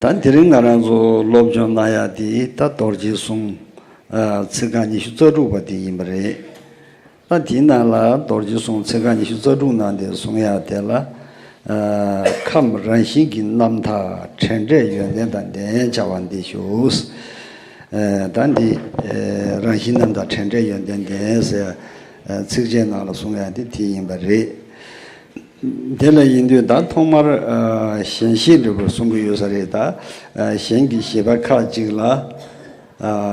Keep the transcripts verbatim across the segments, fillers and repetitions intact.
ད་དེ་རིང་ང་རང་ཚོ་སློབ་སྦྱོང་གནང་ཡ་དེ་ད་རྡོ་རྗེ་གསུང་ཚིག་རྐང་ཉི་ཤུ་རྩ་དྲུག་པ་དེ་ཡིན་པ་རེད། ད་དེའི་ནང་ལ་རྡོ་རྗེ་གསུང་ཚིག་རྐང་ཉི་ཤུ་རྩ་དྲུག་ནང་དེ་གསུང་ཡ་དེ་ལ། ཁམས་རང་བཞིན་གྱི་རྣམ་ཐར་བྲལ་འབྲས་ཡོན་ཏན་དང་ལྡན་བྱ་བ་འདི་ཞུ། ད་འདི་རང་བཞིན་རྣམ་ཐར་བྲལ་འབྲས་ཡོན་ཏན་ལྡན་ཟེར་ཚིགས་བཅད་ནང་ལ་གསུང་ཡ་དེ་དེ་ཡིན་པ་རེད། དེ་ལ་ཡིན་དུས་ད་ཐོག་མར་ཨ་གཞན་ཤེས་འབྲས་བུར་གསུང་གི་ཡོད་ས་རེད། ད་ཨ་གཞན་གྱི་ཤེས་པ་ཁ་ཅིག་ལ་ཨ་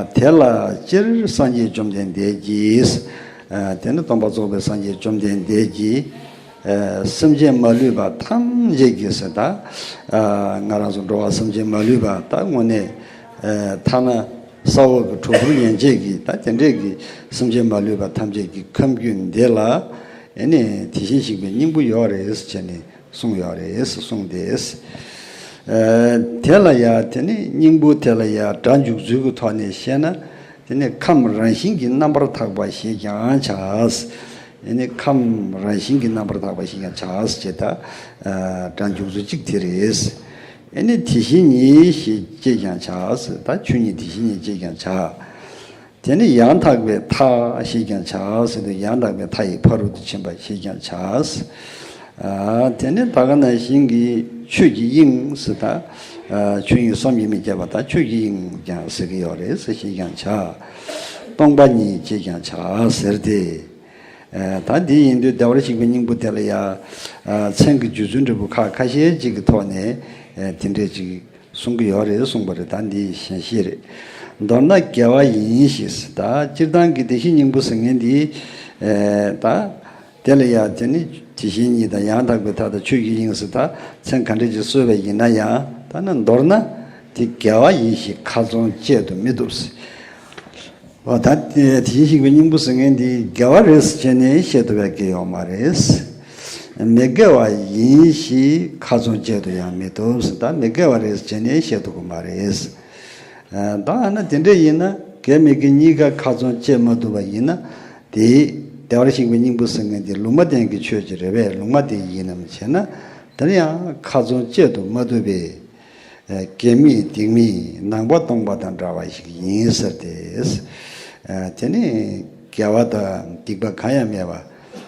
དེ་ལ་སྤྱིར་སངས་རྒྱས་བཅོམ་ལྡན་འདས་ཀྱིས། ཨ་དེ་ནི་སྟོང་པ་རྫོགས་པའི་སངས་རྒྱས་བཅོམ་ལྡན་འདས་ཀྱིས་ཨ་སེམས་ཅན་མ་ལུས་པ་ཐམས་ཅད་ཀྱིས་ཟེར། ད་ཨ་ང་རང་ཚོ་འགྲོ་བ་སེམས་ཅན་མ་ལུས་པ་ད་དངོས་གནས་ཨ་ཐ་ན་ས་འོག་གི་གྲོག་སྦུར་ཡན་ཆད་ཀྱི་ད་དེ་འདྲས་ཀྱི་སེམས་ཅན་མ་ལུས་པ་ཐམས་ཅད་ཀྱི་ཁམས་རྒྱུད་འདི་ལ། ཨེ་ནས་དེ་བཞིན་གཤེགས་པའི་སྙིང་པོ་ཡོད་རེད་ཟེར་ནས་གསུངས་ཡོད་རེད་ཟེར་གསུངས་ཏེ། ཨ་དེ་ལ་ཡ་དེ་ནི་སྙིང་པོ་དེ་ལ་ཡ་སྒྲ་འཇུག་ཚུལ་གྱི་ཐོག་ནས་བཤད་ན། དེ་ནི་ཁམས་རང་བཞིན་གྱིས་རྣམ་པར་དག་པ་ཞེས་ཀྱང་བྱ། ཨེ་ནི་ཁམས་རང་བཞིན་གྱིས་རྣམ་པར་དག་པ་ཞེས་ཀྱང་བྱ་ཞེས་ད་ཨ་སྒྲ་འཇུག་ཚུལ་གཅིག་དེ་རེད། ཨེ་ནི་དེ་བཞིན་ཉིད་ཞེས་ཅེས་ཀྱང་བྱ། ད་ཆོས་ཉིད་དེ་བཞིན་ཉིད་ཅེས་ཀྱང་བྱ། དེ་ནི་ཡང་དག་པའི་མཐའ་ཞེས་ཀྱང་བྱ་ཟེར་དུས། ཡང་དག་པའི་མཐའ་ཡི་ཕ་རོལ་ཏུ་ཕྱིན་པ་ཞེས་ཀྱང་བྱ། ཨ་དེ་ནི་ད་ག་ནང་བཞིན་གྱི་ཆོས་ཀྱི་དབྱིངས་ཟེར། ད་ཨ་ཆོས་དབྱིངས་བསམ་གྱིས་མི་ཁྱབ་པ། ད་ཆོས་ཀྱི་དབྱིངས་ཀྱང་ཟེར་གྱི་ཡོད་རེད་ཟེར་ཞེས་ཀྱང་བྱ། སྟོང་པ་ཉིད་ཅེས་ཀྱང་བྱ་ཟེར་ཏེ། ཨ་ད་འདི་ཡིན་དུས་བདེ་བར་གཤེགས་པའི་སྙིང་པོ་དེ་ལ་ཡང་ཨ་མཚན་གྱི་བརྗོད་ཚུལ་འབྲས་བུ་ཁ་ཁ་ཤས་ཅིག་གི་ཐོག་ནས་ཨ་དེ་འདྲས་ཅིག་གསུང་གི་ཡོད་རེད་གསུངས་པ་རེད། ད་འདི་ཞན་ཤོས་རེད། མདོར་ན་དགེ་བ་ཡིན་ཞེས། ད་སྤྱིར་བཏང་གི་དེ་བཞིན་སྙིང་པོ་ཟེར་མཁན་འདི་ཨེ་ད་དེ་ལ་ཡང་དེ་ནི་དེ་བཞིན་ཉིད་དང་ཡང་དག་པའི་མཐའ་དང་ཆོས་ཀྱི་དབྱིངས་སུ་ད་མཚན་ག་འདྲ་ཅིག་གསོལ་བ་ཡིན་ན་ཡང་། ད་ནི་མདོར་ན་དེ་དགེ་བ་ཡིན་ཞེས་ཁ་ཚོན་བཅད་དུ་མི་བཏུབ་ཟེར། འོ་ད་དེ་དེ་བཞིན་གཤེགས་པའི་སྙིང་པོ་ཟེར་མཁན་འདི་དགེ་བ་རེད་ཟེར་བྱས་ནས་བཤད་ཐུབ་པའི་སྐལ་ཡོད་མ་རེད། མི་དགེ་བ་ཡིན་ཞེས་ཁ་ཚོན་བཅད་དུ་ཡང་མི་བཏུབ་ཟེར། ད་མི་དགེ་བ་རེད་ཟེར་བྱས་ནས་བཤད་ཐུབ་ཀྱི་མ་རེད། ཨ་ད་ཨ་ན་དེ་འདྲ་ཡིན་ན་དགེ་མི་དགེ་གཉིས་ཀ་ཁ་ཚོན་བཅད་མ་ཐུབ་པ་ཡིན་ན། དེ་བདེ་བར་གཤེགས་པའི་སྙིང་པོ་ཟེར་མཁན་དེ་ལུང་མ་བསྟན་གྱི་ཆོས་ཅིག་རེད་པས། ལུང་མ་བསྟན་ཡིན་ནམ་ཞེ་ན། དེར་ཡང་ཁ་ཚོན་བཅད་དུ་མ་བཏུབ་པས། ཨ་དགེ་མེད་སྡིག་མེད་ནང་པ་སྟོང་པ་དང་འདྲ་བ་ཞིག་ཡིན་ཟེར་ཏེ། ཨ་དེ་ནི་དགེ་བ་དང་སྡིག་པ་གང་ཡང་མེད་པ།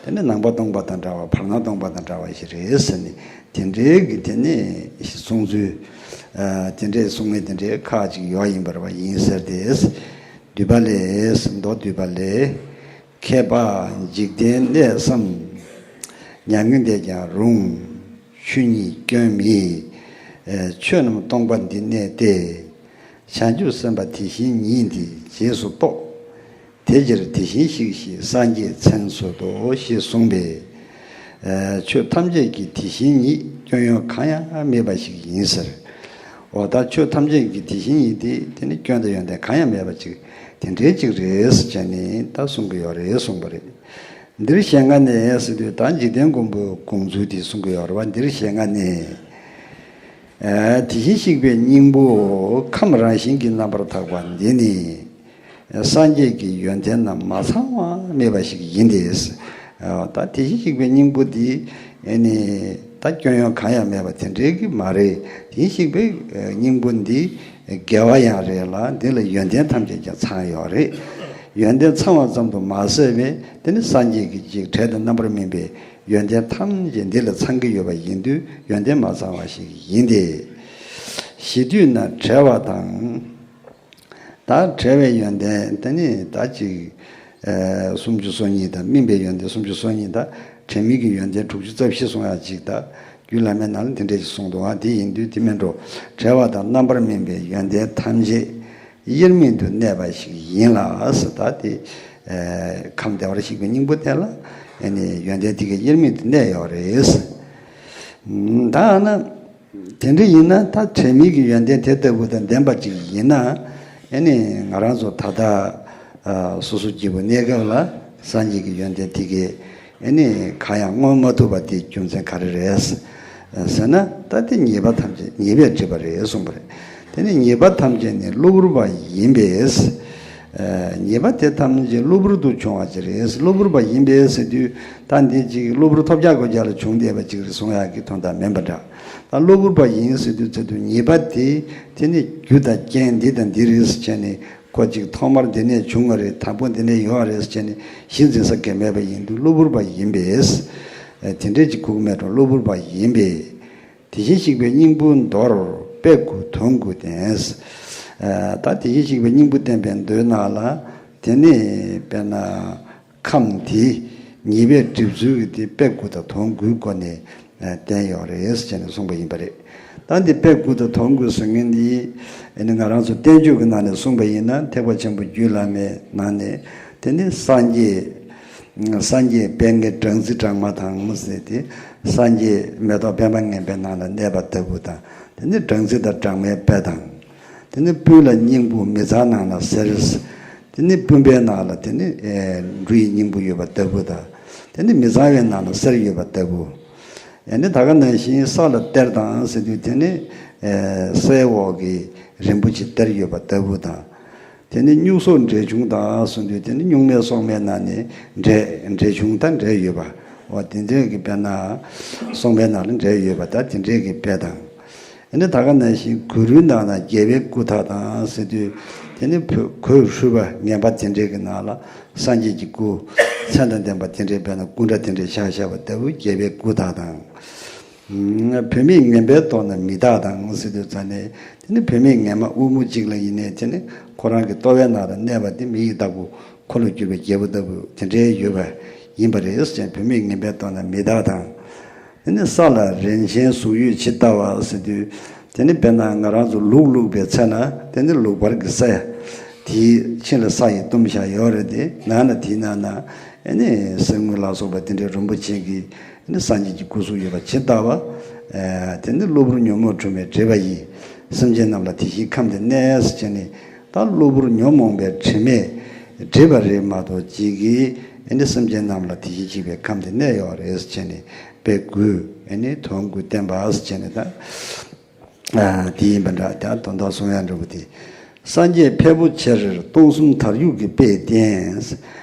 དེ་ནི་ནང་པ་སྟོང་པ་དང་འདྲ་བ། བར་སྣང་སྟོང་པ་དང་འདྲ་བ་ཞིག་རེད་ཟེར་ནས་དེ་འདྲའི་གི་དེ་ནི་གསུང་ཚུལ། ཨ་དེ་འདྲའི་གསུང་མི་དེ་འདྲའི་ཁག་ཅིག་ཡོད་ཡིན་པར་བ་ཡིན་ཟེར་ཏེ། བསྡུས་པ་ལས། མདོ་བསྡུས་པ་ལས། མཁས་པ་འཇིག་རྟེན་གནས་སམ། མྱ་ངན་འདས་ཀྱང་རུང་། ཆོས་ཉིད་སྐྱོན་མེད། ཨེ་ཆོས་རྣམས་སྟོང་པ་འདི་གནས་ཏེ། བྱང་ཆུབ་སེམས་དཔའ་དེ་བཞིན་ཉིད་འདི་རྗེས་སུ་རྟོགས། དེ་ཕྱིར་དེ་བཞིན་གཤེགས་ཞེས་སངས་རྒྱས་མཚན་གསོལ་ཏོ་ཞེས་གསུངས་པས། ཨེ་ཆོས་ཐམས་ཅད་ཀྱི་དེ་བཞིན་ཉིད་སྐྱོན་ཡོན་གང་ཡང་མེད་པ་ཞིག་ཡིན་ཟེར། འོ་ད་ཆོས་ཐམས་ཅད་ཀྱི་དེ་བཞིན་ཉིད་དེ་དེ་ནི་སྐྱོན་དང་ཡོན་ཏན་གང་ཡང་མེད་པ་ཅིག་དེ་འདྲའི་ཅིག་རེད་ཟེར་བྱས་ནས་ད་གསུང་གི་ཡོད་རེད་གསུངས་པ་རེད། འདིར་ཞལ་སྔ་ནས་ཟེར་དུས་ད་འཇིག་རྟེན་མགོན་པོའི་དགོངས་ཚུལ་དེ་གསུང་གི་ཡོད་རེད་བ། འདིར་ཞལ་སྔ་ནས། ཨ་དེ་བཞིན་གཤེགས་པའི་སྙིང་པོ་ཁམས་རང་བཞིན་གྱིས་རྣམ་པར་དག་པ་འདི་ནི། སངས་རྒྱས་ཀྱི་ཡོན་ཏན་རྣམས་མ་ཚང་བ་མེད་པ་ཞིག་ཡིན་ཏེ། ཨ་ད་དེ་བཞིན་གཤེགས་པའི་སྙིང་པོ་འདི་ཨེ་ནི་ད་སྐྱོན་ཡོན་གང་ཡང་མེད་པ་དེ་འདྲའི་གི་མ་རེད། དེ་བཞིན་གཤེགས་པའི་སྙིང་པོ་འདི་དགེ་བ་ཡང་རེད་ལ། འདི་ལ་ཡོན་ཏན་ཐམས་ཅད་ཀྱང་ཚང་ཡོད་རེད། ཡོན་ཏན་ཚང་བ་ཙམ་དུ་མ་ཟད་པའི་དེ་ནི་སངས་རྒྱས་ཀྱི་ཅིག་བྲལ་དང་རྣམ་པར་སྨིན་པའི་ཡོན་ཏན་ཐམས་ཅད་འདི་ལ་ཚང་གི་ཡོད་པ་ཡིན་དུས་ཡོན་ཏན་མ་ཚང་བ་ཞིག་ཡིན་ཏེ། ཞི་དུས་ན་བྲལ་བ་དང་། ད་བྲལ་བའི་ཡོན་ཏན་དེ་ནི་ད་ཅིག་ཨ་སུམ་ཅུ་སོ་གཉིས་དང་། སྨིན་པའི་ཡོན་ཏན་སུམ་ཅུ་སོ་གཉིས་དང་། དྲན་མེད་ཀྱི་ཡོན་ཏན་དྲུག་ཅུ་རྩ་བཞི་གསུང་ཡག་ཅིག་ད་རྒྱུད་བླ་མའི་ནང་ལ་དེ་འདྲས་ཅིག་གསུངས་འདུག་ཨ། དེ་ཡིན་དུས་དེ་མིན་འགྲོ། བྲལ་བ་དང་རྣམ་པར་སྨིན་པའི་ཡོན་ཏན་ཐམས་ཅད་དབྱེར་མེད་དུ་གནས་པ་ཞིག་ཡིན་ལ་ཟེར། ད་དེ་ཨ་ཁམས་བདེ་བར་གཤེགས་པའི་སྙིང་པོ་དེ་ལ་ཨ་ནི་ཡོན་ཏན་དེ་ག་དབྱེར་མེད་དུ་གནས་ཡོད་རེད། ད་ན། དེ་འདྲ་ཡིན་ན་ད་དྲན་མེད་ཀྱི་ཡོན་ཏན་དེ་ལྟ་བུ་དང་ལྡན་པ་ཅིག་ཡིན་ན། ཨེ་ནི་ང་རང་ཚོ་ད་ལྟ་ཨ་སོ་སོ་སྐྱེ་བོའི་གནས་སྐབས་ལ་སངས་རྒྱས་ཀྱི་ཡོན་ཏན་དེ་གས་ཨེ་ནི་གང་ཡང་མངོན་མ་ཐུབ་པ་དེའི་རྒྱུ་མཚན་ག་རེ་རེད་ཟེར་ན། ད་དེ་ཉེས་པ་ཐམས་ཅད་ཉེས་པས་བསྒྲིབས་པ་རེད་གསུངས་པ་རེད། དེ་ནི་ཉེས་པ་ཐམས་ཅད་ནི་གློ་བུར་བ་ཡིན་པས། ཨ་ཉེས་པ་དེ་ཐམས་ཅད་གློ་བུར་དུ་བྱུང་བ་ཅིག་རེད། གློ་བུར་བ་ཡིན་པས་ཟེར་དུས་ད་འདི་ཅིག་གློ་བུར་ཐོལ་རྒྱག་གོ་རྒྱག་ལ་བྱུང་བསྡད་པ་ཅིག་རེད་གསུང་ཡག་གི་དོན་དག་མིན་པ་འདྲ། ད་གློ་བུར་བ་ཡིན་ཟེར་དུས་ཚོད་དུ་ཉེས་པ་དེ་དེ་ནི་རྒྱུ་དང་རྐྱེན་འདི་དང་འདི་རེད་ཟེར་བྱས་ནས་ཁོ་གཅིག་ཐོག་མར་འདི་ནས་བྱུང་བ་རེད། དང་པོ་འདི་ནས་ཡོང་བ་རེད་ཟེར་བྱས་ནས་གཞི་འཛིན་ས་གལ་མེད་པ་ཡིན་དུས་གློ་བུར་བ་ཡིན་པས། དེ་འདྲའི་གཅིག་ཁུག་མེད་འགྲོ་གློ་བུར་བ་ཡིན་པས། དེ་བཞིན་གཤེགས་པའི་སྙིང་པོ་མདོར་དཔེ་དགུ་དོན་དགུ་ལྡན། ད་དེ་བཞིན་གཤེགས་པའི་སྙིང་པོ་བསྟན་པའི་མདོའི་ནང་ལ་དེ་ནི་དཔེར་ན། ཁམས་དེ་ཉེས་པའི་སྒྲིབ་ཚུལ་གྱི་དེ་དཔེ་དགུ་དང་དོན་དགུའི་སྒོ་ནས་བསྟན་ཡོད་རེད་ཅེས་ནས་གསུངས་པ་ཡིན་པ་རེད། ད་འདི་དཔེ་དགུ་དང་དོན་དགུ་ཟེར་མཁན་འདི་ཨ་ནི་ང་རང་ཚོ་བསྟན་བཅོས་ཀྱི་ནང་ནས་གསུངས་པ་ཡིན་ན་ཐེག་པ་ཆེན་པོ་རྒྱུད་བླ་མའི་ནང་ནས་དེ་ནི་སངས་རྒྱས་སངས་རྒྱས་དཔལ་ལྔའི་སྦྲང་རྩི་སྦྲང་མ་དང་ཟེར་ཏེ་སངས་རྒྱས་མེ་ཏོག་པདྨ་ངན་པའི་ནང་ལ་གནས་པ་ལྟ་བུ་དང་དེ་ནི་སྦྲང་རྩི་དང་སྦྲང་མའི་དཔེ་དང་། དེ་ནི་སྤུན་ལ་སྙིང་པོ་མི་གཙང་ནང་ན་གསེར། དེ་ནི་སྤུན་པའི་ནང་ལ་དེ་ནི་ཨེ་འབྲུ་ཡི་སྙིང་པོ་ཡོད་པ་ལྟ་བུ་དང་། དེ་ནི་མི་གཙང་བའི་ནང་ལ་གསེར་ཡོད་པ་ལྟ་བུ། ཡང་ནི་ད་ག་ནང་བཞིན་ས་ལ་གཏེར་དང་ཟེར་དུས་དེ་ནི་ཨེ་སའི་འོག་གི་རིན་པོ་ཆེ་གཏེར་ཡོད་པ་ལྟ་བུ་དང་། དེ་ནི་སྨྱུག་སོགས་འབྲས་ཆུང་དང་གསུངས་དུས་དེ་ནི་སྨྱུག་མའི་སོག་མའི་ནང་ནས་འབྲས་འབྲས་ཆུང་དང་འབྲས་ཡོད་པ། འོ་དེ་འདྲས་ཀྱི་དཔེར་ན་སོག་མའི་ནང་ལ་འབྲས་ཡོད་པ་ད་དེ་འདྲས་ཀྱི་དཔེ་དང་། ཨ་ནི་ད་ག་ནང་བཞིན་གུ་རུའི་ནང་ན་རྒྱལ་བའི་སྐུ་དག་དང་ཟེར་དུས་དེ་ནི་བོད་གོས་ཧྲུལ་པ་ངན་པ་དེ་འདྲས་ཀྱི་ནང་ལ་སངས་རྒྱས་ཀྱི་སྐུ་མཚན་དང་ལྡན་པ་དེ་འདྲས་དཔེར་ན་སྐུ་འདྲ་དེ་འདྲས་བཞག་བཞག་པ་ལྟ་བུ་རྒྱལ་བའི་སྐུ་དག་དང་། བུད་མེད་ངན་པའི་ལྟོ་ན་མི་དག་དང་ཟེར་དུས་ཙ་ནས་དེ་ནི་བུད་མེད་ངན་མ་དབུལ་མོ་གཅིག་ལ་ཡིན་ནའི་དེ་ནི་ཁོ་རང་གི་ལྟོ་བའི་ནང་ལ་གནས་པ་དེ་མི་ཡི་བདག་པོ་འཁོར་ལོས་སྒྱུར་བའི་རྒྱལ་པོ་ལྟ་བུ་དེ་འདྲའི་ཡོད་པ་ཡིན་པ་རེད་ཅེས་བུད་མེད་ངན་པའི་ལྟོ་ན་མི་དག་དང་། དེ་ནི་ས་ལ་རིན་ཆེན་གཟུགས་ཡོད་ཇི་ལྟ་བ་ཟེར་དུས་དེ་ནི་དཔེར་ན་ང་རང་ཚོ་ལུག་བླུགས་པའི་ཚེ་ན་དེ་ནི་ལུག་པར་གྱི་ས་ཡ་དེའི་ཕྱི་ལ་ས་ཡིས་བཏུམས་བཞག་ཡོད་རེད་དེ་ནང་ན་དེའི་ནང་ན་ཨེ་ནི་གསེར་དངུལ་ལ་སོགས་པ་དེ་འདྲའི་རིན་པོ་ཆེ་གི་ནི་སངས་རྒྱས་ཀྱི་སྐུ་གཟུགས་ཡོད་པ་ཇི་ལྟ་བ། ཨེ་དེ་ནི་གློ་བུར་ཉོན་མོངས་དྲི་མས་བསྒྲིབས་པ་ཡིས། སེམས་ཅན་རྣམས་ལ་དེ་བཞིན་ཁམས་དེར་གནས་ཟེར་བྱས་ནས་ད་གློ་བུར་ཉོན་མོངས་པའི་དྲི་མས་བསྒྲིབས་པ་རེད་མ་གཏོགས་ཅིག་གིས་ཨེ་ནི་སེམས་ཅན་རྣམས་ལ་དེ་བཞིན་གཤེགས་པའི་ཁམས་དེར་གནས་ཡོད་རེད་ཟེར་བྱས་ནས་དཔེ་དགུ་ཨེ་ནི་དོན་དགུ་བསྟན་པ་ཟེར་བྱས་ནས་ད། ཨ་དེ་ཡིན་པ་འདྲ་ད་དོན་དག་གསུང་ཡ་འདྲ་པོ་དེ། སངས་རྒྱས་ཕལ་པོ་ཆེར་སྟོང་གསུམ་དར་ཡུག་གི་དཔེས་བསྟན།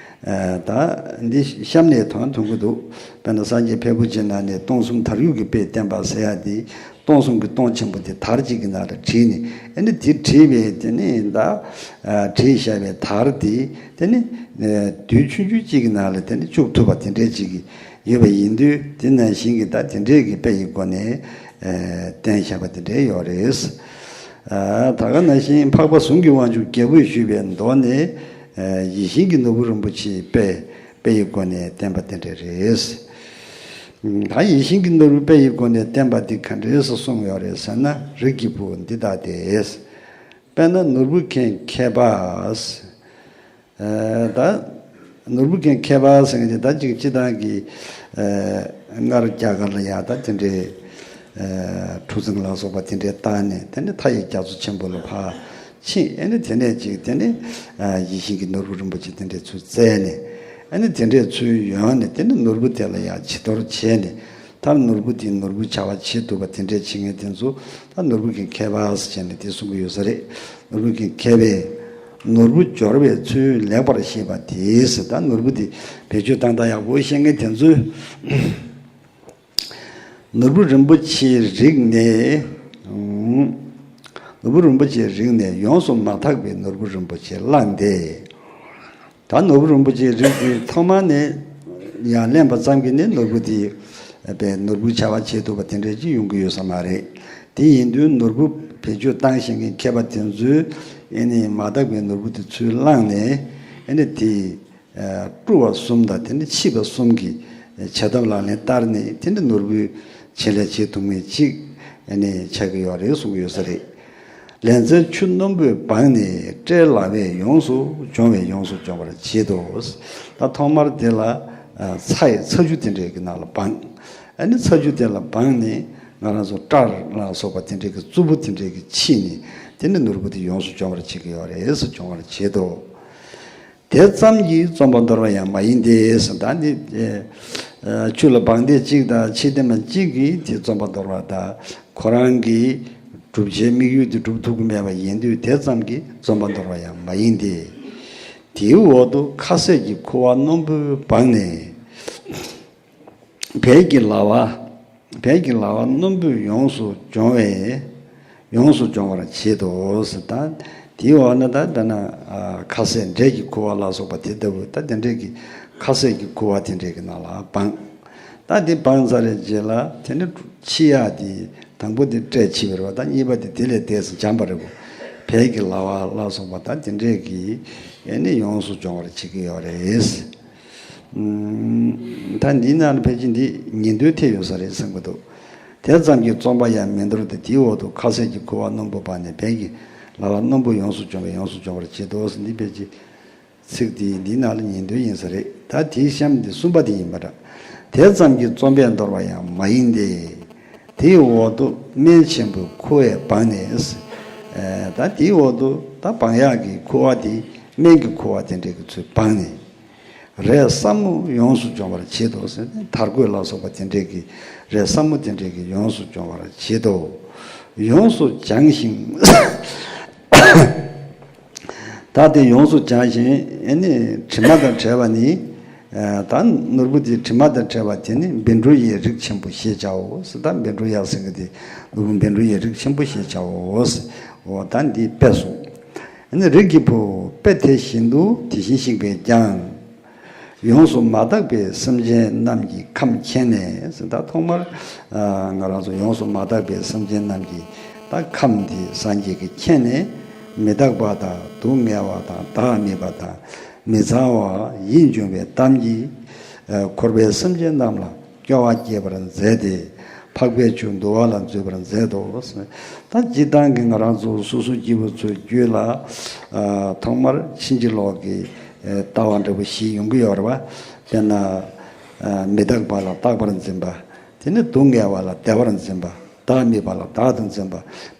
ཨ་ད་འདི་གཤམ་ནས་དོན་མཐོང་གི་འདུག་དཔེར་ན་སངས་རྒྱས་ཕལ་པོ་ཆེ་ནང་ནས་སྟོང་གསུམ་དར་ཡུག་གི་དཔེས་བསྟན་པ་ཟེར་ཡ་དེ་སྟོང་གསུམ་གྱི་སྟོང་ཆེན་པོ་དེ་དར་གཅིག་གི་ནང་ལ་བྲིས་ནས་ཨ་ནི་དེ་བྲིས་པའི་དེ་ནི་ད་ཨ་བྲིས་བཞག་པའི་དར་དེ་དེ་ནི་ཨ་དུས་ཆུང་ཆུང་གཅིག་གི་ནང་ལ་དེ་ནི་བཅུག་ཐུབ་པ་དེ་འདྲའི་གཅིག་གི་ཡོད་པ་ཡིན་དུས་དེ་ནང་བཞིན་གྱི་ད་དེ་འདྲའི་གི་དཔེ་ཡི་སྒོ་ནས་ཨ་བསྟན་བཞག་པ་དེ་འདྲའི་ཡོད་རེད། ཨ་ད་ག་ནང་བཞིན་འཕགས་པ་ཟུང་གི་དབང་ཕྱུག་རྒྱལ་པོས་ཞུས་པའི་མདོ་ནས་ཨ་ཡིད་བཞིན་གྱི་ནོར་བུ་རིན་པོ་ཆེའི་དཔེ་དཔེ་ཡི་སྒོ་ནས་བསྟན་པ་དེ་འདྲ་རེད། ད་ཡིད་བཞིན་གྱི་ནོར་བུའི་དཔེ་ཡི་སྒོ་ནས་བསྟན་པ་འདི་ག་འདྲས་སུ་གསུངས་ཡོད་རེད་ཟེར་ན་རིགས་ཀྱི་བུ་འདི་ལྟ་སྟེ། དཔེར་ན་ནོར་བུ་མཁན་མཁས་པ། ཨ་ད་ནོར་བུ་མཁན་མཁས་པ་ཟེར་མཁན་དེ་ད་ཅིག་སྤྱི་བཏང་གི་ཨ་སྔར་རྒྱ་གར་ལ་ཡ་ད་དེ་འདྲའི་ཨ་གྲུ་གཟིངས་ལ་སོགས་པ་དེ་འདྲའི་བཏང་ནས་དེ་ནས་མཐའ་ཡི་རྒྱ་མཚོ་ཆེན་པོ་ལ་ཕར་ཕྱིན། ཨ་ནི་དེ་ནས་ཅིག་དེ་ནས་ཨ་ཡིད་བཞིན་གྱི་ནོར་བུ་རིན་པོ་ཆེ་དེ་འདྲའི་ཚུར་བཙལ་ནས་ཨ་ནི་དེ་འདྲའི་ཚུར་ཡོང་ནས་དེ་ནས་ནོར་བུ་དེ་ལ་ཡ་བྱི་དོར་བྱས་ནས་ད་ནོར་བུ་དེ་ནོར་བུ་བྱ་བ་བྱེད་ཐུབ་པ་དེ་འདྲའི་བྱེད་མཁན་དེ་ཚོ་ད་ནོར་བུ་གི་མཁས་པ་ཟེར་བྱས་ནས་དེ་གསུང་གི་ཡོད་ས་རེད། ནོར་བུ་གི་མཁས་པས། ནོར་བུ་སྦྱོར་བའི་ཚུལ་ལེགས་པར་ཤེས་པ་དེས། ད་ནོར་བུ་དེ་བེད་སྤྱོད་བཏང་སྟངས་ཡག་པོ་ཤེས་མཁན་དེ་ཚོས། ནོར་བུ་རིན་པོ་ཆེའི་རིགས་ནས། ཨུམ། ནོར་བུ་རིན་པོ་ཆེའི་རིགས་ནས་ཡོངས་སུ་མ་དག་པའི་ནོར་བུ་རིན་པོ་ཆེ་བླངས་ཏེ། ད་ནོར་བུ་རིན་པོ་ཆེའི་རིགས་དེ་ཐོག་མ་ནས་ཡར་ལེན་པ་ཙམ་གྱིས་ནི་ནོར་བུ་དེ་པའི་ནོར་བུའི་བྱ་བ་བྱེད་ཐུབ་པ་དེ་འདྲ་ཅིག་ཡོང་གི་ཡོད་ས་མ་རེད། དེ་ཡིན་དུས་ནོར་བུ་བེད་སྤྱོད་བཏང་ཤེས་མཁན་མཁས་པ་དེ་ཚོས་ཨེ་ནི་མ་དག་པའི་ནོར་བུ་དེ་ཚུར་བླངས་ནས་ཨེ་ནི་དེ་ཨ་བཀྲུ་བ་གསུམ་དང་དེ་ནི་ཕྱིས་པ་གསུམ་གྱི་བྱེད་ཐབས་ལག་ལེན་བསྟར་ནས་དེ་ནི་ནོར་བུའི་བྱེད་ལས་བྱེད་ཐུབ་མཁན་ཅིག་ཨེ་ནི་ཆགས་ཀྱི་ཡོད་རེད་གསུང་གི་ཡོད་ས་རེད། ལན་ཚྭའི་ཆུ་རྣོན་པོས་སྦངས་ནས་སྐྲའི་ལ་བས་ཡོངས་སུ་སྦྱོང་བས་ཡོངས་སུ་སྦྱོང་བར་བྱེད་དོ། ད་ཐོག་མར་དེ་ལ་ཨ་ཚྭ་ཡི་ཚྭ་ཆུ་དེ་འདྲའི་གི་ནང་ལ་སྦངས། ཨ་ནི་ཚྭ་ཆུ་དེ་ལ་སྦངས་ནས་ང་རང་ཚོ་སྐྲ་ལ་སོགས་པ་དེ་འདྲའི་གི་རྩུབ་པོ་དེ་འདྲའི་གི་ཕྱིས་ནས་དེ་ནི་ནོར་བུ་དེ་ཡོངས་སུ་སྦྱོང་བར་བྱེད་ཀྱི་ཡོད་རེད་ཟེར། སྦྱོང་བར་བྱེད་དོ། དེ་ཙམ་གྱིས་རྩོམ་པ་འདོར་བ་ཡང་མ་ཡིན་ཏེ་ཟེར། ད་ནི་ཨེ་ཨ་ཆུ་ལ་སྦངས་ཏེ་གཅིག་དང་ཕྱིས་ཏེ་མ་གཅིག་གིས་དེ་རྩོམ་པ་འདོར་བ་དང་ཁོ་རང་གི་བསྒྲུབ་བྱའི་དམིགས་ཡུལ་དེ་སྒྲུབ་ཐུབ་ཀྱི་མེད་པ་ཡིན་དུས་དེ་ཙམ་གྱིས་རྩོམ་པ་འདོར་བ་ཡང་མ་ཡིན་ཏེ། དེའི་འོག་ཏུ་ཁ་ཟས་ཀྱི་ཁུ་བ་རྣོན་པོས་སྦངས་ནས། བལ་གྱི་ལ་བ། བད་ཀྱི་ལ་བ་རྣོན་པོས་ཡོངས་སུ་སྦྱོང་བས། ཡོངས་སུ་སྦྱོང་བར་བྱེད་དོ་ཟེར། ད་དེའི་འོག་ན་ད་དཔེར་ན་ཁ་ཟས་འབྲས་ཀྱི་ཁུ་བ་ལ་སོགས་པ་དེ་ལྟ་བུ། ད་དེ་འདྲས་ཀྱི་ཁ་ཟས་ཀྱི་ཁུ་བ་དེ་འདྲས་ཀྱི་ནང་ལ་སྦངས། ད་དེ་སྦངས་ཚར་བའི་རྗེས་ལ་དེ་ནི་ཕྱི་ཡག་དེ། དང་པོ་དེ་བཀྲེས་ཕྱི་བར་བ། ད་གཉིས་པ་དེ་དེ་ལས་འདས་སུ་འཇམ་པ་རེད་བོ། བད་ཀྱི་ལ་བ་ལ་སོགས་པ་ད་དེ་འདྲས་ཀྱི་ཨེ་ནི་ཡོངས་སུ་སྦྱོང་བར་བྱེད་ཀྱི་ཡོད་རེད། ད་འདིའི་ནང་ལ་ཕལ་ཆེར་འདི་ཉིན་ཐོའི་ཐད་ཡོད་ས་རེད་བསམ་གྱི་འདུག་དེ་ཙམ་གྱིས་བརྩོན་པ་ཡང་མི་འདོར་ཏེ། དེའི་འོག་ཏུ་ཁ་ཟས་ཀྱི་ཁུ་བ་རྣོན་པོ་སྦངས་ནས། བད་ཀྱི་ལ་བ་རྣོན་པོས་ཡོངས་སུ་སྦྱོང་བས་ཡོངས་སུ་སྦྱོང་བར་བྱེད་དོ་ཟེར། འདི་ཕལ་ཆེར་ཚིག་འདི་འདིའི་ནང་ལ་ཉིན་ཐོ་ཡིན་ས་རེད། ད་དེའི་གཤམ་འདི་གསུམ་པ་དེ་ཡིན་པ་འདྲ། དེ་ཙམ་གྱིས་བརྩོན་པས་འདོར་བ་ཡང་མ་ཡིན་ཏེ། དེའི་འོག་ཏུ་སྨན་ཆེན་པོའི་ཁུ་བས་སྦངས་ནས། ཨེ། ད་དེའི་འོག་ཏུ་ད་སྦང་ཡག་གི་ཁུ་བ་དེ། སྨན་གྱི་ཁུ་བ་དེ་འདྲས་ཀྱི་ཚུལ་སྦངས་ནས། རས་སྲབ་མོས་ཡོངས་སུ་སྦྱོང་བར་བྱེད་དོ་ཟེར་ནས། དར་གོས་ལ་སོགས་པ་དེ་འདྲས་ཀྱི་རས་སྲབ་མོ་དེ་འདྲས་ཀྱིས་ཡོངས་སུ་སྦྱོང་བར་བྱེད་དོ། ཡོངས་སུ་སྦྱངས་ཤིང་། ད་དེ་ཡོངས་སུ་སྦྱངས་ཤིང་། ཨེ་ནི་དྲི་མ་དང་བྲལ་བ་ནི། ཨ། ད་ནོར་བུ་དེ་དྲི་མ་དང་བྲལ་བ་དེ་ནི་བཻ་ཌཱུརྱའི་རིགས་ཆེན་པོ་ཞེས་བྱའོ་ཟེར། ད་བཻ་ཌཱུརྱ་ཟེར་མཁན་དེ་ནོར་བུ་བཻ་ཌཱུརྱའི་རིགས་ཆེན་པོ་ཞེས་བྱའོ་ཟེར། འོ་ད་འདི་དཔེ་གསུངས། ཨེ་ནི་རིགས་ཀྱི་བུ། དཔེ་དེ་བཞིན་དུ་དེ་བཞིན་གཤེགས་པས་ཀྱང་། ཡོངས་སུ་མ་དག་པའི་སེམས་ཅན་རྣམས་ཀྱི་ཁམས་མཁྱེན་ནས་ཟེར། ད་ཐོག་མར་ང་རང་ཚོ་ཡོངས་སུ་མ་དག་པའི་སེམས་ཅན་རྣམས་ཀྱི་ད་ཁམས་འདི་སངས་རྒྱས་ཀྱིས་མཁྱེན་ནས། མི་རྟག་པ་དང་། སྡུག་བསྔལ་བ་དང་། བདག་མེད་པ་དང་། མི་གཙང་བ། ཡིད་འབྱུང་བའི་གཏམ་གྱིས་འཁོར་བའི་སེམས་ཅན་རྣམས་ལ་སྐྱོ་བ་སྐྱེད་པར་མཛད་དེ། འཕགས་པའི་ཆོས་འདུལ་བ་ལ་འཛུད་པར་མཛད་དོ། ད་སྤྱིར་བཏང་གི་ང་རང་ཚོ་སོ་སོ་སྐྱེ་བོ་ཚོའི་རྒྱུད་ལ། ཨ། ཐོག་མར་ཕྱིན་ཅི་ལོག་གི་ལྟ་བ་འདྲ་པོ་ཞིག་ཡོང་གི་ཡོད་རེད་བ། དཔེར་ན། ཨ། མི་རྟག་པ་ལ་རྟག་པར་འཛིན་པ། དེ་ནས་སྡུག་བསྔལ་བ་ལ་བདེ་བར་འཛིན་པ། བདག་མེད་པ་ལ་བདག་ཏུ་འཛིན་པ།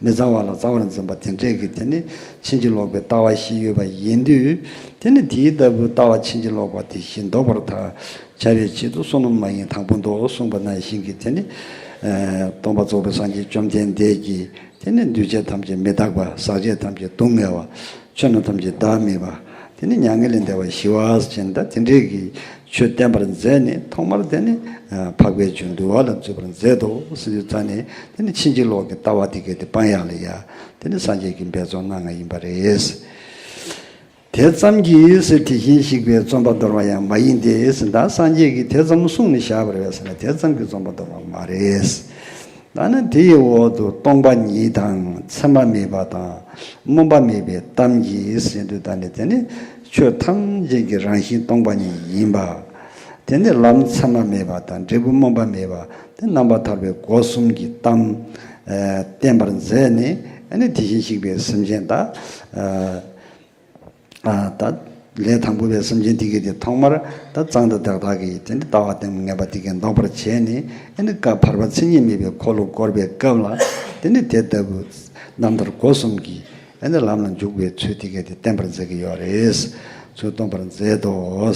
མི་གཙང་བ་ལ་གཙང་བར་འཛིན་པ། དེ་འདྲས་ཀྱི་དེ་ནི་ཕྱིན་ཅི་ལོག་པའི་ལྟ་བ་ཞིག་ཡོད་པ་ཡིན་དུས། དེ་ནི་དེའི་ལྟ་བུའི་ལྟ་བ་ཕྱིན་ཅི་ལོག་པ་དེ་བཞིན་ལྡོག་པར་ཐལ། བྱ་བའི་ཆེད་དུ་བསོད་ནམས་མ་ཡིན་དང་པོ་འདོགས་གསུངས་པ་ནང་བཞིན་གྱི་དེ་ནི། ཨ། སྟོང་པ་རྫོགས་པའི་སངས་རྒྱས་བཅོམ་ལྡན་འདས་ཀྱིས་དེ་ནི་འདུས་བྱས་ཐམས་ཅད་མི་རྟག་པ། ཟག་བཅས་ཐམས་ཅད་སྡུག་བསྔལ་བ། ཆོས་རྣམས་ཐམས་ཅད་བདག་མེད་པ། དེ་ནི་མྱ་ངན་ལས་འདས་པ་ཞི་བ་ཟེར་ནས། ད་དེ་འདྲས་ཀྱི་ཆོས་བསྟན་པར་མཛད་ནས། ཐོག་མར་དེ་ནི། ཨ། འཕགས་པའི་ཆོས་འདུལ་བ་ལ་འཛུད་པར་མཛད་དོ་ཟེར་དུས་ཙ་ནས། དེ་ནི་ཕྱིན་ཅི་ལོག་གི་ལྟ་བ་དེ་གས་དེ་སྤང་ཡག་ལ་ཡ། དེ་ནི་སངས་རྒྱས་ཀྱིས་འབད་བརྩོན་གནང་བ་ཡིན་པ་རེད། དེ་ཙམ་གྱིས་ཟེར། དེ་བཞིན་གཤེགས་པས་བརྩོན་པ་འདོར་བ་ཡང་མ་ཡིན་ཏེ་ཟེར། ད་སངས་རྒྱས་ཀྱིས་དེ་ཙམ་གསུངས་ནས་བཞག་པ་རེད་ཟེར་ན། དེ་ཙམ་གྱིས་བརྩོན་པ་འདོར་བ་མ་རེད། ད་ནི་དེ་ཡི་འོག་ཏུ་སྟོང་པ་ཉིད་དང་། མཚན་མ་མེད་པ་དང་། སྨོན་པ་མེད་པའི་གཏམ་གྱིས་ཟེར་དུས། ད་ནི་དེ་ནི་ཆོས་ཐམས་ཅད་ཀྱི་རང་བཞིན་སྟོང་པ་ཉིད་ཡིན་པ། དེ་ནི་ལམ་མཚན་མ་མེད་པ་དང་། འབྲས་བུ་སྨོན་པ་མེད་པ། དེ་རྣམ་པར་ཐར་པའི་སྒོ་གསུམ་གྱི་གཏམ། ཨ། བསྟན་པར་མཛད་ནས། ཨ་ནི་དེ་བཞིན་གཤེགས་པའི་སེམས་ཅན་ད། ཨ། ཨ། ད་ལས་དང་པོ་པའི་སེམས་ཅན་དེ་གས་དེ་ཐོག་མར་ད་གཙང་དང་དག་དག་གི་དེ་ནི་ལྟ་བ་གཏིང་ངེས་པ་དེ་གས་ལྡོག་པར་བྱས་ནས། ཨ་ནི་བསྐལ་བར་པ་མཚན་ཉིད་མེད་པའི་འཁོར་ལོ་བསྐོར་བའི་སྐབས་ལ། དེ་ནི་དེ་ལྟ་བུ་རྣམ་ཐར་སྒོ་གསུམ་གྱི། ཨ་ནི་ལམ་ལ་འཇུག་པའི་ཚུལ་དེ་གས་དེ་བསྟན་པར་མཛད་ཀྱི་ཡོད་རེད། ཚུལ་སྟོན་པར་མཛད་དོ།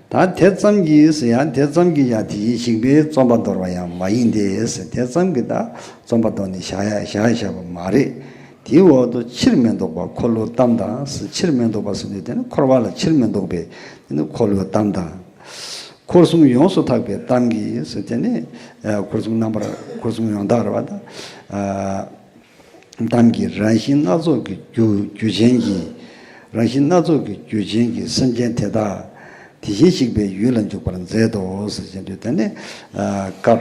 ད་དེ་ཙམ་གྱིས་ཡང་། དེ་ཙམ་གྱིས་ཡང་དེ་བཞིན་གཤེགས་པས་བརྩོན་པ་འདོར་བ་ཡང་མ་ཡིན་ཏེ་ཟེར། དེ་ཙམ་གྱིས་ད་བརྩོན་པ་འདོར་ནས་བཞག་ཡ་བཞག་བཞག་པ་མ་རེད། དེའི་འོག་ཏུ་ཕྱིར་མི་ལྡོག་པ་འཁོར་ལོའི་གཏམ་དང་ཟེར། ཕྱིར་མི་ལྡོག་པ་ཟེར་དུས་དེ་ནི་འཁོར་བ་ལ་ཕྱིར་མི་ལྡོག་པའི་དེ་ནི་འཁོར་ལོའི་གཏམ་དང་། འཁོར་གསུམ་ཡོངས་སུ་དག་པའི་གཏམ་གྱིས་ཟེར། དེ་ནི། ཨ། འཁོར་གསུམ་རྣམ་པར། འཁོར་གསུམ་ཡོངས་དག་རེད་བ། ད། ཨ། གཏམ་གྱི་རང་བཞིན་སྣ་ཚོགས་ཀྱི་རྒྱུ། རྒྱུ་ཅན་གྱི། རང་བཞིན་སྣ་ཚོགས་ཀྱི་རྒྱུ་ཅན་གྱི་སེམས་ཅན་དེ་དག་དེ་བཞིན་གཤེགས་པའི་ཡུལ་ལ་འཇུག་པར་མཛད་དོ་ཟེར་བཞིན་དུ། དེ་ནི། ཨ། བསྐལ་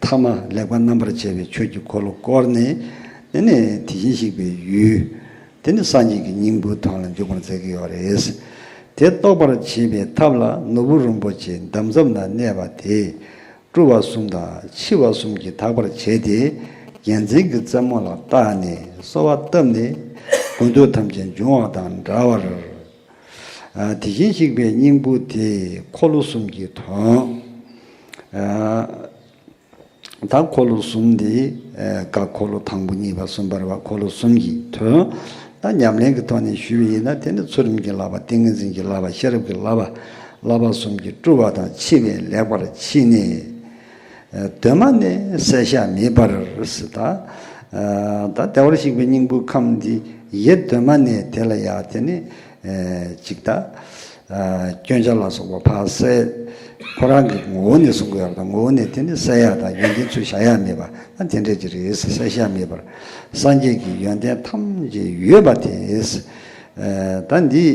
ཐ་མ་ལེགས་པར་རྣམ་པར་ཕྱེ་བའི་ཆོས་ཀྱི་འཁོར་ལོ་བསྐོར་ནས། དེ་ནི་དེ་བཞིན་གཤེགས་པའི་ཡུལ། དེ་ནི་སངས་རྒྱས་ཀྱི་སྙིང་པོའི་དོན་ལ་འཇུག་པར་མཛད་ཀྱི་ཡོད་རེད། དེ་རྟོགས་པར་བྱེད་པའི་ཐབས་ལ་ནོར་བུ་རིན་པོ་ཆེ་འདམ་རྫབ་ན་གནས་པ་དེས། བཀྲུ་བ་གསུམ་དང་འཆི་བ་གསུམ་གྱིས་དག་པར་བྱས་ཏེ། རྒྱལ་མཚན་གྱི་རྩེ་མོ་ལ་བཏགས་ནས་གསོལ་བ་བཏབ་ནས། དགོས་འདོད་ཐམས་ཅད་འབྱུང་བ་དང་འདྲ་བར། ཨ། དེ་བཞིན་གཤེགས་པའི་སྙིང་པོ་དེ་འཁོར་ལོ་གསུམ་གྱི་དོན། ཨ། ད་འཁོར་ལོ་གསུམ་འདི། ཨ། བཀའ་འཁོར་ལོ་དང་པོ་གཉིས་པ་གསུམ་པ་རེད་བ། འཁོར་ལོ་གསུམ་གྱི་དོན། ད་ཉམས་ལེན་གྱི་ཐོག་ནས་ཞུས་པ་ཡིན་ན། དེ་ནི་ཚུལ་ཁྲིམས་ཀྱི་བསླབ་པ། ཏིང་ངེ་འཛིན་གྱི་བསླབ་པ། ཤེས་རབ་ཀྱི་བསླབ་པ། བསླབ་པ་གསུམ་གྱིས་བཀྲུ་བ་དང་འཆི་བས་ལེགས་པར་ཕྱིས་ནས། ཨ། གདོད་མ་ནས་བསལ་བཞག་མེད་པར་ཟེར། ད། ཨ། ད་བདེ་བར་གཤེགས་པའི་སྙིང་པོའི་ཁམས་འདི་ཡེ་གདོད་མ་ནས་དེ་ལ་ཡ་དེ་ནི། ཨ། ཅིག་ད། ཨ། སྐྱོན་ཆ་ལ་སོགས་པ་ཕར་བསལ། ཁོ་རང་གི་ངོ་བོ་ནས་གསུང་གི་ཡོད་པ་དང་། ངོ་བོ་ནས་དེ་ནི་བསལ་ཡག་དང་ཡོན་ཏན་ཚུར་བཞག་ཡག་མེད་པ་ད་དེ་འདྲས་ཀྱི་རེད། བསལ་བཞག་མེད་པར་སངས་རྒྱས་ཀྱི་ཡོན་ཏན་ཐམས་ཅད་ཡོད་པ་དེ། ད་འདི་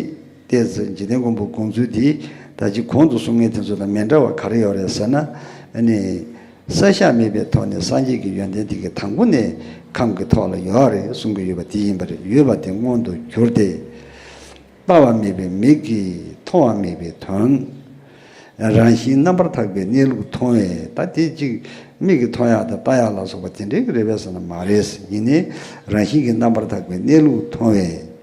ཏོག་ཙམ་འཇིག་རྟེན་མགོན་པོ་དགོངས་ཚུལ་འདི་ད་ཅི་གོང་དུ་གསུང་མཁན་དེ་ཚོ་དང་མི་འདྲ་བ་ག་རེ་ཡོད་རེད་ཟེར་ན། ཨ་ནི། བསལ་བཞག་མེད་པའི་ཐོག་ནས་སངས་རྒྱས་ཀྱི་ཡོན་ཏན་དེ་གའི་དང་པོ་ནས་ཁམས་ཀྱི་ཐོག་ལ་ཡོད་རེད་གསུང་གི་ཡོད་པ་དེ་ཡིན་པ་རེད། ཡོད་པ་དེ་མངོན་དུ་གྱུར་ཏེ། ལྟ་བ་མེད་པའི་མིག་གིས་མཐོང་བ་མེད་པའི་དོན། རང་བཞིན་རྣམ་པར་དག་པའི་གནས་ལུགས་མཐོང་བས། ད་དེ་གཅིག་མིག་གིས་མཐོང་ཡག་དང་ལྟ་ཡག་ལ་སོགས་པ་དེ་འདྲའི་གི་རེད་པས་ཟེར་ན་མ་རེད། ཡིན་ནའི་རང་བཞིན་གྱིས་རྣམ་པར་དག་པའི་གནས་ལུགས་མཐོང་བས།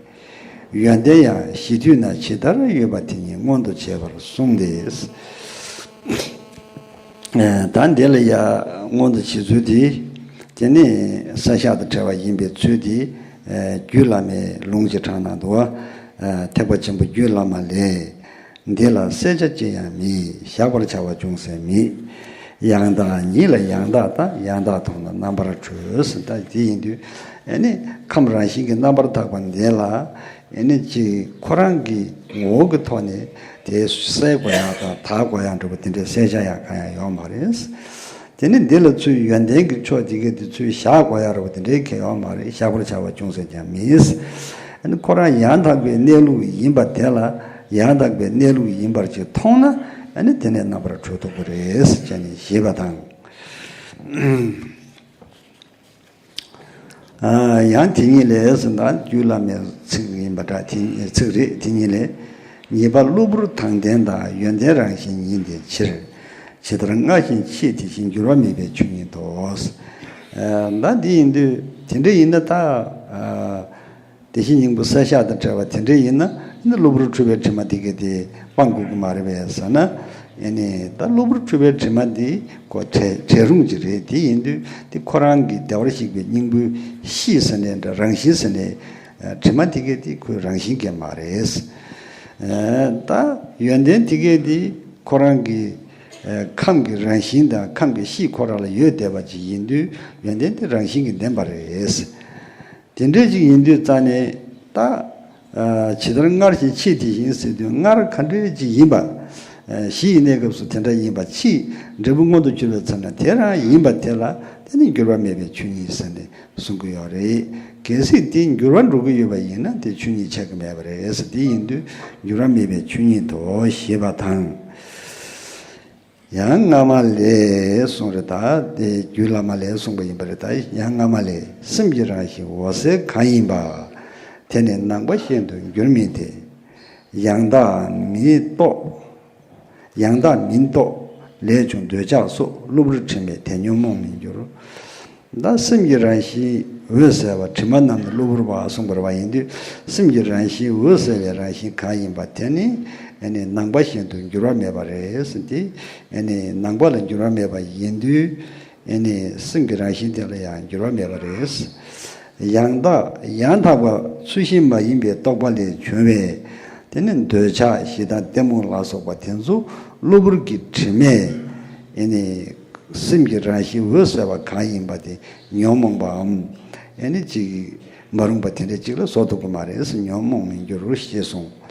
ཡོན་ཏན་ཡང་གཞི་དུས་ན་ཇི་ལྟར་ཡོད་པ་དེ་ཉིད་མངོན་དུ་བྱས་པར་གསུངས་ཏེ། ད་འདི་ལ་ཡང་མངོན་དུ་བྱེད་ཚུལ་དེ། དེ་ནི་བསལ་བཞག་དང་བྲལ་བ་ཡིན་པའི་ཚུལ་དེ། རྒྱུད་བླ་མའི་ལུང་གཅིག་དྲངས་གནང་འདུག་བ། ཐེག་པ་ཆེན་པོ་རྒྱུད་བླ་མ་ལས། འདི་ལ་བསལ་བྱ་ཅི་ཡང་མེད། བཞག་པར་བྱ་བ་ཅུང་ཟད་མེད། ཡང་དག་ཉིད་ལ་ཡང་དག་ལྟ། ཡང་དག་མཐོང་ན་རྣམ་པར་གྲོལ། ད་དེ་ཡིན་དུས། ཨ་ནི་ཁམས་རང་བཞིན་གྱིས་རྣམ་པར་དག་པ་འདི་ལ། ཨ་ནི་ཅིག་ཁོ་རང་གི་ངོ་བོ་གི་ཐོག་ནས་དེ་བསལ་དགོས་ཡག་དང་དག་དགོས་ཡག་འདྲ་པོ་དེ་འདྲའི་བསལ་བྱ་ཡག་གང་ཡང་ཡོད་མ་རེད། དེ་ནི་འདི་ལ་ཚུར་ཡོན་ཏན་གྱི་ཕྱོགས་དེ་གའི་དེ་ཚུར་བཞག་དགོས་ཡག་འདྲ་པོ་དེ་འདྲའི་གང་ཡང་ཡོད་མ་རེད། བཞག་པར་བྱ་བ་ཅུང་ཟད་ཀྱང་མེད། ཨ་ནི་ཁོ་རང་ཡང་དག་པའི་གནས་ལུགས་ཡིན་པ་དེ་ལ་ཡང་དག་པའི་གནས་ལུགས་ཡིན་པར་ཅིག་མཐོང་ན། ཨ་ནི་དེ་ནས་རྣམ་པར་གྲོལ་ཐུབ་ཀྱི་རེད་ཅེས་ནས་ཞེས་པ་དང་། ཡང་དེ་ཉིད་ལས་ཟེར་ན་རྒྱུད་བླ་མའི་ཚིག་ཡིན་པ་འདྲ། དེ་ཚིག་རེད། དེ་ཉིད་ལས། ཉེས་པ་གློ་བུར་དང་ལྡན་དང་ཡོན་ཏན་རང་བཞིན་ཉིད་དེའི་ཕྱིར། ཇི་ལྟར་སྔར་བཞིན་ཕྱིས་དེ་བཞིན་འགྱུར་བ་མེད་པའི་ཆོས་ཉིད་དོ། ད་འདི་ཡིན་དུས་དེ་འདྲ་ཡིན་ན་ད། དེ་བཞིན་སྙིང་པོ་བསལ་བཞག་དང་བྲལ་བ་དེ་འདྲ་ཡིན་ན། ཨ་ནི་གློ་བུར་འཁྲུལ་པའི་དྲི་མ་དེ་གས་དེ་སྤང་དགོས་ཀྱི་མ་རེད་པས་ཟེར་ན། ཨ་ནི་ད་གློ་བུར་འཁྲུལ་པའི་དྲི་མ་འདི་ཁོ་བྲལ་བྲལ་རུང་ཅིག་རེད། དེ་ཡིན་དུས་དེ་ཁོ་རང་གི་བདེ་བར་གཤེགས་པའི་སྙིང་པོའི་གཤིས་ཟེར་ནས་འདྲ། རང་བཞིན་ཟེར་ནས། དྲི་མ་དེ་གས་དེ་ཁོའི་རང་བཞིན་གས་མ་རེད། ད་ཡོན་ཏན་དེ་གས་དེ་ཁོ་རང་གི་ཁམས་ཀྱི་རང་བཞིན་དང་ཁམས་ཀྱི་གཤིས་ཁོ་རང་ལ་ཡོད་བསྡད་པ་ཅིག་ཡིན་དུས། ཡོན་ཏན་དེ་རང་བཞིན་གྱིས་ལྡན་པ་རེད། དེ་འདྲས་ཅིག་ཡིན་དུས་རྩ་ནས་ད། ཇི་ལྟར་སྔར་བཞིན་ཕྱིས་དེ་བཞིན་ཟེར་དུས། སྔར་ག་འདྲས་ཅིག་ཡིན་པ། གཞི་ཡི་གནས་སྐབས་སུ་དེ་འདྲ་ཡིན་པ། ཕྱིས་འབྲས་བུ་མངོན་དུ་གྱུར་པའི་ཚེ་ན་དེ་རང་ཡིན་པ་དེ་ལ་དེ་ནི་འགྱུར་བ་མེད་པའི་ཆོས་ཉིད་ཟེར་ནས་གསུང་གི་ཡོད་རེད། གལ་སྲིད་དེ་འགྱུར་བ་འགྲོ་གི་ཡོད་པ་ཡིན་ན་དེ་ཆོས་ཉིད་ཆགས་ཀྱི་མེད་པ་རེད། དེ་ཡིན་དུས་འགྱུར་བ་མེད་པའི་ཆོས་ཉིད་དོ་ཞེས་པ་དང་། ཡང་སྔ་མ་ལས་གསུངས་རེད། ད་དེ་རྒྱུད་བླ་མ་ལས་གསུངས་པ་ཡིན་པ་རེད། ད་ཡང་སྔ་མ་ལས། སེམས་ཀྱི་རང་བཞིན་འོད་གསལ་གང་ཡིན་པ། དེ་ནི་ནང་པ་བཞིན་དུ་འགྱུར་མིན་ཏེ། ཡང་དག་མིན་རྟོག་ཡང་དག་མིན་རྟོག་ལས་བྱུང་འདོད་ཆགས་སོགས། གློ་བུར་དྲི་མས་དེ་ཉོན་མོངས་མིན་འགྱུར། ད་སེམས་ཀྱི་རང་བཞིན་འོད་གསལ་བ། དྲི་མ་རྣམས་ནི་གློ་བུར་བ་གསུངས་པ་རེད་པ། ཡིན་དུས་སེམས་ཀྱི་རང་བཞིན་འོད་གསལ་བའི་རང་བཞིན་གང་ཡིན་པ་དེ་ནི་ཨ་ནི་ནང་པ་བཞིན་དུ་འགྱུར་བ་མེད་པ་རེད་ཟེར་ཏེ། ཨ་ནི་ནང་པ་ལ་འགྱུར་བ་མེད་པ་ཡིན་དུས། ཨ་ནི་སེམས་ཀྱི་རང་བཞིན་དེ་ལ་ཡང་འགྱུར་བ་མེད་པ་རེད། ཡང་དག་ཡང་དག་པ་ཚུལ་བཞིན་མ་ཡིན་པའི་རྟོག་པ་ལས་བྱུང་བའི། དེ་ནི་འདོད་ཆགས་ཞེ་སྡང་གཏི་མུག་ལ་སོགས་པ་དེ་ཚོ་གློ་བུར་གྱི་དྲི་མས་ཨ་ནི་སེམས་ཀྱི་རང་བཞིན་འོད་གསལ་བ་གང་ཡིན་པ་དེ་ཉོན་མོངས་པའམ། ཨ་ནི་ཅིག་མ་རུངས་པ་དེ་འདྲ་ཅིག་ལ་བཟོ་ཐུབ་ཀྱི་མ་རེད། ཉོན་མོངས་མི་འགྱུར་ཞེས་གསུངས།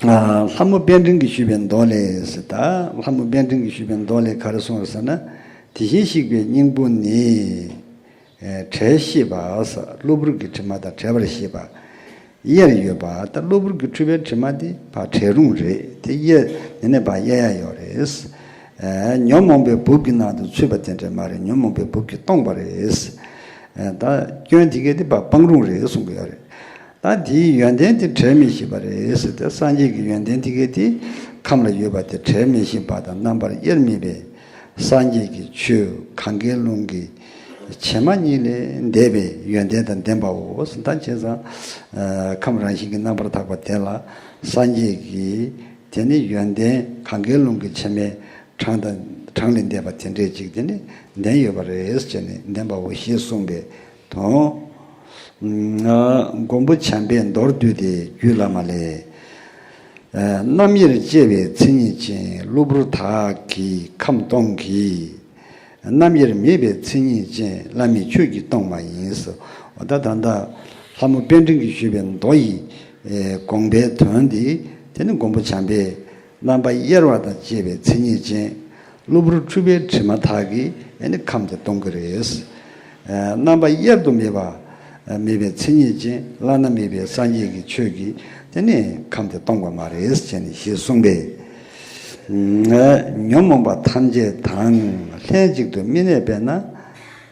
ལྷ་མོ་དཔལ་ཕྲེང་གིས་ཞུས་པའི་མདོ་ལས་ཟེར། ད་ལྷ་མོ་དཔལ་ཕྲེང་གིས་ཞུས་པའི་མདོ་ལས་ག་རེ་གསུངས་རེད་ཟེར་ན། དེ་བཞིན་གཤེགས་པའི་སྙིང་པོ་ནི། བྲལ་ཤེས་པ་ཟེར། གློ་བུར་གྱི་དྲི་མ་དང་བྲལ་བར་ཤེས་པ། དབྱེར་ཡོད་པ། ད་གློ་བུར་གྱི་འཁྲུལ་པའི་དྲི་མ་དེ་ཕར་བྲལ་རུང་རེད། དེ་དབྱེ་དེ་ནས་ཕར་དབྱེ་ཡ་ཡོད་རེད། ཉོན་མོངས་པའི་སྦུབས་ཀྱི་ནང་དུ་ཚུད་པ་དེ་འདྲ་མ་རེད། ཉོན་མོངས་པའི་སྦུབས་ཀྱིས་སྟོང་པ་རེད། ད་སྐྱོན་དེ་གས་དེ་ཕར་སྤང་རུང་རེད་གསུང་གི་ཡོད་རེད། ད་དེའི་ཡོན་ཏན་དེ་བྲལ་མི་ཤེས་པ་རེད་ཟེར་ཏེ། སངས་རྒྱས་ཀྱི་ཡོན་ཏན་དེ་གས་དེ་ཁམས་ལ་ཡོད་པ་དེ་བྲལ་མི་ཤེས་པ་དང་རྣམ་པར་དབྱེར་མེད་པའི་སངས་རྒྱས་ཀྱི་ཆོས་གང་གཱའི་ཀླུང་གི་བྱེ་མ་སྙེད་ལས་འདས་པའི་ཡོན་ཏན་དང་ལྡན་པའོ། ད་བྱས་ཙང་ཁམས་རང་བཞིན་གྱིས་རྣམ་པར་དག་པ་དེ་ལ་སངས་རྒྱས་ཀྱི་དེ་ནི་ཡོན་ཏན་གང་གཱའི་ཀླུང་གི་བྱེ་མའི་གྲངས་དང་གྲངས་ལས་འདས་པ་དེ་འདྲས་ཅིག་དེ་ནི་ལྡན་ཡོད་པ་རེད་ཟེར་ནས་ལྡན་པའོ་ཞེས་གསུངས་པའི་དོན། མགོན་པོ་བྱམས་པས་མདོར་བསྡུས་ཏེ་རྒྱུད་བླ་མ་ལས། རྣམ་དབྱེར་དབྱེ་བའི་མཚན་ཉིད་ཅན་གློ་བུར་དག་གི་ཁམས་སྟོང་གི། རྣམ་དབྱེར་མེད་པའི་མཚན་ཉིད་ཅན་བླ་མེད་ཆོས་ཀྱིས་སྟོང་པ་ཡིན། འོ་ད་ད་ལྟ་ལྷ་མོ་དཔལ་ཕྲེང་གིས་ཞུས་པའི་མདོ་ཡི་དགོངས་པའི་དོན་འདི་དེ་ནི་མགོན་པོ་བྱམས་པས། རྣམ་པ་དབྱེར་བ་དང་བཅས་པའི་མཚན་ཉིད་ཅན། གློ་བུར་འཁྲུལ་པའི་དྲི་མ་དག་གིས་ཨེ་ནི་ཁམས་དེ་སྟོང་གི་རེད། ཨ་རྣམ་པ་དབྱེར་དུ་མེད་པ་མེད་པའི་མཚན་ཉིད་ཅན། བླ་ན་མེད་པའི་སངས་རྒྱས་ཀྱི་ཆོས་ཀྱིས་དེ་ནི་ཁམས་དེ་སྟོང་པ་མ་རེད་ཅེས་ནི་ཞེས་གསུངས་པས། ཨ་ཉོན་མོངས་པ་ཐམས་ཅད་དང་ལྷན་ཅིག་ཏུ་མི་གནས་པས་ན།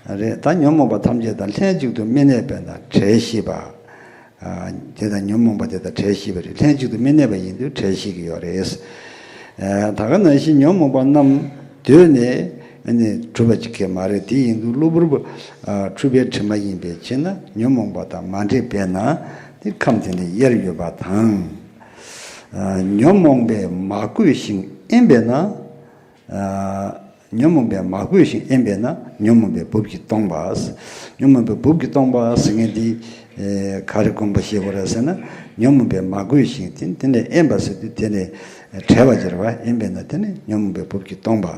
རེད། ད་ཉོན་མོངས་པ་ཐམས་ཅད་དང་ལྷན་ཅིག་ཏུ་མི་གནས་པས་ན་བྲལ་ཤེས་པ། ཨ་དེ་དང་ཉོན་མོངས་པ་དེ་དང་བྲལ་ཤེས་པ་རེད། ལྷན་ཅིག་ཏུ་མི་གནས་པ་ཡིན་དུས་བྲལ་ཤེས་ཀྱི་ཡོད་རེད། ཨ་ད་ག་ནང་བཞིན་ཉོན་མོངས་པ་རྣམས་གདོད་ནས་ནི་གྲུབ་པ་ཅིག་གི་མ་རེད། དེ་ཡིན་དུས་གློ་བུར་བ་ཨ་འཁྲུལ་པའི་དྲི་མ་ཡིན་པའི་ཕྱིར་ན་ཉོན་མོངས་པ་དང་མ་འདྲེས་པས་ན་དེ་ཁམས་དེ་ནི་དབྱེར་ཡོད་པ་དང་། ཨ་ཉོན་མོངས་པས་མ་གོས་ཤིང་དབེན་པས་ན། ཨ་ཉོན་མོངས་པས་མ་གོས་ཤིང་དབེན་པས་ན་ཉོན་མོངས་པའི་སྦུབས་ཀྱིས་སྟོང་པ། ཉོན་མོངས་པའི་སྦུབས་ཀྱིས་སྟོང་པ་ཟེར་མཁན་འདི་ཨེ་ག་རེ་དགོངས་པ་བཞེས་དགོས་རེད་ཟེར་ན། ཉོན་མོངས་པས་མ་གོས་ཤིང་དེ་དེ་ལས་དབེན་པ་ཟེར་དུས་དེ་ལས་བྲལ་བ་ཅིག་རེད་བ། དབེན་པས་ན་དེ་ནི་ཉོན་མོངས་པའི་སྦུབས་ཀྱིས་སྟོང་པ།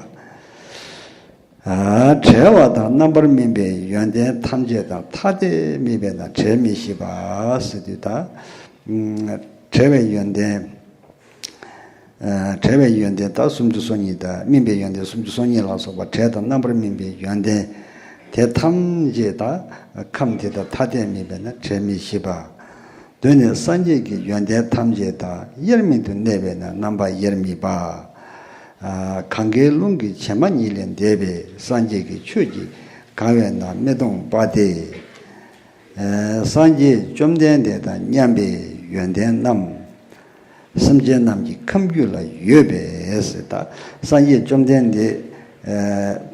ཨ་བྲལ་བ་དང་རྣམ་པར་སྨིན་པའི་ཡོན་ཏན་ཐམས་ཅད་དང་ཐ་དད་དམིགས་པས་ན་བྲལ་མི་ཤེས་པ་ཟེར་དུས་ད་ཨ་བྲལ་བའི་ཡོན་ཏན། ཨ་བྲལ་བའི་ཡོན་ཏན་ད་སུམ་ཅུ་སོ་གཉིས་དང་སྨིན་པའི་ཡོན་ཏན་སུམ་ཅུ་སོ་གཉིས་ལ་སོགས་པ་བྲལ་དང་རྣམ་པར་སྨིན་པའི་ཡོན་ཏན་དེ་ཐམས་ཅད་ད་ཁམས་དེ་དང་ཐ་དད་དམིགས་པས་ན་བྲལ་མི་ཤེས་པ། གདོད་ནས་སངས་རྒྱས་ཀྱི་ཡོན་ཏན་ཐམས་ཅད་དང་དབྱེར་མེད་དུ་གནས་པས་ན་རྣམ་པ་དབྱེར་མེད་པ། ཨ་གང་གཱའི་ཀླུང་གི་བྱེ་མ་སྙེད་ལས་འདས་པའི་སངས་རྒྱས་ཀྱི་ཆོས་ཀྱིས་གང་བས་ན་མི་སྟོང་པ་སྟེ། ཨ་སངས་རྒྱས་བཅོམ་ལྡན་འདས་དང་མཉམ་པའི་ཡོན་ཏན་རྣམས་སེམས་ཅན་རྣམས་ཀྱི་ཁམས་རྒྱུད་ལ་ཡོད་པས་ཟེར། ད་སངས་རྒྱས་བཅོམ་ལྡན་འདས་ཨ་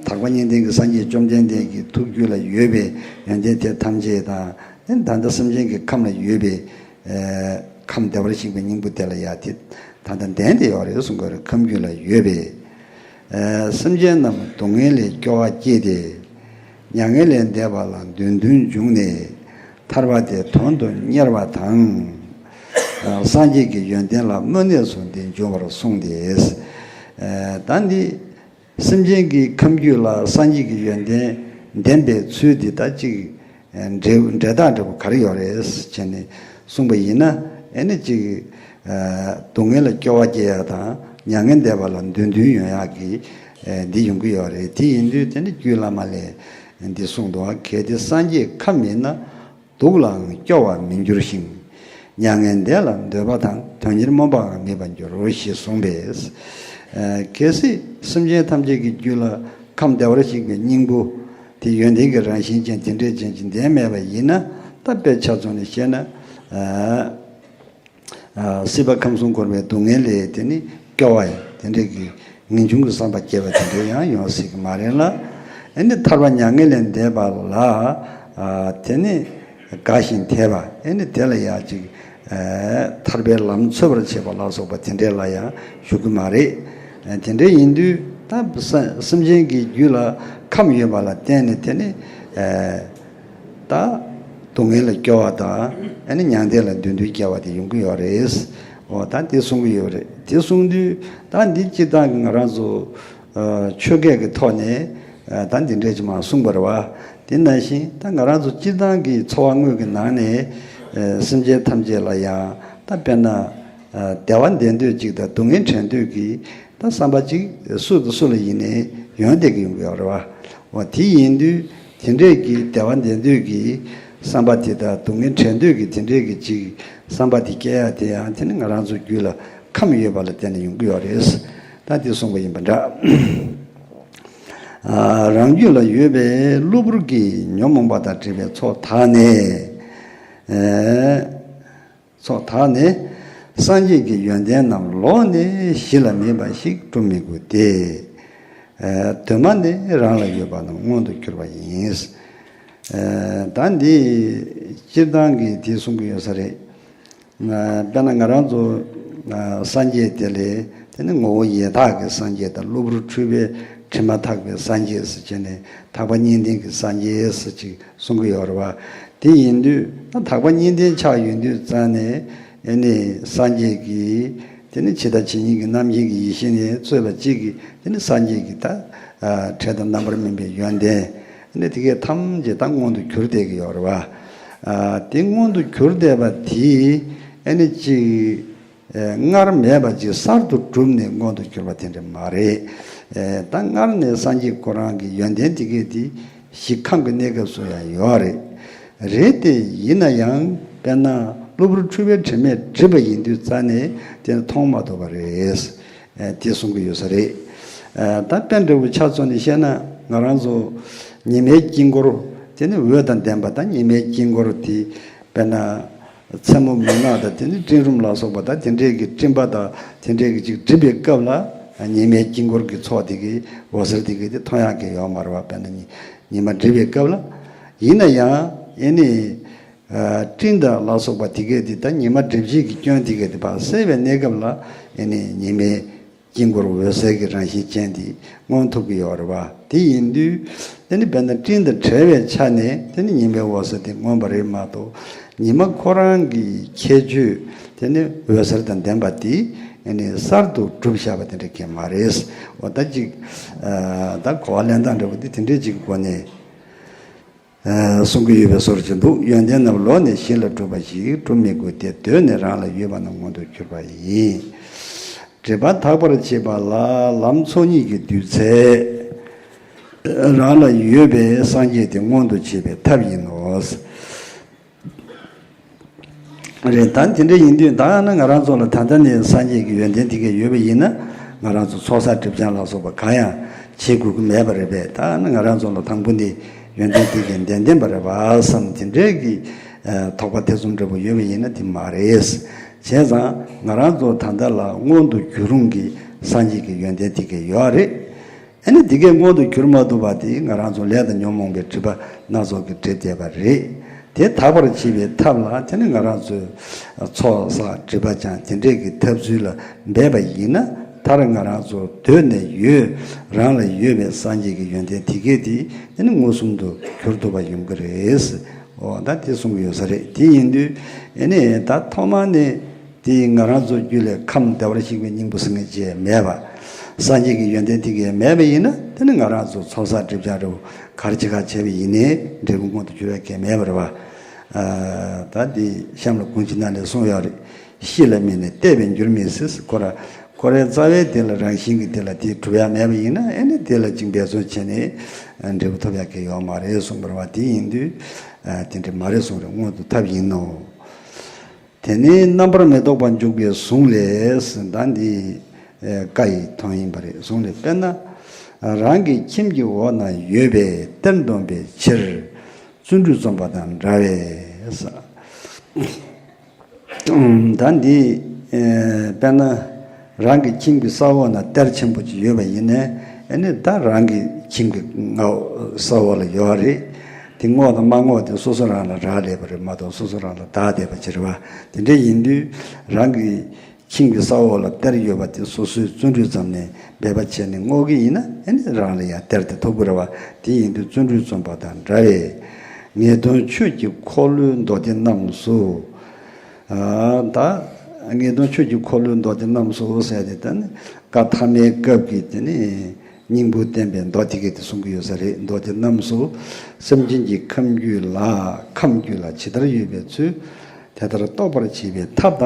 དག་པ་གཉིས་ལྡན་གྱི་སངས་རྒྱས་བཅོམ་ལྡན་འདས་ཀྱི་ཐུགས་རྒྱུད་ལ་ཡོད་པའི་ཡོན་ཏན་དེ་ཐམས་ཅད་དང་། ཨ་ད་ལྟ་སེམས་ཅན་གྱི་ཁམས་ལ་ཡོད་པའི་ཨ་ཁམས་བདེ་བར་གཤེགས་པའི་སྙིང་པོ་དེ་ལ་ཡང་དེ་ད་ལྟ་ལྡན་ཏེ་ཡོད་རེད་གསུང་གི་རེད། ཁམས་རྒྱུད་ལ་ཡོད་པས། ཨ་སེམས་ཅན་རྣམས་སྡུག་བསྔལ་ལས་སྐྱོ་བ་སྐྱེས་ཏེ། མྱ་ངན་ལས་འདས་པ་ལ་འདོད་འདུན་བྱུང་ནས་ཐར་པ་དེ་དོན་དུ་གཉེར་བ་དང་། ཨ་སངས་རྒྱས་ཀྱི་ཡོན་ཏན་ལ་སྨོན་གནས་སུ་འདི་འབྱུང་བར་གསུངས་ཏེ། ཨ་ད་འདི་སེམས་ཅན་གྱི་ཁམས་རྒྱུད་ལ་སངས་རྒྱས་ཀྱི་ཡོན་ཏན་ལྡན་པའི་ཚུལ་འདི་ལྟ་ཅིག་འབྲེལ་འབྲེལ་ཐག་འདྲ་པོ་ག་རེ་ཡོད་རེད་ཅེས་ནས་གསུངས་པ་ཡིན་ན། ཨེ་ནི་ཅིག་ཨ་སྡུག་བསྔལ་ལ་སྐྱོ་བ་སྐྱེ་ཡག་དང་མྱ་ངན་འདས་པ་ལ་འདོད་འདུན་ཡོང་ཡག་གི་ཨ་འདི་ཡོང་གི་ཡོད་རེད། དེ་ཡིན་དུས་དེ་ནི་རྒྱུད་བླ་མ་ལས་འདི་གསུངས་འདུག་གལ་ཏེ་སངས་རྒྱས་ཁམས་ཡིན་ན། སྡུག་ལའང་སྐྱོ་བར་མི་འགྱུར་ཞིང་། མྱ་ངན་འདས་ལ་འདོད་པ་དང་དོན་གཉེར་སྨོན་པའང་མེད་པར་འགྱུར་རོ་ཞེས་གསུངས་པས། ཨ་གལ་སྲིད་སེམས་ཅན་ཐམས་ཅད་ཀྱི་རྒྱུད་ལ་ཁམས་བདེ་བར་གཤེགས་པའི་སྙིང་པོ་དེ་ཡོན་ཏན་གྱི་རང་བཞིན་ཅན་དེ་འདྲས་ཅན་ཅིག་ལྡན་མེད་པ་ཡིན་ན། ད་དཔེ་ཆ་མཚོན་ནས་བཤད་ན། ཨ་ཨ་སྲིད་པ་ཁམས་གསུམ་འཁོར་བའི་སྡུག་བསྔལ་ལས་དེ་ནི་སྐྱོ་བ་དེ་འདྲས་ཀྱི་ངེས་འབྱུང་གི་བསམ་པ་སྐྱེ་བ་དེ་འདྲས་ཡང་ཡོང་སྲིད་ཀྱི་མ་རེད་ལ། ཨེ་ནི་ཐར་པ་མྱ་ངན་ལས་འདས་པ་ལ་ཨ་དེ་ནི་དགའ་ཞིང་དད་པ། ཨེ་ནི་དེ་ལ་ཡང་ཅིག་ཨ་ཐར་པའི་ལམ་འཚོལ་བར་བྱེད་པ་ལ་སོགས་པ་དེ་འདྲས་ལ་ཡང་ཞུགས་ཀྱི་མ་རེད། ཨ་དེ་འདྲས་ཡིན་དུས་ད་ས་སེམས་ཅན་གྱི་རྒྱུད་ལ་ཁམས་ཡོད་པ་ལ་བརྟེན་ནས་དེ་ནི་ཨ་ད་སྡུག་བསྔལ་ལ་སྐྱོ་བ་དང་། ཨ་ནི་མྱང་འདས་ལ་འདོད་འདུན་སྐྱེ་བ་དེ་ཡོང་གི་ཡོད་རེད། འོ་ད་དེ་གསུང་གི་ཡོད་རེད། དེ་གསུང་དུས་ད་འདི་སྤྱིར་བཏང་གི་ང་རང་ཚོ་ཨ་ཆོས་སྐད་ཀྱི་ཐོག་ནས་ཨ་ད་འདི་འདྲས་ཅིག་མར་གསུངས་པ་རེད་བ། དེ་ནང་བཞིན་ད་ང་རང་ཚོ་སྤྱིར་བཏང་གི་འཚོ་བ་དངོས་ཀྱི་ནང་ནས་ཨ་སེམས་ཅན་ཐམས་ཅད་ལ་ཡང་ད་དཔེར་ན་ཨ་བདེ་བ་འདོད་འདོད་ཅིག་དང་སྡུག་བསྔལ་དྲན་འདོད་ཀྱི་ད་བསམ་པ་ཅིག་སུ་དང་སུ་ལ་ཡིན་ནའི་ཡོང་བསྡད་ཀྱི་ཡོང་གི་ཡོད་རེད་བ། འོ་དེ་ཡིན་དུས་དེ་འདྲས་ཀྱི་བདེ་བ་འདོད་འདོད་ཀྱི་བསམ་པ་དེ་དང་སྡུག་བསྔལ་དྲན་འདོད་ཀྱི་དེ་འདྲས་ཀྱི་ཅིག་བསམ་པ་དེ་སྐྱེ་ཡ་དེ་ཡང་དེ་ནི་ང་རང་ཚོ་རྒྱུད་ལ་ཁམས་ཡོད་པ་ལ་བརྟེན་ནས་ཡོང་གི་ཡོད་རེད། ད་དེ་གསུངས་པ་ཡིན་པ་འདྲ། ཨ་རང་རྒྱུད་ལ་ཡོད་པའི་གློ་བུར་གྱི་ཉོན་མོངས་པ་དང་བྲལ་བའི་ཚོགས་དག་ནས། ཨེ། ཚོགས་དག་ནི། སངས་རྒྱས་ཀྱི་ཡོན་ཏན་རྣམས་ལོག་ནས་གཞི་ལ་མེད་པ་ཞིག་སྒྲུབ་མི་དགོས་ཏེ། ཨ་གདོད་མ་ནས་རང་ལ་ཡོད་པ་རྣམས་མངོན་དུ་གྱུར་པ་ཡིན། ཨ་ད་འདི་སྤྱིར་བཏང་གི་དེ་གསུང་གི་ཡོད་ས་རེད། ཨ་དཔེར་ན་ང་རང་ཚོ་ཨ་སངས་རྒྱས་དེ་ལས་དེ་ནི་ངོ་བོ་ཡེ་དག་གི་སངས་རྒྱས་དང་གློ་བུར་འཁྲུལ་པའི་དྲི་མ་དག་པའི་སངས་རྒྱས་སུ་བྱས་ནས་དག་པ་གཉིས་ལྡན་གྱི་སངས་རྒྱས་སུ་ཅིག་གསུང་གི་ཡོད་རེད་བ། དེ་ཡིན་དུས་ད་དག་པ་གཉིས་ལྡན་ཆགས་ཡོང་དུས་ཙང་ནས་ཨེ་ནི་སངས་རྒྱས་ཀྱི་དེ་ནི་ཇི་ལྟ་ཇི་སྙེད་ཀྱི་རྣམ་མཁྱེན་གྱི་ཡེ་ཤེས་ནས་གཙོས་པ་གཅིག་གིས་དེ་ནི་སངས་རྒྱས་ཀྱི་ད་ཨ་བྲལ་དང་རྣམ་པར་སྨིན་པའི་ཡོན་ཏན་ཨེ་ནི་དེ་གས་ཐམས་ཅད་ད་མངོན་དུ་གྱུར་བསྡད་ཀྱི་ཡོད་རེད་བ། ཨ་དེ་མངོན་དུ་གྱུར་བསྡད་པ་དེ་ཨེ་ནི་གཅིག་སྔར་མེད་པ་ཅིག་གསར་དུ་གྲུབ་ནས་མངོན་དུ་གྱུར་པ་དེ་འདྲ་མ་རེད། ད་སྔར་ནས་སངས་རྒྱས་ཁོ་རང་གི་ཡོན་ཏན་དེ་གས་དེ་གཞི་ཁམས་ཀྱི་གནས་སྐབས་སུ་ཡང་ཡོད་རེད། རེད་དེ་ཡིན་ན་ཡང་དཔེར་ན་གློ་བུར་འཁྲུལ་པའི་དྲི་མས་བསྒྲིབས་པ་ཡིན་དུས་རྩ་ནས་དེ་མཐོང་མ་ཐུབ་པ་རེད། དེ་གསུང་གི་ཡོད་ས་རེད། ད་དཔེ་འདྲ་བོ་ཆ་མཚོན་ནས་བཤད་ན་ང་རང་ཚོ་ཉི་མའི་དཀྱིལ་འཁོར་དེ་ནི་འོད་དང་ལྡན་པ་དང་ཉི་མའི་དཀྱིལ་འཁོར་དེ་དཔེར་ན། མཚན་མོ་མུན་ནག་དང་དེ་ནི་སྤྲིན་རུམ་ལ་སོགས་པ་དང་དེ་འདྲས་ཀྱི་སྤྲིན་པ་དང་དེ་འདྲས་ཀྱི་ཅིག་བསྒྲིབས་པའི་སྐབས་ལ་ཉི་མའི་དཀྱིལ་འཁོར་གྱི་ཚོགས་དེ་གི་འོད་ཟེར་དེ་གི་དེ་མཐོང་ཡག་གི་ཡོད་མ་རེད་བ། དཔེར་ན་ཉི་ཉི་མ་བསྒྲིབས་པའི་སྐབས་ལ། ཡིན་ན་ཡང་ཨེ་ནི་སྤྲིན་དང་ལ་སོགས་པ་དེ་གས་དེ་ད་ཉི་མ་བསྒྲིབས་བྱེད་ཀྱི་སྐྱོན་དེ་གས་དེ་ཕར་བསལ་བའི་གནས་སྐབས་ལ་ཨེ་ནི་ཉི་མའི་དཀྱིལ་འཁོར་འོད་གསལ་གྱི་རང་བཞིན་ཅན་དེ་མངོན་ཐུབ་ཀྱི་ཡོད་རེད་བ། དེ་ཡིན་དུས་དེ་ནི་དཔེར་ན་སྤྲིན་དང་བྲལ་བའི་ཆ་ནས་དེ་ནི་ཉི་མའི་འོད་ཟེར་དེ་མངོན་པ་རེད་མ་གཏོགས་ཉི་མ་ཁོ་རང་གི་ཁྱད་ཆོས་དེ་ནི་འོད་ཟེར་དང་ལྡན་པ་དེ་ནི་གསར་དུ་གྲུབ་བཞག་པ་དེ་འདྲ་གང་མ་རེད། འོ་ད་ཅིག་ད་གོ་བ་ལེན་སྟངས་འདྲ་བོ་དེ་དེ་འདྲའི་ཅིག་གི་སྒོ་ནས། གསུང་གི་ཡོད་པའི་བཟོ་འདྲ་ཅིག་འདུག་ཡོན་ཏན་རྣམས་ལོག་ནས་གཞི་ལ་གྲུབ་པ་ཞིག་གྲུབ་མི་དགོས་ཏེ། གདོད་ནས་རང་ལ་ཡོད་པ་རྣམས་མངོན་དུ་གྱུར་པ་ཡིན། སྒྲིབ་པ་དག་པར་བྱེད་པ་ལ་ལམ་ཚོགས་གཉིས་ཀྱི་བདུད་རྩི། རང་ལ་ཡོད་པའི་སངས་རྒྱས་དེ་མངོན་དུ་བྱེད་པའི་ཐབས་ཡིན་ནོ། རེད། ད་དེ་འདྲ་ཡིན་དུས་ད་ནི་ང་རང་ཚོ་ལ་ད་ལྟ་ནས་སངས་རྒྱས་ཀྱི་ཡོན་ཏན་དེ་གས་ཡོད་པ་ཡིན་ན་ང་རང་ཚོ་ཚོགས་བསགས་སྒྲིབ་སྦྱང་ལ་སོགས་པ་གང་ཡང་བྱེད་དགོས་ཀྱི་མེད་པ་རེད་པས། ད་ནི་ང་རང་ཚོ་ལ་དང་པོ་ནས་ཡོན་ཏན་དེ་གས་ལྡན་ལྡན་པ་རེད་པ་བསམ། དེ་འདྲའི་གི་དོགས་པ་ཐེ་ཚོམ་འདྲ་པོ་ཡོད་པ་ཡིན་ན་དེ་མ་རེད། བྱས་ཙང་ང་རང་ཚོ་ད་ལྟ་ལ་མངོན་དུ་འགྱུར་རུང་གི་སངས་རྒྱས་ཀྱི་ཡོན་ཏན་དེ་གས་ཡོད་རེད། ཨ་ནི་འདི་གས་མངོན་དུ་གྱུར་མ་ཐུབ་པ་དེ་ང་རང་ཚོ་ལས་དང་ཉོན་མོངས་པའི་སྒྲིབ་པ་སྣ་ཚོགས་ཀྱིས་བསྒྲིབས་བསྡད་པ་རེད། དེ་དག་པར་བྱེད་པའི་ཐབས་ལ་དེ་ནི་ང་རང་ཚོས་ཚོགས་བསགས་སྒྲིབ་པ་སྦྱང་དེ་འདྲས་ཀྱི་ཐབས་ཚུལ་ལ་འབད་པ་ཡིན་ན་མཐར་ང་རང་ཚོ་གདོད་ནས་ཡོད་རང་ལ་ཡོད་པའི་སངས་རྒྱས་ཀྱི་ཡོན་ཏན་དེ་གས་དེ་དེ་ནི་མངོན་སུམ་དུ་གྱུར་ཐུབ་པ་ཡོང་གི་རེད། འོ་ད་དེ་གསུང་གི་ཡོད་ས་རེད། དེ་ཡིན་དུས་ཨ་ནི་ད་ཐོག་མ་ནས། དེ་ང་རང་ཚོ་རྒྱུད་ལས་ཁམས་བདེ་བར་གཤེགས་པའི་སྙིང་པོ་སེང་གེ་ཅན་མེད་པ། སངས་རྒྱས་ཀྱི་ཡོན་ཏན་དེ་གས་མེད་པ་ཡིན་ན་དེ་ནི་ང་རང་ཚོ་ཚོགས་བསགས་སྒྲིབ་སྦྱང་རེ་བ་ག་རེ་ཅི་ག་བྱས་པ་ཡིན་ནའི་འབྲས་བུ་མངོན་དུ་གྱུར་ཡ་གང་མེད་པ་རེད་བ། ད་དེ་གཤམ་ལ་དགོངས་གཅིག་ནང་ལས་གསུངས་ཡོད་རེད། གཤིས་ལ་དམིགས་ནས་བལྟས་པས་འགྱུར་མི་སྲིད། ཁོ་ར་ཁོ་རའི་རྩ་བའི་དེ་ལ་རང་བཞིན་གྱི་དེ་ལ་དེ་གྲུབ་ཡ་མེད་པ་ཡིན་ན་ཨེ་ནི་དེ་ལ་ཅིག་འབད་བརྩོན་བྱས་ནས་འབྲས་བུ་ཐོབ་ཡ་གང་ཡོད་མ་རེད་གསུངས་པ་རེད་བ། དེ་ཡིན་དུས་དེ་འདྲ་མ་རེད་གསུངས་རེད། མངོན་དུ་ཐབས་ཡིན་ནོ། དེ་ནི་རྣམ་པར་མི་རྟོག་པ་འཇུག་པའི་གཟུངས་ལས། ཟེར་ད་འདི་བཀའ་ཡི་དོན་ཡིན་པ་རེད། གཟུངས་ལས་དཔེར་ན། རང་གི་ཁྱིམ་གྱི་འོག་ན་ཡོད་པའི་གཏེར་འདོན་པའི་ཕྱིར། བརྩོན་འགྲུས་རྩོམ་པ་དང་འདྲ་བས། ད་འདི་དཔེར་ན། རང་གི་ཁྱིམ་གྱི་ས་འོག་ན་གཏེར་ཆེན་པོ་ཅིག་ཡོད་པ་ཡིན་ནའི་ཨ་ནི་ད་རང་གི་ཁྱིམ་གྱི་ས་འོག་ལ་ཡོད་རེད། དེ་བསྔོག་དང་མ་བསྔོག་དེ་སོ་སོ་རང་ལ་རག་ལས་པ་རེད་མ་གཏོགས་སོ་སོ་རང་ལ་བདག་བསྡད་པ་ཅིག་རེད་བ། དེ་འདྲ་ཡིན་དུས་རང་གི་ཁྱིམ་གྱི་ས་འོག་ལ་གཏེར་ཡོད་པ་དེ་སོ་སོའི་བརྩོན་འགྲུས་ཙམ་ནས་འབད་པ་བྱས་ནས་བསྔོག་གི་ཡིན་ན་ཨ་ནི་རང་ལ་ཡང་གཏེར་དེ་ཐོབ་ཀྱི་རེད་བ། དེ་ཡིན་དུས་བརྩོན་འགྲུས་རྩོམ་པ་དང་འདྲ་བས། ངེས་དོན་ཆོས་ཀྱི་འཁོར་ལོའི་མདོ་སྡེ་རྣམས་སུ། ད་ངེས་དོན་ཆོས་ཀྱི་འཁོར་ལོའི་མདོ་སྡེ་རྣམས་སུ་ཟེར་ཏེ་ད་ནི་བཀའ་ཐ་མའི་སྐབས་ཀྱི་དེ་ནི་སྙིང་པོ་བསྟན་པའི་མདོ་དེ་གས་དེ་གསུང་གི་ཡོད་ས་རེད། མདོ་སྡེ་རྣམས་སུ་སེམས་ཅན་གྱི་ཁམས་རྒྱུད་ལ་ཁམས་རྒྱུད་ལ་ཇི་ལྟར་ཡོད་པའི་ཚུལ་དེ་ལྟར་རྟོགས་པར་བྱེད་པའི་ཐབས་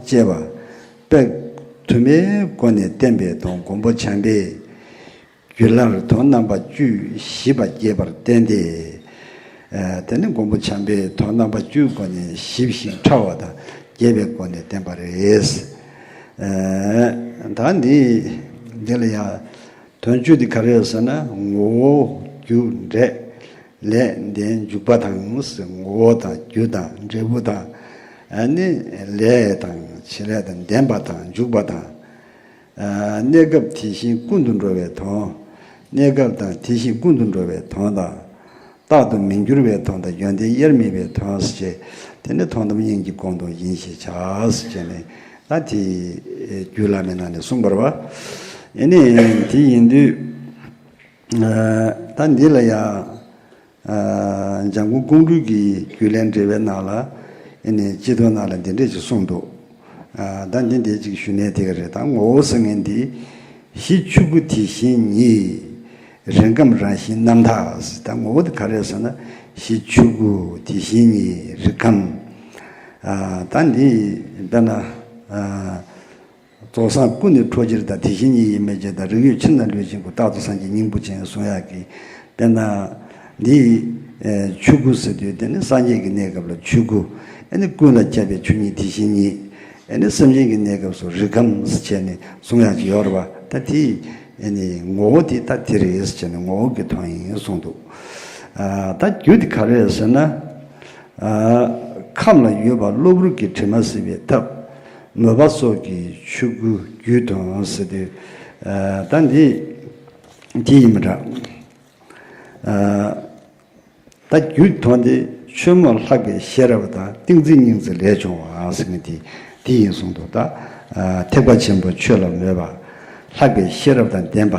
དང་བཅས་པ་དཔེ་དུ་མའི་སྒོ་ནས་བསྟན་པའི་དོན་མགོན་པོ་བྱམས་པས། རྒྱུད་བླར་དོན་རྣམ་པ་བཅུ་ཞིབ་པ་རྒྱས་པར་བསྟན་ཏེ། དེ་ནི་མགོན་པོ་བྱམས་པས་དོན་རྣམ་པ་བཅུའི་སྒོ་ནས་ཞིབ་ཞིང་ཕྲ་བ་དང་རྒྱས་པའི་སྒོ་ནས་བསྟན་པ་རེད། ད་འདི་འདི་ལ་ཡང་དོན་བཅུ་འདི་ག་རེ་ཟེར་ན་ངོ་བོ་རྒྱུ་འབྲས་ལས་ལྡན་འཇུག་པ་དང་། ངོ་བོ་དང་རྒྱུ་དང་འབྲས་བུ་དང་ནི་ལས་དང་བྱེད་ལས་དང་ལྡན་པ་དང་འཇུག་པ་དང་། གནས་སྐབས་དེ་བཞིན་ཀུན་ཏུ་འགྲོ་བའི་དོན། གནས་སྐབས་དང་དེ་བཞིན་ཀུན་ཏུ་འགྲོ་བའི་དོན་དང་། རྟག་ཏུ་མི་འགྱུར་བའི་དོན་དང་ཡོན་ཏན་དབྱེར་མེད་པའི་དོན་ཟེར་བྱས། དེ་ནི་དོན་དམ་དབྱིངས་ཀྱི་སྐུ་མདོག་ཡིན་ཞེས་བྱ་ཟེར་བྱས་ནས་ད་དེ་རྒྱུད་བླ་མའི་ནང་ནས་གསུངས་པ་རེད་བ། ཨེ་ནི་དེ་ཡིན་དུས་ད་འདི་ལ་ཡང་། འཇམ་མགོན་ཀོང་སྤྲུལ་གྱི་རྒྱུད་ལས་འགྲེལ་པའི་ནང་ལ་ཨེ་ནི་སྤྱི་དོན་ནང་ལ་འདི་འདྲས་ཅིག་གསུངས་འདུག་ད་འདི་འདྲས་ཅིག་ཞུ་ནས་དེ་ག་རེད། ད་ངོ་བོ་ཟེར་མཁན་འདི་གཞི་ཆོས་སྐུ་དེ་བཞིན་ཉིད། རིགས་ཁམས་རང་བཞིན་རྣམ་དག་ད་ངོ་བོ་དེ་ག་རེད་ཟེར་ན་གཞི་ཆོས་སྐུ་དེ་བཞིན་ཉིད་རིགས་ཁམས། ད་འདི་དཔེར་ན་ རྫོགས་སངས་སྐུ་ནི་ཁྲོ་ཆེར་དང་། དེ་བཞིན་ཉིད་ཡིན་མིན་ཅན་དང་། རིགས་ཡོད་ཕྱིར་ན་ལུས་ཅན་སྐུ། རྟག་ཏུ་སངས་རྒྱས་སྙིང་པོ་ཅན་གསུང་ཡག་གི། དཔེར་ན་འདི་ཆོས་སྐུ་ཟེར་དུས་དེ་ནི་སངས་རྒྱས་ཀྱི་གནས་སྐབས་ལ་ཆོས་སྐུ། ཨ་ནི་ཀུན་ལ་ཁྱབ་པའི་ཆོས་ཉིད་དེ་བཞིན་ཉིད། ཨ་ནི་སེམས་ཅན་གྱི་གནས་སྐབས་སུ་རིགས་ཁམས་ཟེར་བྱས་ནས་གསུང་ཡག་ཅིག་ཡོད་རེད་བ། ད་དེ་ཨ་ནི་ངོ་བོ་དེ་ད་དེ་རེད་ཟེར་བྱས་ནས་ངོ་བོ་གི་དོན་ཡིན་གསུངས་འདུག་ཨ། ད་རྒྱུ་དེ་ག་རེ་རེད་ཟེར་ན། ཨ། ཁམས་ལ་ཡོད་པ་གློ་བུར་གྱི་དྲི་མ་སེལ་བའི་ཐབས། མོས་པ་སོགས་ཀྱི་ཆོས་སྐུའི་རྒྱུད་དང་ཟེར་དུས། ཨ། ད་འདི་དེ་ཡིན་པ་འདྲ། ཨ། ད་རྒྱུད་དོན་དེ་ཆོས་མོས་ལྷག་པའི་ཤེས་རབ་དང་། ཏིང་འཛིན་སྙིང་བརྩེ་ལས་བྱུང་བ་ཟེར་མཁན་དེ་དེ་ཡིན་གསུངས་འདུག་ད། ཨ། ཐེག་པ་ཆེན་པོ་ཆོས་ལ་མོས་པ། ལྷག་པའི་ཤེས་རབ་དང་ལྡན་པ།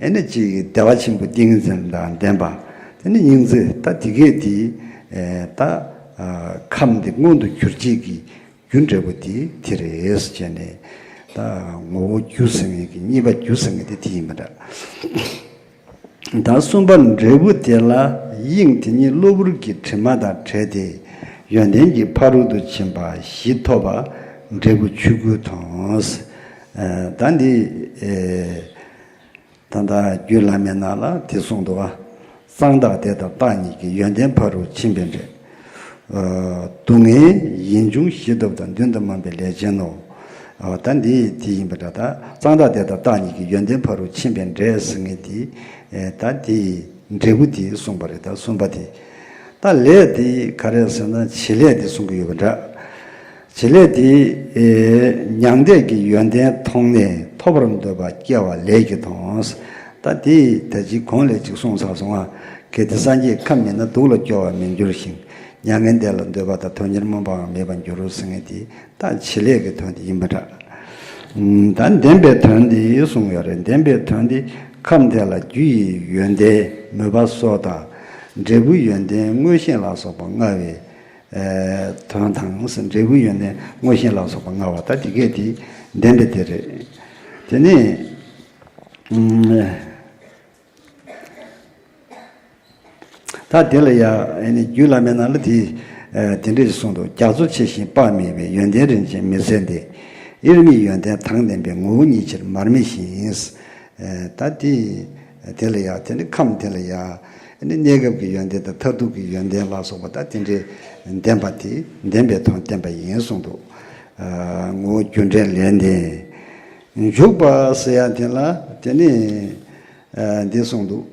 ཨེ་ནི་ཅིག་བདེ་བ་ཆེན་པོ་ཏིང་འཛིན་དང་ལྡན་པ། དེ་ནི་སྙིང་བརྩེ། ད་དེ་གས་དེ། ཨེ། ད། ཨ། ཁམས་འདི་མངོན་དུ་གྱུར་བྱེད་ཀྱི་རྒྱུ་འབྲས་བུ་དེ་དེ་རེད་ཟེར་བྱས་ནས། ད་ངོ་བོ་རྒྱུ་ཟེར་མཁན་གྱི་གཉིས་པ་རྒྱུ་ཟེར་མཁན་དེ་དེ་ཡིན་པ་འདྲ། ད་གསུམ་པ་འབྲས་བུ་དེ་ལ་དབྱིངས་དེ་ཉིད་གློ་བུར་གྱི་དྲི་མ་དང་བྲལ་ཏེ་ཡོན་ཏན་གྱི་ཕ་རོལ་ཏུ་ཕྱིན་པ་བཞི་ཐོབ་པ་འབྲས་བུ་ཆོས་སྐུའི་དོན། ཨ། ད་འདི། ཨེ། ད་ལྟ་རྒྱུད་བླ་མའི་ནང་ལ་དེ་གསུངས་འདུག་བ། གཙང་དག་དེ་དང་རྟག་གཉིས་ཀྱི། ཡོན་ཏན་ཕ་རོལ་ཕྱིན་པའི་འབྲས། ཨ། སྡུག་བསྔལ་ཡིད་འབྱུང་བཞི་ཐོབ་དང་། བདུན་དུ་སྨིན་པའི་ལས་ཅན་ནོ། ཨ། ད་འདི་དེ་ཡིན་པ་འདྲ། ད་གཙང་དག་དེ་དང་རྟག་གཉིས་ཀྱི། ཡོན་ཏན་ཕ་རོལ་ཕྱིན་པའི་འབྲས་ཟེར་མཁན་དེ། ཨེ། ད་དེ་འབྲས་བུ་དེ་གསུངས་པ་རེད། ད་གསུམ་པ་དེ། ད་ལས་དེ་ག་རེ་ཟེར་ན་བྱེད་ལས་དེ་གསུང་གི་ཡོད་པ་འདྲ། བྱེད་ལས་དེ། ཨེ། མྱང་འདས་ཀྱི་ཡོན་ཏན་མཐོང་ནས་ཐོབ་པར་འདོད་པ་སྐྱེ་བ་ལས་ཀྱི་དོན། ད་དེ་ད་ཅི་གོང་ལས་ཅིག་གསུངས་ཚར་སོང་ང་། གལ་ཏེ་སངས་རྒྱས་ཁམས་མིན་ན། སྡུག་ལ་སྐྱོ་བར་མི་འགྱུར་ཞིང་། མྱ་ངན་འདས་ལ་འདོད་པ་དང་། དོན་གཉེར་སྨོན་པའང་མེད་པར་འགྱུར་རོ་ཟེར་མཁན་དེ། ད་བྱེད་ལས་ཀྱི་དོན་དེ་ཡིན་པ་འདྲ། ད་ལྡན་པའི་དོན་དེ་གསུངས་ཡོད་རེད། ལྡན་པའི་དོན་དེ་ཁམས་དེ་ལ་རྒྱུ་ཡི་ཡོན་ཏན་མོས་པ་སོགས་དང་། འབྲས་བུ་ཡོན་ཏན་མངོན་ཞེན་ལ་སོགས་པ་མངའ་བའི། ཨེ། དོན་དང་། འབྲས་བུ་ཡོན་ཏན་མངོན་ཞེན་ལ་སོགས་པ་མངའ་བ། ད་དེ་གས་དེ་ལྡན་པའི་དེ་རེད། དེ་ནས། ཨུམ། ད་དེ་ལ་ཡང་ཨེ་ནི་རྒྱུད་བླ་མའི་ནང་ལ་དེ། ཨེ། དེ་འདྲ་ཞིག་གསུངས་འདུག་རྒྱ་མཚོ་ཆེ་ཞིང་དཔག་མེད་པའི། ཡོན་ཏན་རིན་ཆེན་མི་ཟད་དེ། དབྱེར་མེད་ཡོན་ཏན་དང་ལྡན་པའི། ངོ་བོ་ཉིད་ཆེར་མར་མེ་བཞིན། ཨེ། ད་དེ་དེ་ལ་ཡང་དེ་ནི་ཁམས་དེ་ལ་ཡང་ཨེ་ནི་གནས་སྐབས་ཀྱི་ཡོན་ཏན་དང་མཐར་ཐུག་གི་ཡོན་ཏན་ལ་སོགས་པ་ད་དེ་འདྲའི་ལྡན་པ་དེ་ལྡན་པའི་དོན་བསྟན་པ་ཡིན་གསུངས་འདུག་ཨ། ངོ་བོ་རྒྱུ་འབྲས་ལས་ལྡན། འཇུག་པ་ཟེར་ཡ་དེ་ལ་དེ་ནི། ཨ། འདི་གསུངས་འདུག་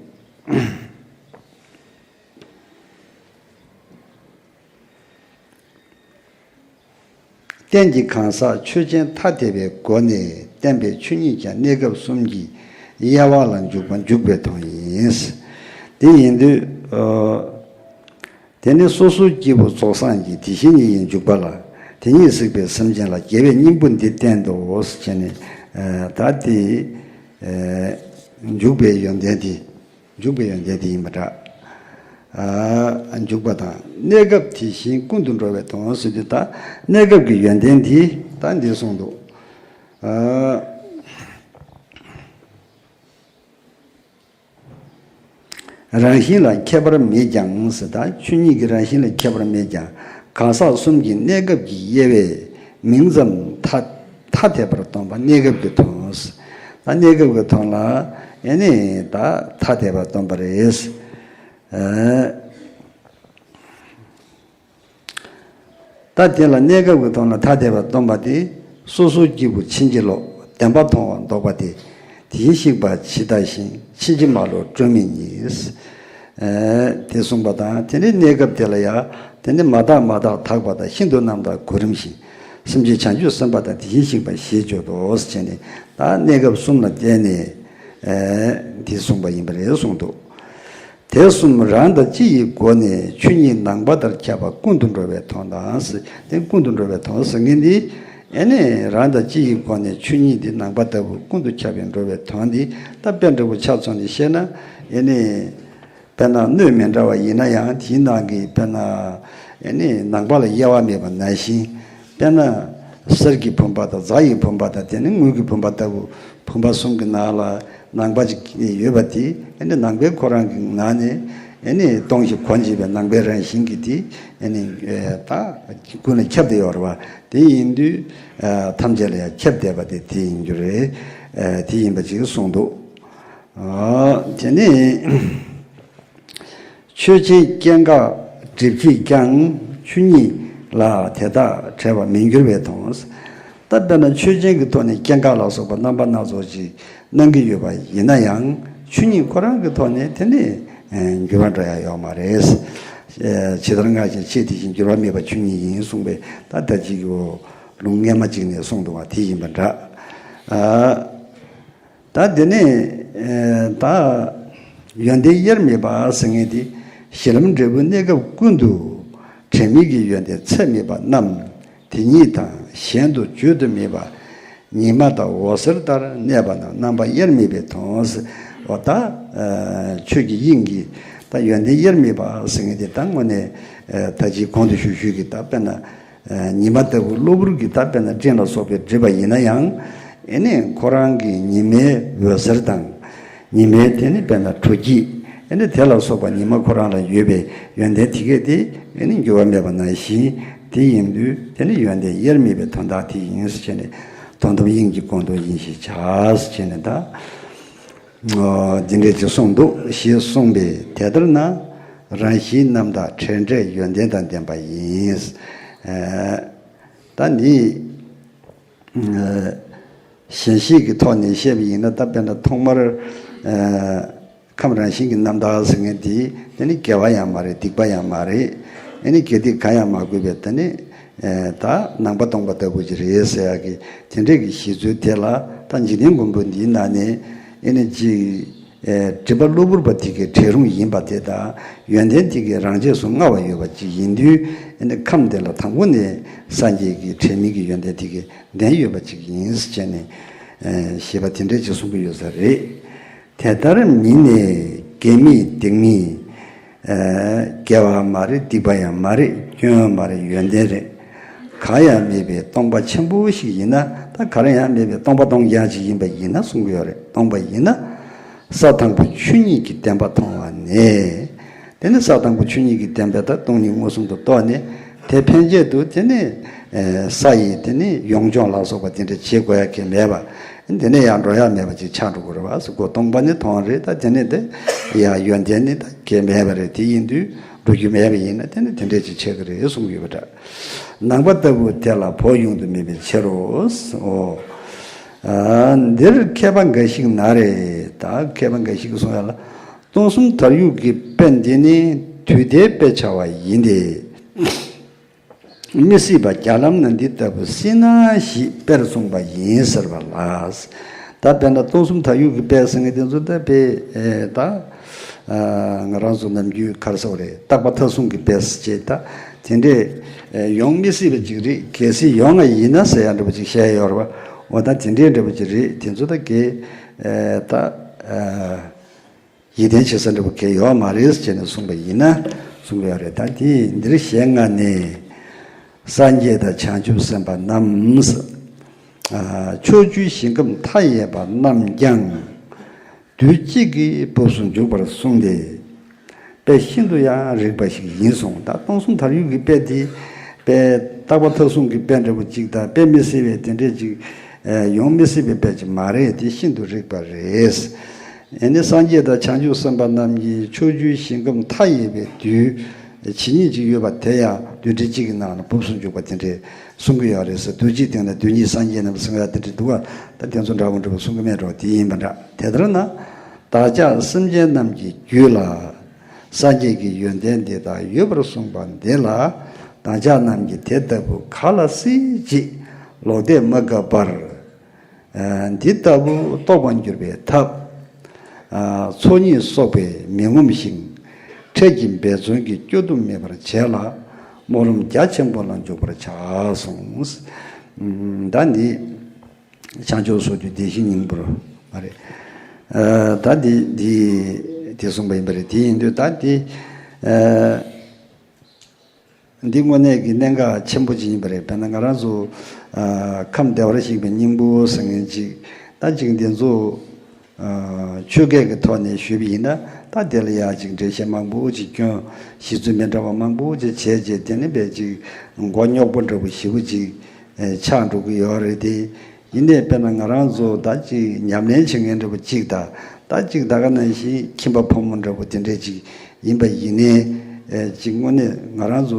རྟེན་གྱི་གང་ཟག་ཆོས་ཅན་ཐ་དད་པའི་སྒོ་ནས་བསྟན་པའི་ཆོས་ཉིད་ཀྱང་གནས་སྐབས་གསུམ་གྱི་དབྱེ་བ་ལ་འཇུག་པ་འཇུག་པའི་དོན་ཡིན། དེ་ཡིན་དུས། ཨ། དེ་ནི་སོ་སོའི་སྐྱེས་བུ་རྫོགས་སངས་ཀྱི་དེ་བཞིན་ཉིད་ཡིན་འཇུག་པ་ལ། དེ་ཉིད་གཟིགས་པའི་སེམས་ཅན་ལ་དགེ་བའི་སྙིང་པོ་འདི་བསྟན་ཏོ་ཟེར་བྱས་ནས། ཨ། ད་དེ། ཨ། འཇུག་པའི་ཡོན་ཏན་དེ། འཇུག་པའི་ཡོན་ཏན་དེ་ཡིན་པ་འདྲ། ཨ། འཇུག་པ་དང་གནས་སྐབས་དེ་བཞིན་ཀུན་ཏུ་འགྲོ་བའི་དོན་ཟེར་དུས། ད་གནས་སྐབས་ཀྱི་ཡོན་ཏན་དེ་ད་འདི་གསུངས་འདུག་ཨ། རང་བཞིན་ལ་ཁྱད་པར་མེད་ཀྱང་ཟེར། ད་ཆོས་ཉིད་ཀྱི་རང་བཞིན་ལ་ཁྱད་པར་མེད་ཀྱང་། གང་ཟག་གསུམ་གྱི་གནས་སྐབས་ཀྱི་དབྱེ་བའི་མིང་ཙམ་ཐ་ཐ་དད་པར་སྟོན་པ་གནས་སྐབས་ཀྱི་དོན། ད་གནས་སྐབས་ཀྱི་དོན་ལ་ཨེ་ནི་ད་ཐ་དད་པར་སྟོན་པ་རེད། ཨ། ད་དེ་ལ་གནས་སྐབས་ཀྱི་དོན་ལ་ཐ་དད་པར་སྟོན་པ་དེ། སོ་སོའི་སྐྱེས་བུ་ཕྱིན་ཅི་ལོག་བདེན་པ་མཐོང་བར་འདོགས་པ་སྟེ། དེ་བཞིན་གཤེགས་པ་ཇི་ལྟ་བཞིན། ཕྱིན་ཅི་མ་ལོག་སྤྲོས་མེད་ཉིད། ཨ། དེ་གསུངས་པ་དང་། དེ་ནས་གནས་སྐབས་དེ་ལ་ཡང་དེ་ནི་མ་དག་མ་དག་དག་པ་དང་། ཤིན་ཏུ་རྣམ་དག་གོ་རིམ་བཞིན། སེམས་ཅན་བྱང་ཆུབ་སེམས་དཔའ་དང་། དེ་བཞིན་གཤེགས་པ་ཞེས་བརྗོད་དོ་ཟེར་བྱས་ནས། ད་གནས་སྐབས་གསུམ་ལ་བརྟེན་ནས། ཨ། དེ་གསུངས་པ་ཡིན་པ་རེད་གསུངས་འདུག་དེ་གསུམ་རང་དང་སྤྱི་ཡི་སྒོ་ནས་ཆོས་ཉིད་ནང་པ་ལྟར་ཁྱབ་པ་ཀུན་ཏུ་འགྲོ་བའི་དོན་དང་ཟེར། དེ་ཀུན་ཏུ་འགྲོ་བའི་དོན་ཟེར་མཁན་འདི། ཨེ་ནི་རང་དང་སྤྱི་ཡི་སྒོ་ནས་ཆོས་ཉིད་འདི་ནང་པ་ལྟ་བུ་ཀུན་ཏུ་ཁྱབ་པའི་འགྲོ་བའི་དོན་འདི། ད་དཔེ་འདྲ་པོ་ཆ་མཚོན་ནས་བཤད་ན། ཨེ་ནི་དཔེར་ན་སྣོད་མི་འདྲ་བ་ཡིན་ན་ཡང་། དེའི་ནང་གི་དཔེར་ན་ཨེ་ནི་ནང་པ་ལ་དབྱེ་བ་མེད་པ་ནང་བཞིན། དཔེར་ན་གསེར་གྱི་བུམ་པ་དང་། གཟའ་ཡི་བུམ་པ་དང་། དེ་ནི་དངུལ་གྱི་བུམ་པ་ལྟ་བུ། བུམ་པ་གསུམ་གྱི་ནང་ལ་ནང་པ་ཅིག་ཡོད་པ་དེ། ཨེ་ནི་ནང་པའི་ཁོ་རང་གི་ངང་ནས། ཨེ་ནི་སྟོང་ཞིང་གོ་འབྱེད་པའི་ནང་པའི་རང་བཞིན་གྱི་དེ་ཨེ་ནི་ད་ཀུན་ལ་ཁྱབ་བསྡད་ཡོད་རེད་བ། དེ་ཡིན་དུས་ཐམས་ཅད་ལ་ཡང་ཁྱབ་བསྡད་པ་དེ་དེ་ཡིན་རྒྱུ་རེད། དེ་ཡིན་པ་ཅིག་གསུངས་འདུག་དེ་ནས། ཆོས་ཅན་སྐྱེ་འགག་སྒྲིབ་བྱེད་ཀྱང་། ཆོས་ཉིད་ལ་དེ་དག་བྲལ་བར་མི་འགྱུར་བས་མཐོང་། ད་དཔེར་ན་ཆོས་ཅན་གྱི་ཐོག་ནས་སྐྱེ་འགག་ལ་སོགས་པ་རྣམ་པ་སྣ་ཚོགས་ཅིག་སྣང་གི་ཡོད་པ་ཡིན་ན་ཡང་། ཆོས་ཉིད་ཁོ་རང་གི་ཐོག་ནས་དེ་ནི་འགྱུར་བ་འགྲོ་ཡ་ཡོད་མ་རེད། ཇི་ལྟར་སྔར་བཞིན་ཆོས་དེ་བཞིན་འགྱུར་བ་མེད་པ་ཆོས་ཉིད་ཡིན་གསུངས་པས། ད་ལྟ་ཅིག་གི་ལུང་སྔས་མ་ཅིག་ནས་གསུངས་འདུག་བ། དེ་ཡིན་པ་འདྲ། ད་དེ་ནས་ད་ཡོན་ཏན་དབྱེར་མེད་པ་ཟེར་མཁན་དེ། གཞི་ལམ་འབྲས་བུའི་གནས་སྐབས་ཀུན་ཏུ་དྲན་མེད་ཀྱི་ཡོན་ཏན་ཚད་མེད་པ་རྣམས་དེ་ཉིད་དང་གཞན་དུ་བརྗོད་དུ་མེད་པ། ཉི་མ་དང་འོད་ཟེར་ལྟར་གནས་པ་རྣམས་རྣམ་པ་དབྱེར་མེད་པས་མཐོང་། འོ་ད་ཆོས་ཀྱི་དབྱིངས་ཀྱི་ད་ཡོན་ཏན་དབྱེར་མེད་པ་ཟེར་མཁན་དེ་ད་དངོས་གནས་ད་ཅིག་གོང་དུ་ཞུས་ཞུས་ཀྱི་ད་དཔེར་ན། ཉི་མ་ལྟ་བུ་གློ་བུར་གྱི་ད་དཔེར་ན་སྤྲིན་ལ་སོགས་པའི་སྒྲིབ་པ་ཡིན་ན་ཡང་། ཨེ་ནི་ཁོ་རང་གི་ཉི་མའི་འོད་ཟེར་དང་། ཉི་མའི་དེ་ནི་དཔེར་ན་དྲོ་སྐྱིད། ཨེ་ནི་དེ་ལ་སོགས་པ་ཉི་མ་ཁོ་རང་ལ་ཡོད་པའི་ཡོན་ཏན་དེ་གས་དེ་ཨེ་ནི་འགྱུར་བ་མེད་པ་ནང་བཞིན། དེ་ཡིན་དུས་དེ་ནི་ཡོན་ཏན་དབྱེར་མེད་པའི་དོན་དག་དེ་ཡིན་ཟེར་བྱས་ནས། དོན་དམ་དབྱིངས་ཀྱི་ཀུན་རྟོག་ཡིན་ཞེས་བྱ་ཟེར་བྱས་ནས་ད། འདི་འདྲས་ཅིག་གསུངས་འདུག་ཞེས་གསུངས་པས། དེ་ལྟར་ན་རང་བཞིན་རྣམ་དག་བྲལ་འབྲས་ཡོན་ཏན་དང་ལྡན་པ་ཡིན། ད་འདི་ཞེན་ཤེས་ཀྱི་ཐོག་ནས་བཤད་པ་ཡིན་ན། ད་དཔེར་ན་ཐོག་མར་ཁམས་རང་བཞིན་གྱི་རྣམ་དག་ཟེར་མཁན་དེ་དེ་ནི་དགེ་བ་ཡང་མ་རེད། སྡིག་པ་ཡང་མ་རེད། ཨེ་ནི་དགེ་སྡིག་གང་ཡང་མ་དགོས་པའི་དེ་ནི། ད་ནང་པ་སྟོང་པ་ལྟ་བུ་ཅིག་རེད་ཟེར་ཡག་གི་དེ་འདྲས་ཀྱི་གཞི་རྩོལ་དེ་ལ། ད་འཇིག་རྟེན་མགོན་པོ་འདིའི་ནང་ནས་ཨེ་ནི་ཅིག་སྒྲིབ་པ་གློ་བུར་བ་དེ་གའི་བྲལ་རུང་ཡིན་པ་དེ་དང་། ཡོན་ཏན་དེ་གའི་རང་རྗེས་སུ་མངའ་བ་ཡོད་པ་ཅིག་ཡིན་དུས། ཨེ་ནི་ཁམས་དེ་ལ་དང་པོ་ནས་སངས་རྒྱས་ཀྱི་དྲན་མིན་གྱི་ཡོན་ཏན་དེ་གའི་ལྡན་ཡོད་པ་ཅིག་ཡིན་ཟེར་བྱས་ནས་ཞེས་པ་དེ་འདྲས་ཅིག་གསུང་གི་ཡོད་ས་རེད། དེ་ལྟར་མིན་ནས་དགེ་མེད་སྡིག་མེད། དགེ་བ་མ་རེད། སྡིག་པ་ཡང་མ་རེད། སྐྱོན་མ་རེད། ཡོན་ཏན་རེད། གང་ཡང་མེད་པའི་སྟོང་པ་ཆེན་པོ་ཞིག་ཡིན་ན། ད་ག་རེ་ཡང་མེད་པའི་སྟོང་པ་སྟོང་རྐྱང་ཅིག་ཡིན་པ་ཡིན་ན་གསུང་གི་ཡོད་རེད། སྟོང་པ་ཡིན་ན། ས་དང་པོ་ཆོས་ཉིད་ཀྱི་བདེན་པ་མཐོང་བ་ནས། དེ་ནི་ས་དང་པོ་ཆོས་ཉིད་ཀྱི་བདེན་པ་ད་སྟོང་ཉིད་མངོན་སུམ་དུ་རྟོགས་ནས། དེ་ཕན་ཆད་དུ་དེ་ནི་ས་ཡི་དེ་ནི་ཡོངས་སྦྱོང་ལ་སོགས་པ་དེ་འདྲ་བྱེད་དགོས་ཡ་གི་མེད་པ། འདི་ནས་ཡང་འགྲོ་ཡ་མེད་པ་ཅིག་ཆགས་འགྲོ་གི་རེད་བ། སོ་སྒོ་སྟོང་པ་ནི་མཐོང་རེད། ད་དེ་ནས་དེ་ཡ་ཡོན་ཏན་ནི་ད་གལ་མེད་པ་རེད། དེ་ཡིན་དུས་འགྲོ་རྒྱུ་མེད་པ་ཡིན་ན་དེ་ནི་དེ་འདྲས་ཅིག་ཆགས་ཀྱི་རེད་གསུང་གི་ཡོད་པ་འདྲ། ནང་པ་ལྟ་བུ་དེ་ལ་བོགས་དབྱུང་དུ་མེད་པའི་ཕྱིར་རོ། འོ། འདིར་མཁས་པ་འགའ་ཞིག་ན་རེ། ད་མཁས་པ་འགའ་ཞིག་གིས་གསུང་ཡ་ལ། སྟོང་གསུམ་དར་ཡུག་གི་དཔེ་འདི་ནི་དུས་མཐའི་དཔེ་བྱ་བ་ཡིན་ཏེ། མི་སྲིད་པ་བརྒྱ་ལམ་ན་འདི་ལྟ་བུ་སྲིད་ན་ཞེས་དཔེར་གསུངས་པ་ཡིན་ཟེར་བ་ལ། ད་དཔེར་ན་སྟོང་གསུམ་དར་ཡུག་གི་དཔེ་ཟེར་མཁན་དེ་ཚོ་ད་དཔེ་ད་ང་རང་ཚོ་ནམ་རྒྱུན་ག་རེ་ཟེར་བ་རེད། རྟག་པ་མཐའ་བཟུང་གི་དཔེ་ཟེར་བྱས། ད་དེ་འདྲས་ཡོང་མི་སྲིད་པ་ཅིག་རེད། གལ་སྲིད་ཡོང་བ་ཡིན་ན་ཟེར་ཡ་འདྲ་པོ་ཅིག་བཤད་ཡོད་རེད་བ། འོ་ད་དེ་འདྲས་འདྲ་པོ་ཅིག་རེད། དེ་ཚོ་ད་གལ་ད། ཡིད་བརྟན་བྱེད་ས་འདྲ་པོ་གལ་ཡོད་མ་རེད་ཟེར་ནས་གསུངས་པ་ཡིན་ན་གསུང་གི་ཡོད་རེད། ད་དེ་འདིར་ཞལ་སྔ་ནས། སངས་རྒྱས་དང་བྱང་ཆུབ་སེམས་དཔའ་རྣམས། ཕྱོགས་བཅུའི་ཞིང་ཁམས་མཐའ་ཡས་པ་རྣམས་ཀྱང་། དུས་གཅིག་གིས་སྦུབས་སུ་འཇུག་པར་གསུངས་ཏེ། དཔེ་ཤིན་ཏུ་ཡང་རིགས་པ་ཞིག་ཡིན་གསུངས། ད་སྟོང་གསུམ་དར་ཡུག་གི་དཔེ་དེ། དཔེ་རྟག་པ་མཐའ་བཟུང་གི་དཔེ་འདྲ་པོ་ཅིག་དང་། དཔེ་མི་སྲིད་པའི་དེ་འདྲས་ཅིག་ཡོང་མི་སྲིད་པའི་དཔེ་ཅིག་མ་རེད། དེ་ཤིན་ཏུ་རིགས་པ་རེད། ཨེ་ནི་སངས་རྒྱས་དང་བྱང་ཆུབ་སེམས་དཔའ་རྣམས་ཀྱིས་ཕྱོགས་བཅུའི་ཞིང་ཁམས་མཐའ་ཡས་པའི་དུས་ཇི་སྙེད་ཅིག་ཡོད་པ་དེ་ཡང་དུས་དྲན་གཅིག་གི་ནང་ལ་སྦུབས་སུ་འཇུག་པ་དེ་འདྲས་གསུང་གི་ཡོད་རེད་ཟེར། དུས་གཅིག་སྟེང་ན་དུས་གཉིས་སངས་རྒྱས་རྣམས་གསུང་ཡ་དེ་འདྲས་འདུག་བ། ད་དེ་ཚོ་འདྲ་པོ་འདྲ་པོ་གསུང་གི་མེད་འགྲོ། དེ་ཡིན་པ་འདྲ། དེ་ལྟར་ན། བདག་ཅག་སེམས་ཅན་རྣམས་ཀྱི་རྒྱུད་ལ། སངས་རྒྱས་ཀྱི་ཡོན་ཏན་འདི་དག་ཡོད་པར་གསུངས་པ་འདི་ལ། བདག་ཅག་རྣམས་ཀྱིས་དེ་ལྟ་བུ་ག་ལ་སྲིད་ཅེས་ལོག་འདེབས་མ་དགོས་པར། འདི་ལྟ་བུ་རྟོགས་པར་འགྱུར་བའི་ཐབས། ཚོགས་གཉིས་གསོག་པས་མི་ངོམས་ཤིང་། འཕྲལ་གྱི་འབད་བརྩོན་གྱིས་སྐྱོ་གདུང་མེད་པར་བྱས་ལ། སྨོན་ལམ་རྒྱ་ཆེན་པོ་ལ་འཇུག་པར་བྱ་གསུངས། ད་ནི། བྱང་ཆུབ་སོགས་ཀྱི་བདེ་གཤེགས་སྙིང་པོར་མ་རེད། ཨ་ད་འདི་འདི་དེ་གསུངས་པ་ཡིན་པ་རེད། དེ་ཡིན་དུས་ད་འདི་ཨ་འདི་དངོས་གནས་ཀྱི་གནད་འགག་ཆེན་པོ་ཅིག་ཡིན་པ་རེད། དཔེར་ན་ང་རང་ཚོ་ཨ་ཁམས་བདེ་བར་གཤེགས་པའི་སྙིང་པོ་ཟེར་མཁན་ཅིག་ད་ཅིག་འདི་ཚོ་ ཆོས་སྐད་ཀྱི་ཐོག་ནས་ཞུས་པ་ཡིན་ན། ད་དེ་ལ་ཡང་ཅིག་འགྲེལ་བཤད་མང་པོ་ཅིག་བསྐྱོན། གཞི་རྩ་མི་འདྲ་བ་མང་པོ་ཅིག་བྱས་རྗེས། དེ་ནི་དཔེ་ཅིག་མགོ་རྙོག་པོ་འདྲ་པོ་ཞེ་པོ་ཅིག་ཆགས་འགྲོ་གི་ཡོད་རེད་དེ། ཡིན་ནའི་དཔེར་ན་ང་རང་ཚོ་ད་ཅིག་ཉམས་ལེན་བྱེད་མཁན་འདྲ་པོ་ཅིག་དང་། ད་ཅིག་ད་ག་ནང་བཞིན་ཁྱིམ་པ་ཕོ་མོ་འདྲ་པོ་དེ་འདྲས་ཅིག་ཡིན་པ་ཡིན་ནའི། ཅིག་དངོས་གནས་ང་རང་ཚོ་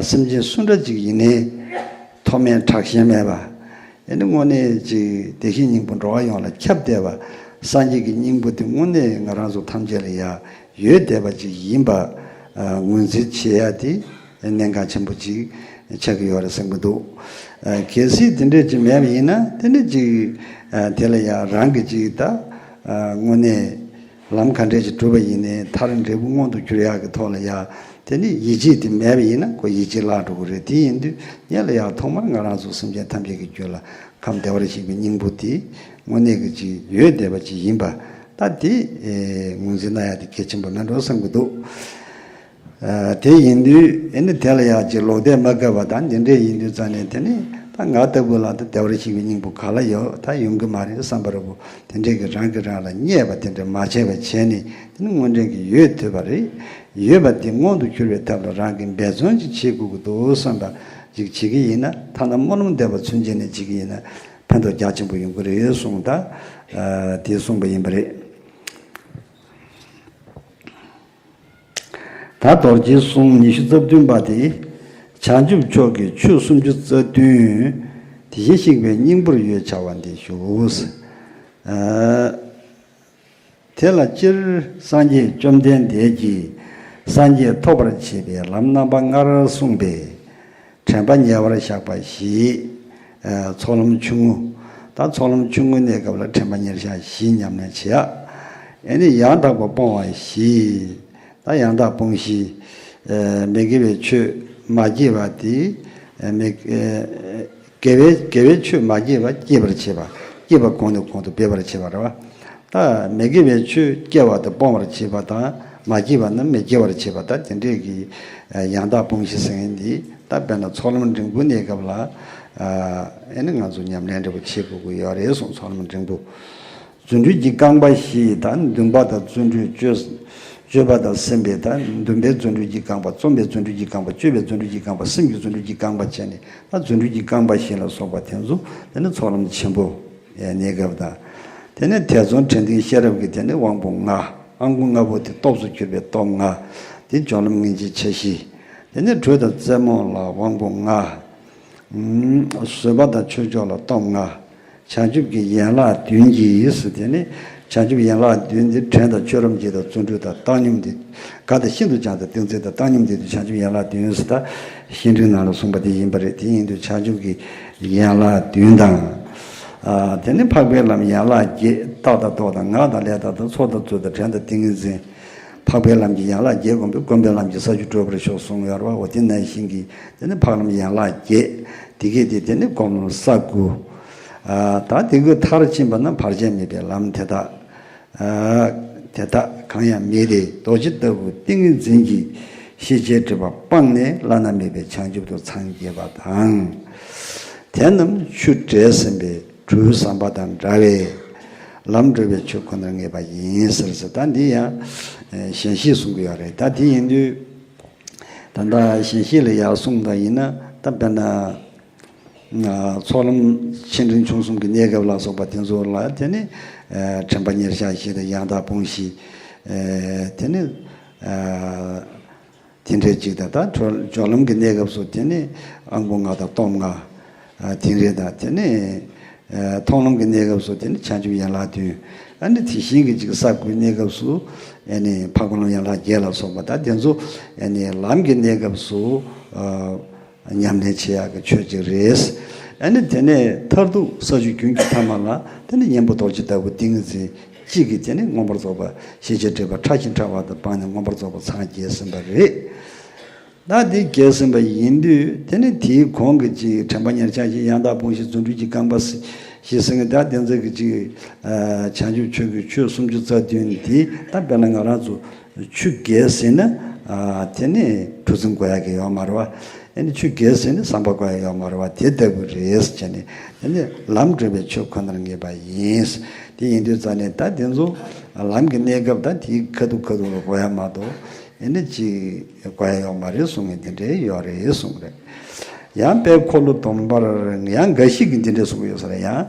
སེམས་ཅན་སུ་འདྲ་ཅིག་ཡིན་ནའི་མཐོ་དམན་དྲག་ཞན་མེད་པ། ཨེ་ནི་དངོས་གནས་ཅིག་བདེ་གཤེགས་སྙིང་པོ་འགྲོ་བ་ཡོངས་ལ་ཁྱབ་བསྡད་པ། སངས་རྒྱས་ཀྱི་སྙིང་པོ་དེ་དངོས་གནས་ང་རང་ཚོ་ཐམས་ཅད་ལ་ཡང་ཡོད་བསྡད་པ་ཅིག་ཡིན་པ་ངོས་འཛིན་བྱེད་ཡ་དེ་གནད་འགག་ཆེན་པོ་ཅིག་ཆགས་ཀྱི་ཡོད་རེད་བསམ་གྱི་འདུག་གལ་སྲིད་དེ་འདྲས་ཅིག་མེད་པ་ཡིན་ན། དེ་ནི་ཅིག་དེ་ལ་ཡང་རང་གི་ཅིག་ད་དངོས་གནས་ལམ་ག་འདྲས་ཅིག་བསྒྲུབས་པ་ཡིན་ནའི་མཐར་འབྲས་བུ་མངོན་དུ་གྱུར་ཡག་གི་ཐོག་ལ་ཡང་དེ་ནི་ཡིད་ཆེས་དེ་མེད་པ་ཡིན་ན་ཁོ་ཡིད་ཆེས་བརླག་འགྲོ་གི་རེད། དེ་ཡིན་དུས་ངེད་ལ་ཡང་ཐོག་མར་ང་རང་ཚོ་སེམས་ཅན་ཐམས་ཅད་ཀྱི་རྒྱུད་ལ་ཁམས་བདེ་བར་གཤེགས་པའི་སྙིང་པོ་དེ་དངོས་གནས་ཀྱི་ཅིག་ཡོད་བསྡད་པ་ཅིག་ཡིན་པ། ད་དེ་ངོས་འཛིན་གནང་ཡ་དེ་གལ་ཆེན་པོ་མེད་འགྲོ་བསམ་གྱི་འདུག་དེ་ཡིན་དུས་ཨེ་ནི་དེ་ལ་ཡང་ཅིག་ལོག་ལྟས་མ་དགོས་པ་དང་། འདི་འདྲས་ཡིན་དུས་ཙང་ནས། དེ་ནི་ད་ང་ལྟ་བུ་ལ་ད་བདེ་བར་གཤེགས་པའི་སྙིང་པོ་ག་ལ་ཡོད། ད་ཡོང་གི་མ་རེད་བསམ་པ་འདྲ་པོ་དེ་འདྲས་ཀྱི་རང་གིས་རང་ལ་བརྙས་པ་དེ་འདྲས་མ་བྱས་པ་བྱས་ནས། དེ་ནི་དངོས་འབྲེལ་གྱི་ཡོད་ཐུབ་པ་རེད། ཡོད་པ་དེ་མངོན་དུ་གྱུར་པའི་ཐབས་ལ་རང་གིས་འབད་བརྩོན་ཅིག་བྱེད་དགོས་ཀྱི་འདུག་བསམ་པ་ཅིག་བྱེད་ཀྱི་ཡིན་ན། ཐ་ན་སྨོན་ལམ་བཟླས་པ་ཚུན་ཆད་ནས་བྱེད་ཀྱི་ཡིན་ན་ཕན་ཐོགས་རྒྱ་ཆེན་པོ་ཡོང་གི་རེད་གསུངས། ད་དེ་གསུངས་པ་ཡིན་པ་རེད། ད་རྡོ་རྗེའི་གསུང་ཉི་ཤུ་རྩ་བདུན་པ་དེ། བྱང་ཆུབ་མཆོག་གི་ཆོས་སུམ་ཅུ་རྩ་བདུན། དེ་བཞིན་གཤེགས་པའི་སྙིང་པོར་ཡོད་བྱ་བ་འདི་ཞུ། དེ་ལ་སྤྱིར་སངས་རྒྱས་བཅོམ་ལྡན་འདས་ཀྱིས་སངས་རྒྱས་ཐོབ་པར་བྱེད་པའི་ལམ་རྣམ་པ་ལྔར་གསུངས་པའི་དྲན་པ་ཉེ་བར་བཞག་པ་བཞི། ཚོགས་ལམ་ཆུང་ངུ། ད་ཚོགས་ལམ་ཆུང་ངུའི་གནས་སྐབས་ལ་དྲན་པ་ཉེར་བཞག་བཞི་ཉམས་ལེན་བྱེད་ཡ། ཨེ་ནི་ཡང་དག་པར་སྤོང་བ་བཞི། ད་ཡང་དག་སྤོང་བཞི། མི་དགེ་བའི་ཆོས་མ་སྐྱེས་པ་དེ། མི་དགེ་བའི་དགེ་བའི་ཆོས་མ་སྐྱེས་པ་སྐྱེད་པར་བྱེད་པ། སྐྱེས་པ་གོང་ནས་གོང་དུ་འཕེལ་བར་བྱེད་པ་རེད་བ། ད་མི་དགེ་བའི་ཆོས་སྐྱེ་བ་དེ་སྤོང་བར་བྱེད་པ་དང་། མ་སྐྱེས་པ་རྣམས་མི་སྐྱེ་བར་བྱེད་པ། ད་དེ་འདྲས་ཀྱི་ཡང་དག་སྤོང་བཞི་ཟེར་མཁན་འདི། ད་དཔེར་ན་ཚོགས་ལམ་འབྲིང་པོའི་གནས་སྐབས་ལ་ཨེ་ནི་ང་ཚོ་ཉམས་ལེན་འདྲ་པོ་བྱེད་དགོས་ཀྱི་ཡོད་རེད་གསུངས། ཚོགས་ལམ་འབྲིང་པོ། རྫུ་འཕྲུལ་གྱི་རྐང་པ་བཞི། ད་འདུན་པ་དང་བརྩོན་འགྲུས། སྤྱོད་སྤྱོད་པ་དང་སེམས་པའི། ད་འདུན་པའི་བརྩོན་འགྲུས་ཀྱི་རྐང་པ། བརྩོན་པའི་བརྩོན་འགྲུས་ཀྱི་རྐང་པ། སྤྱོད་པའི་བརྩོན་འགྲུས་ཀྱི་རྐང་པ། སེམས་ཀྱི་བརྩོན་འགྲུས་ཀྱི་རྐང་པ་བྱས་ནས། ད་རྫུ་འཕྲུལ་གྱི་རྐང་པ་བཞི་ལ་སོགས་པ་དེ་ཚོ་དེ་ནི་ཚོགས་ལམ་ཆེན་པོ་གནས་སྐབས་དང་། དེ་ནས་ཐེ་ཚོམ་དྲན་ལྡན་ཤེས་རབ་ཀྱི་དེ་ནི་དབང་པོ་ལྔ། དབང་པོ་ལྔ་པོ་དེ་སྟོབས་སུ་གྱུར་པའི་སྟོབས་ལྔ། དེ་སྦྱོར་ལམ་ལྔ་བཅུའི་ཆ་བཞི། དེ་ནས་དྲོད་དང་རྩེ་མོ་ལ་དབང་པོ་ལྔ། བཟོད་པ་དང་ཆོས་མཆོག་ལ་སྟོབས་ལྔ། བྱང་ཆུབ་ཀྱི་ཡན་ལག་བདུན་གྱིས། ཟེར་དེ་ནི་བྱང་ཆུབ་ཡན་ལག་བདུན་དེ་དྲན་དང་ཆོས་རབ་འབྱེད་དང་བརྩོན་འགྲུས་དང་བཏང་སྙོམས་དེ། དགའ་དང་ཤིན་ཏུ་སྦྱངས་དང་ཏིང་འཛིན་དང་བཏང་སྙོམས་དེ་དུས་བྱང་ཆུབ་ཡན་ལག་བདུན་ཟེར། ད་བཤེས་སྤྲིང་ནང་ལ་གསུངས་པ་དེ་ཡིན་པ་རེད། དེ་ཡིན་དུས་བྱང་ཆུབ་ཀྱི་ཡན་ལག་བདུན་དང་། ཨ། དེ་ནི་འཕགས་པའི་ལམ་ཡན་ལག་བརྒྱད། རྟག་དང་ལྡོག་དང་ངག་དང་ལས་དང་། ད་ཚོགས་དང་བརྫུན་དང་དྲན་དང་ཏིང་ངེ་འཛིན། འཕགས་པའི་ལམ་གྱི་ཡན་ལག་བརྒྱད་བསྒོམས་པས་བསྒོམས་པའི་ལམ་གྱི་ས་བཅུ་གྲོལ་བར་ཤོག་གསུངས་ཡོད་རེད་བ། འོ་དེ་ནང་བཞིན་གྱི་དེ་ནི་འཕགས་ལམ་ཡན་ལག་བརྒྱད། དེ་གས་དེ་དེ་ནི་སྒོམ་ལམ་ས་དགུ། ཨ། ད་དེ་གི་མཐར་ཕྱིན་པ་ན་བར་ཆད་མེད་པའི་ལམ་དེ་དག་ཨ། དེ་དག་གང་ཡང་མེད་དེ། རྡོ་རྗེ་ལྟ་བུ་ཏིང་ངེ་འཛིན་གྱིས་ཤེས་བྱའི་སྒྲིབ་པ་སྤངས་ནས་བླ་ན་མེད་པའི་བྱང་ཆུབ་ཏུ་སངས་རྒྱས་པ་དང་། དེ་རྣམས་ཆུ་འབྲས་ཟིན་པའི་གྲུ་ཟམ་པ་དང་འདྲ་བས་ལམ་འགྲོ་བའི་ཆོས་ཁོ་ནར་ངེས་པ་ཡིན་ཟེར་ཟེར། ད་འདི་ཡང་ཞལ་བཞེས་གསུང་གི་ཡོད་རེད། ད་དེ་ཡིན་དུས་ད་ལྟ་ཞལ་བཞེས་ལ་ཡར་གསུངས་པ་ཡིན་ན། ད་དཔེར་ན། ཚོགས་ལམ་ཆེ་འབྲིང་ཆུང་གསུམ་གྱི་གནས་སྐབས་ལ་སོགས་པ་དེ་ཚོ་ལ་དེ་ནི་དྲན་པ་ཉེར་བཞག་བཞི་དང་ཡང་དག་སྤོང་བཞི། དེ་ནི་དེ་འདྲའི་གཅིག་དང་། ད་སྦྱོར་ལམ་གྱི་གནས་སྐབས་སུ་དེ་ནི་དབང་པོ་ལྔ་དང་སྟོབས་ལྔ། དེ་འདྲའི་དང་། དེ་ནི་མཐོང་ལམ་གྱི་གནས་སྐབས་སུ་དེ་ནི་བྱང་ཆུབ་ཡན་ལག་བདུན། ཨ་ནི་དེ་བཞིན་གྱི་གཅིག་ས་དགུའི་གནས་སྐབས་སུ་ཨ་ནི་འཕགས་པ་ལམ་ཡན་ལག་བརྒྱད་ལ་སོགས་པ། ད་དེ་ཚོ་ཨ་ནི་ལམ་གྱི་གནས་སྐབས་སུ། ཉམས་ལེན་བྱེད་ཡག་གི་ཆོས་ཅིག་རེད། ཨ་ནི་དེ་ནས་མཐར་ཐུག་ས་བཅུ་རྒྱུན་གྱི་ཐ་མ་ལ་དེ་ནི་གཉེན་པོ་རྡོ་རྗེ་ལྟ་བུ་ཏིང་ངེ་འཛིན་གཅིག་གིས་དེ་ནི་མངོན་པར་རྫོགས་པ་ཤེས་བྱའི་སྒྲིབ་པ་ཕྲ་ཞིང་ཕྲ་བ་དག་སྤངས་ནས་མངོན་པར་རྫོགས་པར་སངས་རྒྱས་ཟིན་པ་རེད། ད་དེ་རྒྱས་ཟིན་པ་ཡིན་དུས་དེ་ནི་དེའི་གོང་གི་ཅིག་དྲན་པ་ཉེར་བཞག་བཞི། ཡང་དག་སྤོང་བཞི། རྫུ་འཕྲུལ་གྱི་རྐང་པ་བཞི་ཟེར་མཁན། ད་དེ་ཚོ་གི་ཅིག་བྱང་ཆུབ་མཆོག་གི་ཆོས་སུམ་ཅུ་རྩ་བདུན་དེ། ད་དཔེར་ན་ང་རང་ཚོ་ཆུ་རྒྱས་ཟིན་ན། ཨ། དེ་ནི་ གྲུ་གཟིངས་དགོས་ཡག་གི་ཡོད་མ་རེད་བ། ཨ་ནི་ཆུ་རྒལ་ཟིན་ནས་ཟམ་པ་དགོས་ཡག་ཡོད་མ་རེད་བ། དེ་ལྟ་བུ་རེད་ཟེར་བྱས་ནས། དེ་ནི་ལམ་བགྲོད་པའི་ཆོས་ཁོ་ནར་ངེས་པ་ཡིན། དེ་ཡིན་དུས་ཙང་ནས་ད་དེ་ཚོ་ལམ་གྱི་གནས་སྐབས་ད་དེའི་ཁ་ཐུག་ཁ་ཐུག་ལ་དགོས་ཡག་མ་གཏོགས། ཨ་ནི་ཅིག་དགོས་ཡག་ཡོད་མ་རེད་གསུང་མཁན་དེ་འདྲས་ཡོད་རེད་གསུངས་རེད། ཡང་དཔལ་འཁོར་ལོ་སྡོམ་པར། ཡང་འགའ་ཞིག་གིས་འདི་འདྲས་གསུང་གི་ཡོད་ས་རེད། ཡང་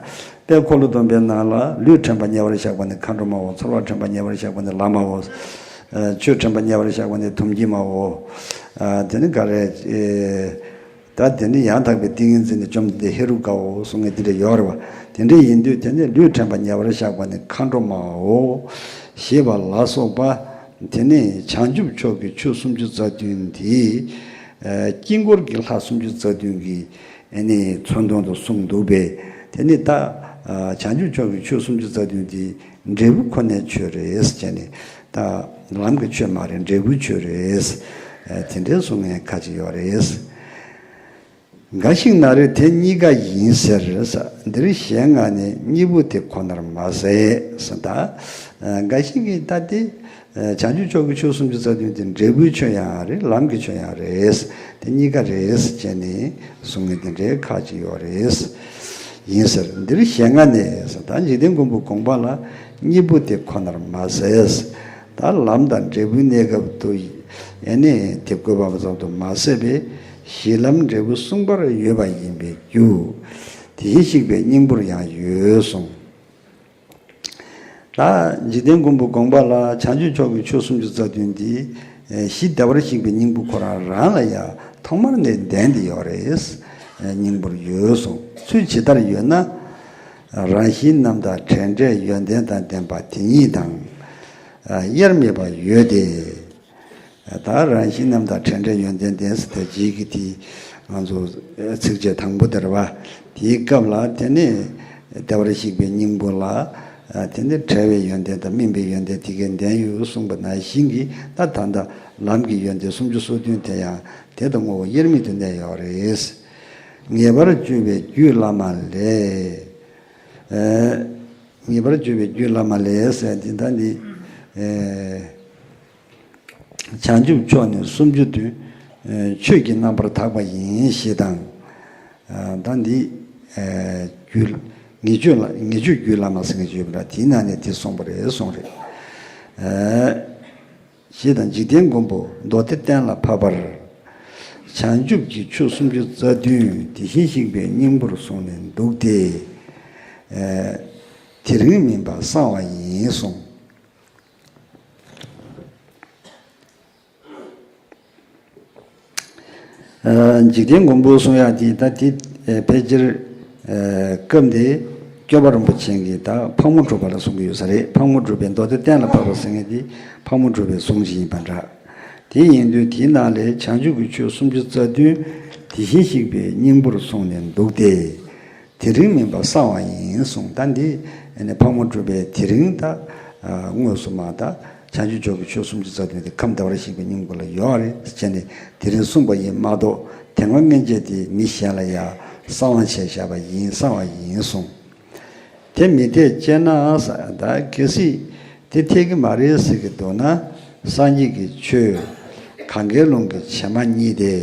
དཔལ་འཁོར་ལོ་སྡོམ་པའི་ནང་ལ། ལུས་དྲན་པ་ཉེ་བར་བཞག་པ་ནི་མཁའ་འགྲོ་མའོ། ཚོར་བ་དྲན་པ་ཉེ་བར་བཞག་པ་ནི་ལྷ་མའོ། ཨ་ཆོས་དྲན་པ་ཉེ་བར་བཞག་པ་ནི་དུམ་གྱི་མའོ། ཨ་དེ་ནི་ག་རེ། ཨེ་ད་དེ་ནི་ཡང་དག་པའི་ཏིང་ངེ་འཛིན་ནི་བཅོམ་ལྡན་འདས་ཧེ་རུ་ཀའོ་གསུང་མཁན་དེ་འདྲས་ཡོད་རེད་བ། དེ་འདྲས་ཡིན་དུས་དེ་ནི་ལུས་དྲན་པ་ཉེ་བར་བཞག་པ་ནི་མཁའ་འགྲོ་མའོ། ཞེས་པ་ལ་སོགས་པ། དེ་ནི་བྱང་ཆུབ་མཆོག་གི་ཆོས་སུམ་ཅུ་རྩ་བདུན་དེ། ཨ་དཀྱིལ་འཁོར་གྱི་ལྷ་སུམ་ཅུ་རྩ་བདུན་གྱི་ཨ་ནི་མཚོན་དོན་དུ་གསུངས་འདུག་པས། དེ་ནི་ད་ཨ་བྱང་ཆུབ་མཆོག་གི་ཆོས་སུམ་ཅུ་རྩ་བདུན་དེ་འབྲས་བུ་ཁོ་ནའི་ཆོས་རེད་ཟེར་བྱས་ནས། ད་ལམ་གྱི་ཆོས་མ་རེད། འབྲས་བུའི་ཆོས་རེད། ཨ་དེ་འདྲས་གསུང་མཁན་ཁ་ཅིག་ཡོད་རེད། འགའ་ཞིག་ན་རེ་དེ་གཉིས་ཀ་ཡིན་ཟེར། འདིར་ཞེས་ལྔ་ནས་གཉིས་པོ་དེ་ཁོ་ནར་མ་ཟད་ཟེར། ད་ཨ་འགའ་ཞིག་གིས་ད་དེ་ཨ་བྱང་ཆུབ་མཆོག་གི་ཆོས་སུམ་ཅུ་རྩ་བདུན་དེ་འབྲས་བུའི་ཆོས་ཡང་རེད། ལམ་གྱི་ཆོས་ཡང་རེད། དེ་གཉིས་ཀ་རེད་ཟེར་བྱས་ནས་གསུང་མཁན་དེ་འདྲའི་ཁ་ཅིག་ཡོད་རེད། ཡིན་ཟེར། འདིར་ཞེས་ལྔ་ནས་ཟེར། ད་འཇིག་རྟེན་མགོན་པོ་དགོངས་པ་ལ་གཉིས་པོ་དེ་ཁོ་ནར་མ་ཟད། ད་ལམ་དང་འབྲས་བུའི་གནས་སྐབས་དུ་ཨ་ནི་དེ་བཀོད་པ་ཙམ་དུ་མ་ཟད་པའི་གཞི་ལམ་འབྲས་བུ་གསུམ་པར་ཡོད་པ་ཡིན་པའི་རྒྱུ། དེ་བཞིན་གཤེགས་པའི་སྙིང་པོར་ཡང་ཡོད་གསུངས། ད་འཇིག་རྟེན་མགོན་པོ་དགོངས་པ་ལ་བྱང་ཆུབ་མཆོག་གི་ཆོས་སུམ་ཅུ་རྩ་བདུན་འདི། ཨེ་གཞི་བདེ་བར་གཤེགས་པའི་སྙིང་པོ་ཁོ་རང་རང་ལ་ཡང་ཐོག་མར་ནས་ལྡན་ཏེ་ཡོད་རེད། ཨེ་སྙིང་པོར་ཡོད་གསུངས། ཚུལ་ཇི་ལྟར་ཡོད་ན། རང་བཞིན་རྣམ་དག་བྲལ་འབྲས་ཡོན་ཏན་དང་ལྡན་པ་དེ་ཉིད་དང་། ཨ་དབྱེར་མེད་པར་ཡོད་དེ། ད་རང་བཞིན་རྣམ་དག་བྲལ་འབྲས་ཡོན་ཏན་ལྡན་ཟེར་ཏེ་རྗེས་ཀྱི་དེ་ང་ཚོ་ཚིགས་བཅད་དང་པོ་དེ་རེད་བ། དེའི་སྐབས་ལ་དེ་ནི་བདེ་བར་གཤེགས་པའི་སྙིང་པོ་ལ། དེ་ནི་བྲལ་བའི་ཡོན་ཏན་དང་སྨིན་པའི་ཡོན་ཏན་དེ་གའི་ལྡན་ཡོད་གསུངས་པ་ནང་བཞིན་གྱི། ད་ད་ལྟ་ལམ་གྱི་ཡོན་ཏན་སུམ་ཅུ་སོ་བདུན་དེ་ཡང་དེ་དང་ངོ་བོ་དབྱེར་མེད་དུ་གནས་ཡོད་རེད། ངེས་པར་བརྗོད་པའི་རྒྱུད་བླ་མ་ལས། ཨེ་ངེས་པར་བརྗོད་པའི་རྒྱུད་བླ་མ་ལས་ཟེར་འདི་ད་འདི། ཨེ་བྱང་ཆུབ་མཆོག་ནི་སུམ་ཅུ་བདུན། ཨེ་ཆོས་ཀྱི་རྣམ་པར་དག་པ་ཡིན་ཞེས་དང་། ཨ་ད་འདི་ཨེ་རྒྱུད་ངེས་བརྗོད་ལ། ངེས་བརྗོད་རྒྱུད་བླ་མ་ཟེར་མཁན་ཅིག་ཡོད་པ་འདྲ། དེའི་ནང་ནས་དེ་གསུངས་པ་རེད་གསུངས་རེད། ཨེ་ཞེས་དང་། འཇིག་རྟེན་མགོན་པོ་མདོ་སྡེ་གཏན་ལ་ཕབ་པར། བྱང་ཆུབ་ཀྱི་ཆོས་སུམ་ཅུ་རྩ་བདུན་དེ་བཞིན་གཤེགས་པའི་སྙིང་པོར་གསུངས་ནས་འདུག་སྟེ། ཨེ་དེ་རིང་མིན་པ་གསང་བ་ཡིན་གསུངས། ཨ་འཇིག་རྟེན་མགོན་པོ་གསུང་ཡག་དེ་ད་དེ་ཨ་ཕལ་ཆེར་ཨ་སྐབས་འདི་སྐྱོབ་པ་རིན་པོ་ཆེ་གིས་ད་ཕག་མོ་གྲུ་པ་ལ་གསུང་གི་ཡོད་ས་རེད། ཕག་མོ་གྲུ་པའི་མདོ་སྡེ་གཏན་ལ་ཕབ་པ་ཟེར་མཁན་དེ་ཕག་མོ་གྲུ་པའི་གསུང་ཅིག་ཡིན་པ་འདྲ། དེ་ཡིན་དུས་དེའི་ནང་ལས་བྱང་ཆུབ་ཀྱི་ཆོས་སུམ་ཅུ་རྩ་བདུན་དེ་བཞིན་གཤེགས་པའི་སྙིང་པོར་གསུངས་ནས་འདུག་སྟེ། དེ་རིང་མིན་པ་གསང་བ་ཡིན་གསུངས། ད་འདི་ཨ་ནི་ཕག་མོ་གྲུ་པས་དེ་རིང་ད་ཨ་དངོས་སུ་མ་ད་བྱང་ཆུབ་མཆོག་གི་ཆོས་སུམ་ཅུ་རྩ་བདུན་དེ་ཁམས་བདེ་བར་གཤེགས་པའི་སྙིང་པོ་ལ་ཡོད་རེད་ཟེར་ནས་དེ་རིང་གསུངས་པ་ཡིན་མ་གཏོགས། དེ་སྔ་སྔན་ཆད་དེ་མི་གཞན་ལ་ཡང་གསང་བ་བྱས་བཞག་པ་ཡིན། གསང་བ་ཡིན་གསུངས། དེ་མི་འཐད་ཅེ་ན། ད་གལ་སྲིད་དེ་འཐད་ཀྱི་མ་རེད་ཟེར་གྱི་འདུག་ན། སངས་རྒྱས་ཀྱི་ཆོས་གང་གཱའི་ཀླུང་གི་བྱེ་མ་སྙེད་དེ།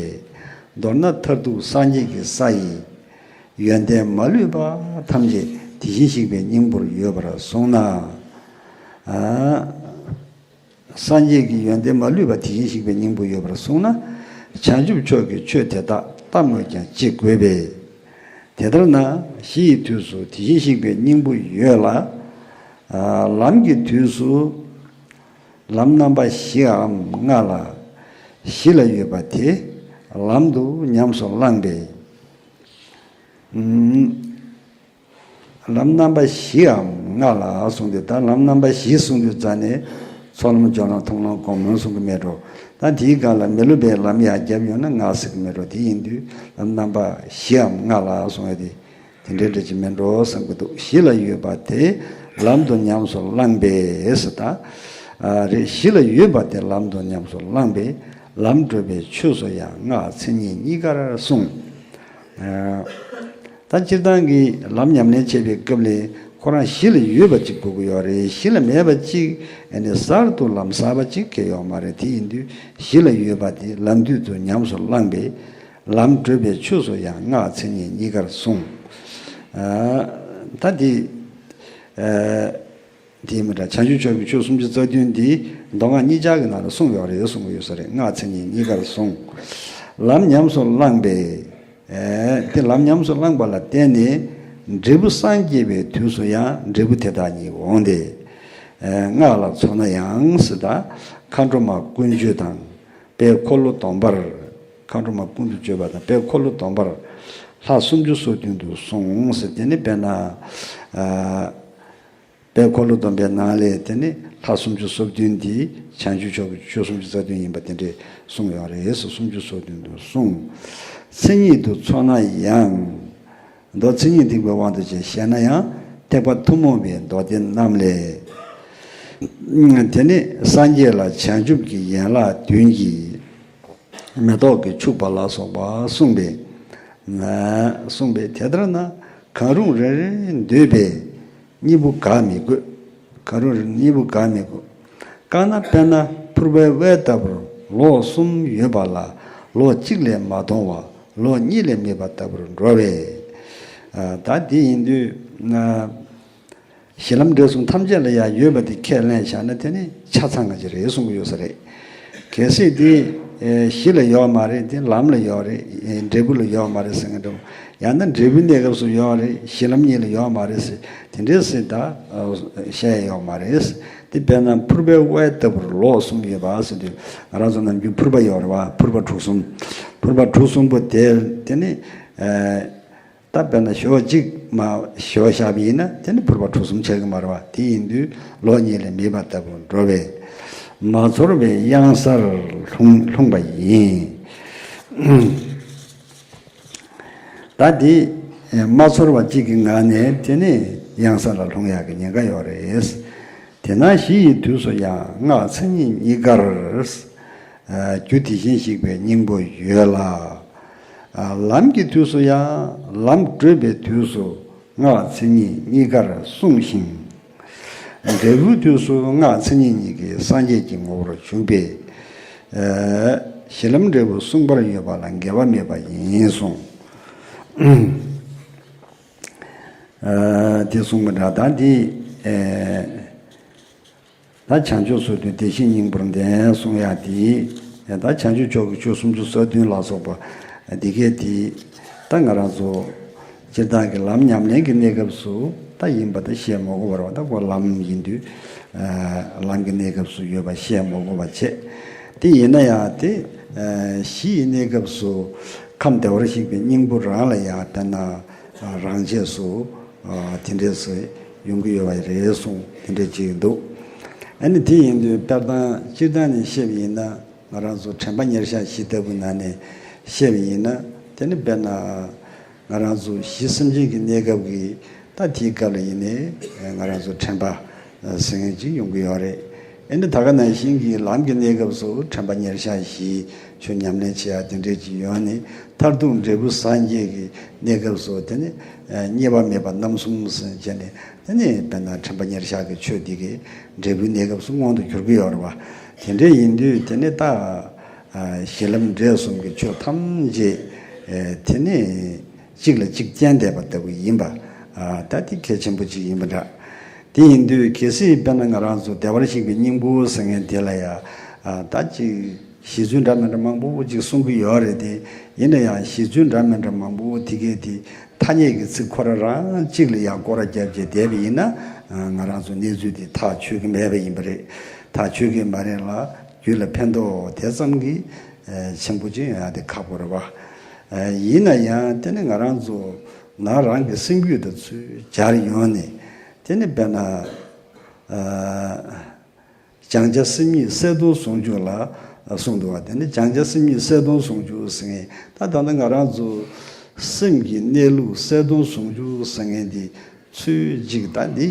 མདོར་ན་མཐར་ཐུག་སངས་རྒྱས་ཀྱི་ས་ཡི་ཡོན་ཏན་མ་ལུས་པ་ཐམས་ཅད་དེ་བཞིན་གཤེགས་པའི་སྙིང་པོར་ཡོད་པར་གསུངས་ན། ཨ་སངས་རྒྱས་ཀྱི་ཡོན་ཏན་མ་ལུས་པ་དེ་བཞིན་གཤེགས་པའི་སྙིང་པོར་ཡོད་པར་གསུངས་ན། བྱང་ཆུབ་མཆོག་གི་ཆོས་དེ་དག་ལྟ་སྨོས་ཀྱང་ཅི་དགོས་པས། དེ་ལྟར་ན་གཞི་ཡི་དུས་སུ་དེ་བཞིན་གཤེགས་པའི་སྙིང་པོ་ཡོད་ལ། ཨ་ལམ་གྱི་དུས་སུ་ལམ་རྣམ་པ་བཞིའམ་ལྔ་ལ། གཞི་ལ་ཡོད་པ་དེ་ལམ་དུ་ཉམས་སུ་བླངས་པས། ཨུམ། ལམ་རྣམ་པ་བཞིའམ་ལྔ་ལ་གསུངས་ཏེ། ད་ལམ་རྣམ་པ་བཞི་གསུངས་དུས་ཙ་ནས་ཚོགས་ལམ་སྦྱོར་ལམ་མཐོང་ལམ་སྒོམ་ལམ་གསུང་གི་མེད་འགྲོ། ད་དེའི་སྒང་ལ་མི་སློབ་པའི་ལམ་ཡང་བརྒྱབ་ཡོང་ན་ང་ཟེར་གི་མེད་འགྲོ། དེ་ཡིན་དུས་ལམ་རྣམ་པ་བཞིའམ་ལྔ་ལ་གསུངས་ཡ་དེ་དེ་འདྲའི་འདྲ་ཅིག་མེད་འགྲོ་བསམ་གི་འདུག། གཞི་ལ་ཡོད་པ་དེ་ལམ་དུ་ཉམས་སུ་བླངས་པས་ཟེར། ད་ཨ་རེད། གཞི་ལ་ཡོད་པ་དེ་ལམ་དུ་ཉམས་སུ་བླངས་པས་ལམ་བགྲོད་པའི་ཆོས་སུ་ཡང་སྔགས་མཚན་ཉིད་གཉིས་ཀར་གསུངས། ཨ་ད་སྤྱིར་བཏང་གི་ལམ་ཉམས་ལེན་བྱེད་པའི་སྐབས་ལ་ ཁོ་རང་གཞི་ལ་ཡོད་པ་ཅིག་དགོས་ཀྱི་ཡོད་རེད། གཞི་ལ་མེད་པ་ཅིག་ཨ་ནི་གསར་དུ་ལམ་གསར་པ་ཅིག་སྐྱེ་ཡོད་མ་རེད། དེ་ཡིན་དུས་གཞི་ལ་ཡོད་པ་དེ་ལམ་དུས་སུ་ཉམས་སུ་བླངས་པས་ལམ་བགྲོད་པའི་ཆོས་སུ་ཡང་སྔགས་མཚན་ཉིད་གཉིས་ཀར་གསུངས། ཨ། ད་དེ། ཨ། དེ་མི་འདྲ། བྱང་ཆུབ་མཆོག་གི་ཆོས་སུམ་ཅུ་རྩ་བདུན་འདི་མདོ་སྔགས་གཉིས་ཆར་གྱི་ནང་ལ་གསུངས་ཡོད་རེད། གསུང་གི་ཡོད་ས་རེད། སྔགས་མཚན་ཉིད་གཉིས་ཀར་གསུངས། ལམ་ཉམས་སུ་བླངས་པས། ཨེ། དེ་ལམ་ཉམས་སུ་བླངས་པ་ལ་བརྟེན་ནས་འབྲས་བུ་སངས་རྒྱས་པའི་དུས་སུ་ཡང་འབྲས་བུ་དེ་དག་ཉིད་འོང་སྟེ། ཨེ། སྔགས་ལ་མཚོན་ན་ཡང་ཟེར། ད་མཁའ་འགྲོ་མ་ཀུན་སྤྱོད་དང་དཔལ་འཁོར་ལོ་སྡོམ་པར། མཁའ་འགྲོ་མ་ཀུན་ཏུ་སྤྱོད་པ་དང་དཔལ་འཁོར་ལོ་སྡོམ་པར་ལྷ་སུམ་ཅུ་སོ་བདུན་དུ་གསུངས་ཟེར། དེ་ནི་དཔེར་ན། ཨ། དཔལ་འཁོར་ལོ་སྡོམ་པའི་ནང་ལས་དེ་ནི་ལྷ་སུམ་ཅུ་སོ་བདུན་འདི་བྱང་ཆུབ་མཆོག་གི་ཆོས་སུམ་ཅུ་རྩ་བདུན་ཡིན་པ་དེ་འདྲས་གསུངས་ཡོད་རེད། སུམ་ཅུ་སོ་བདུན་དུ་གསུངས། མཚན་ཉིད་དུ་མཚོན་ན་ཡང་། མདོ་མཚན་ཉིད་ཐེག་པའི་དབང་དུ་བྱས་བཤད་ན་ཡང་ཐེག་པ་ཐུན་མོང་བའི་མདོ་སྡེ་རྣམས་ལས། དེ་ནི་སངས་རྒྱས་ལ་བྱང་ཆུབ་ཀྱི་ཡན་ལག་བདུན་གྱི་མེ་ཏོག་གིས་ཕྱུག་པ་ལ་སོགས་པ་གསུངས་པས། གསུངས་པས། དེ་ལྟར་ན་གང་རུང་རེ་རེ་འདོད་པས་གཉིས་པོ་དགག་མི་དགོས། གང་རུང་རེ་གཉིས་པོ་དགག་མི་དགོས། དཀར་ན་དཔེར་ན་ཕུར་པའི་དབལ་ལྟ་བུར་ལོགས་གསུམ་ཡོད་པ་ལ་ལོགས་གཅིག་ལས་མ་མཐོང་བ་ལོགས་གཉིས་ལས་མེད་པ་ལྟ་བུར་འགྲོ་བས། ཨ། ད་དེ་ཡིན་དུས། ཨ། གཞི་ལམ་འབྲས་གསུམ་ཐམས་ཅད་ལ་ཡང་ཡོད་པ་དེ་ཁས་ལེན་བྱས་ན་དེ་ནི་ཆ་ཚང་ག་ཅིག་རེད་གསུང་གི་ཡོད་ས་རེད། གལ་སྲིད་དེ་ཨེ་གཞི་ལ་ཡོད་མ་རེད། དེ་ལམ་ལ་ཡོད་རེད། ཨེ་འབྲས་བུ་ལ་ཡོད་མ་རེད་ཟེར་མཁན་འདྲ་བོ། ཡང་ན་འབྲས་བུའི་གནས་སྐབས་སུ་ཡོད་རེད། གཞི་ལམ་གཉིས་ལ་ཡོད་མ་རེད་ཟེར། དེ་འདྲས་ཟེར་ད་ཨ་བཤད་ཡོད་མ་རེད། དེ་དཔེར་ན་ཕུར་པའི་དབལ་ལྟ་བུར་ལོགས་གསུམ་ཡོད་པ་ཟེར་དུས་ང་རང་ཚོ་ནམ་རྒྱུན་ཕུར་པ་ཡོད་རེད་བ། ཕུར་པ་གྲུ་གསུམ། ཕུར་པ་གྲུ་གསུམ་པོ་དེ་དེ་ནི་ཨེ། ད་དཔེར་ན་ཞོ་གཅིག་མ་ཞོ་བཞག་པ་ཡིན་ན་དེ་ནི་ཕུར་པ་གྲུ་གསུམ་ཆགས་ཀྱི་མ་རེད་བ། དེ་ཡིན་དུས་ལོགས་གཉིས་ལས་མེད་པ་ལྟ་བུར་འགྲོ་བས་མ་ཚོར་བའི་གཡང་སར་ལྷུང་ལྷུང་བ་ཡིན། ད་དེ་མ་ཚོར་བ་གཅིག་གི་ངང་ནས་དེ་ནི་གཡང་ས་ལ་ལྷུང་ཡག་གི་ཉེན་ཁ་ཡོད་རེད། དེས་ན་གཞི་ཡི་དུས་སུ་ཡང་སྔགས་མཚན་ཉིད་གཉིས་ཀར། རྒྱུ་དེ་བཞིན་གཤེགས་པའི་སྙིང་པོ་ཡོད་ལ། ལམ་གྱི་དུས་སུ་ཡང་ལམ་བགྲོད་པའི་དུས་སུ་སྔགས་མཚན་ཉིད་གཉིས་ཀར་གསུངས་ཤིང་། འབྲས་བུའི་དུས་སུ་སྔགས་མཚན་ཉིད་གཉིས་ཀྱིས་སངས་རྒྱས་ཀྱི་ངོ་བོར་འཇུག་པས། གཞི་ལམ་འབྲས་བུ་གསུངས་པར་ཡོད་པ་ལ་འགལ་བ་མེད་པ་ཡིན་གསུངས། དེ་གསུངས་པ་འདྲ། ད་འདི། ད་བྱང་ཆུབ་སོ་བདུན་བདེ་གཤེགས་སྙིང་པོར་ལྡན་གསུང་ཡག་དེ། ད་བྱང་ཆུབ་མཆོག་གི་ཆོས་སུམ་ཅུ་རྩ་བདུན་ལ་སོགས་པ་འདི་གས་དེ། ད་ང་རང་ཚོ་སྤྱིར་བཏང་གི་ལམ་ཉམས་ལེན་གྱི་གནས་སྐབས་སུ་ད་ཡིན་པ་ད་བཤད་མ་དགོས་པ་རེད་བ། ད་ཁོ་ལམ་ཡིན་དུས་ལམ་གྱི་གནས་སྐབས་སུ་ཡོད་པ་བཤད་མ་དགོས་པ་བྱས། དེ་ཡིན་ན་ཡང་དེ་གཞི་ཡི་གནས་སྐབས་སུ་ཁམས་བདེ་བར་གཤེགས་པའི་སྙིང་པོ་རང་ལ་ཡང་དཔེར་ན་རང་ཆས་སུ་དེ་འདྲས་སུ་ཡོང་གི་ཡོད་པ་རེད་གསུངས། དེ་འདྲས་ཅིག་འདུག་ཨ་ནི་དེ་ཡིན་དུས་དཔེར་ན་སྤྱིར་བཏང་ནས་བཤད་པ་ཡིན་ན། ང་རང་ཚོ་དྲན་པ་ཉེར་བཞག་བཞི་ལྟ་བུ་ནང་ནས་བཤད་པ་ཡིན་ན། དེ་ནི་དཔེར་ན་ང་རང་ཚོ་གཞི་སེམས་ཅན་གྱི་གནས་སྐབས་ཀྱི་ད་དེའི་སྐབས་ལ་ཡིན་ནའི་ང་རང་ཚོ་དྲན་པ་ཟེར་མཁན་ཅིག་ཡོང་གི་ཡོད་རེད། ཨེ་ནི་ད་ག་ནང་བཞིན་གྱི་ལམ་གྱི་གནས་སྐབས་སུ་དྲན་པ་ཉེར་བཞག་བཞི་ཆོས་ཉམས་ལེན་བྱེད་ཡ་དེ་འདྲས་ཅིག་ཡོང་ནས་མཐར་ཐུག་འབྲས་བུ་སངས་རྒྱས་ཀྱི་གནས་སྐབས་སུ་དེ་ནི་གཉིས་པ་མེད་པ་རྣམ་གསུམ་ཟེར་བྱས་ནས། དེ་ནི་དཔེར་ན་དྲན་པ་ཉེར་བཞག་གི་ཆོས་འདི་གའི་འབྲས་བུའི་གནས་སྐབས་སུ་མངོན་དུ་གྱུར་གྱི་ཡོད་རེད་བ། དེ་འདྲ་ཡིན་དུས་དེ་ནི་ད་གཞི་ལམ་འབྲས་གསུམ་གྱི་ཆོས་ཐམས་ཅད་དེ་ནི་གཅིག་ལ་གཅིག་རྐྱེན་འདེབས་པ་ལྟ་བུ་ཡིན་པ། ད་དེ་གལ་ཆེན་པོ་གཅིག་ཡིན་པ་འདྲ། དེ་ཡིན་དུས་གལ་སྲིད་དཔེར་ན་ང་རང་ཚོ་བདེ་བར་གཤེགས་པའི་སྙིང་པོ་ཟེར་མཁན་དེ་ལ་ཡང་ད་ཅིག་གཞི་རྩོད་འདྲ་མི་འདྲ་མང་པོ་ཅིག་གསུང་གི་ཡོད་རེད་དེ། ཡིན་ན་ཡང་གཞི་རྩོད་འདྲ་མི་འདྲ་མང་པོ་དེ་གའི་དེ་ཐ་སྙད་ཀྱི་ཚིག་ཁོ་རང་རང་གཅིག་ལ་ཡང་སྐོར་ར་བརྒྱབ་བྱས་བསྡད་པ་ཡིན་ན། ང་རང་ཚོ་གནས་ཚུལ་དེ་ཐག་ཆོད་ཀྱི་མེད་པ་ཡིན་པ་རེད། ཐག་ཆོད་ཀྱི་མ་རེད་ལ། རྒྱུད་ལ་ཕན་ཐོགས་དེ་ཙམ་གྱིས་ཆེན་པོ་ཅིག་ཡོང་ཡ་དེ་ཁག་པོ་རེད་བ། ཡིན་ན་ཡང་དེ་ནི་ང་རང་ཚོ་ནང་རང་གི་སེམས་རྒྱུད་དང་ཚུར་སྦྱར་ཡོང་ནས། དེ་ནི་དཔེར་ན། སྦྱང་བྱ་སེམས་ཉིད་གསལ་སྟོང་ཟུང་འཇུག་ལ་གསུངས་འདུག་བ། དེ་ནི་སྦྱང་བྱ་སེམས་ཉིད་གསལ་སྟོང་ཟུང་འཇུག་ཟེར་མཁན་ད་ད་ལྟ་ང་རང་ཚོ་སེམས་ཀྱི་གནས་ལུགས་གསལ་སྟོང་ཟུང་འཇུག་ཟེར་མཁན་འདི་ཚུལ་གཅིག་ད་འདི་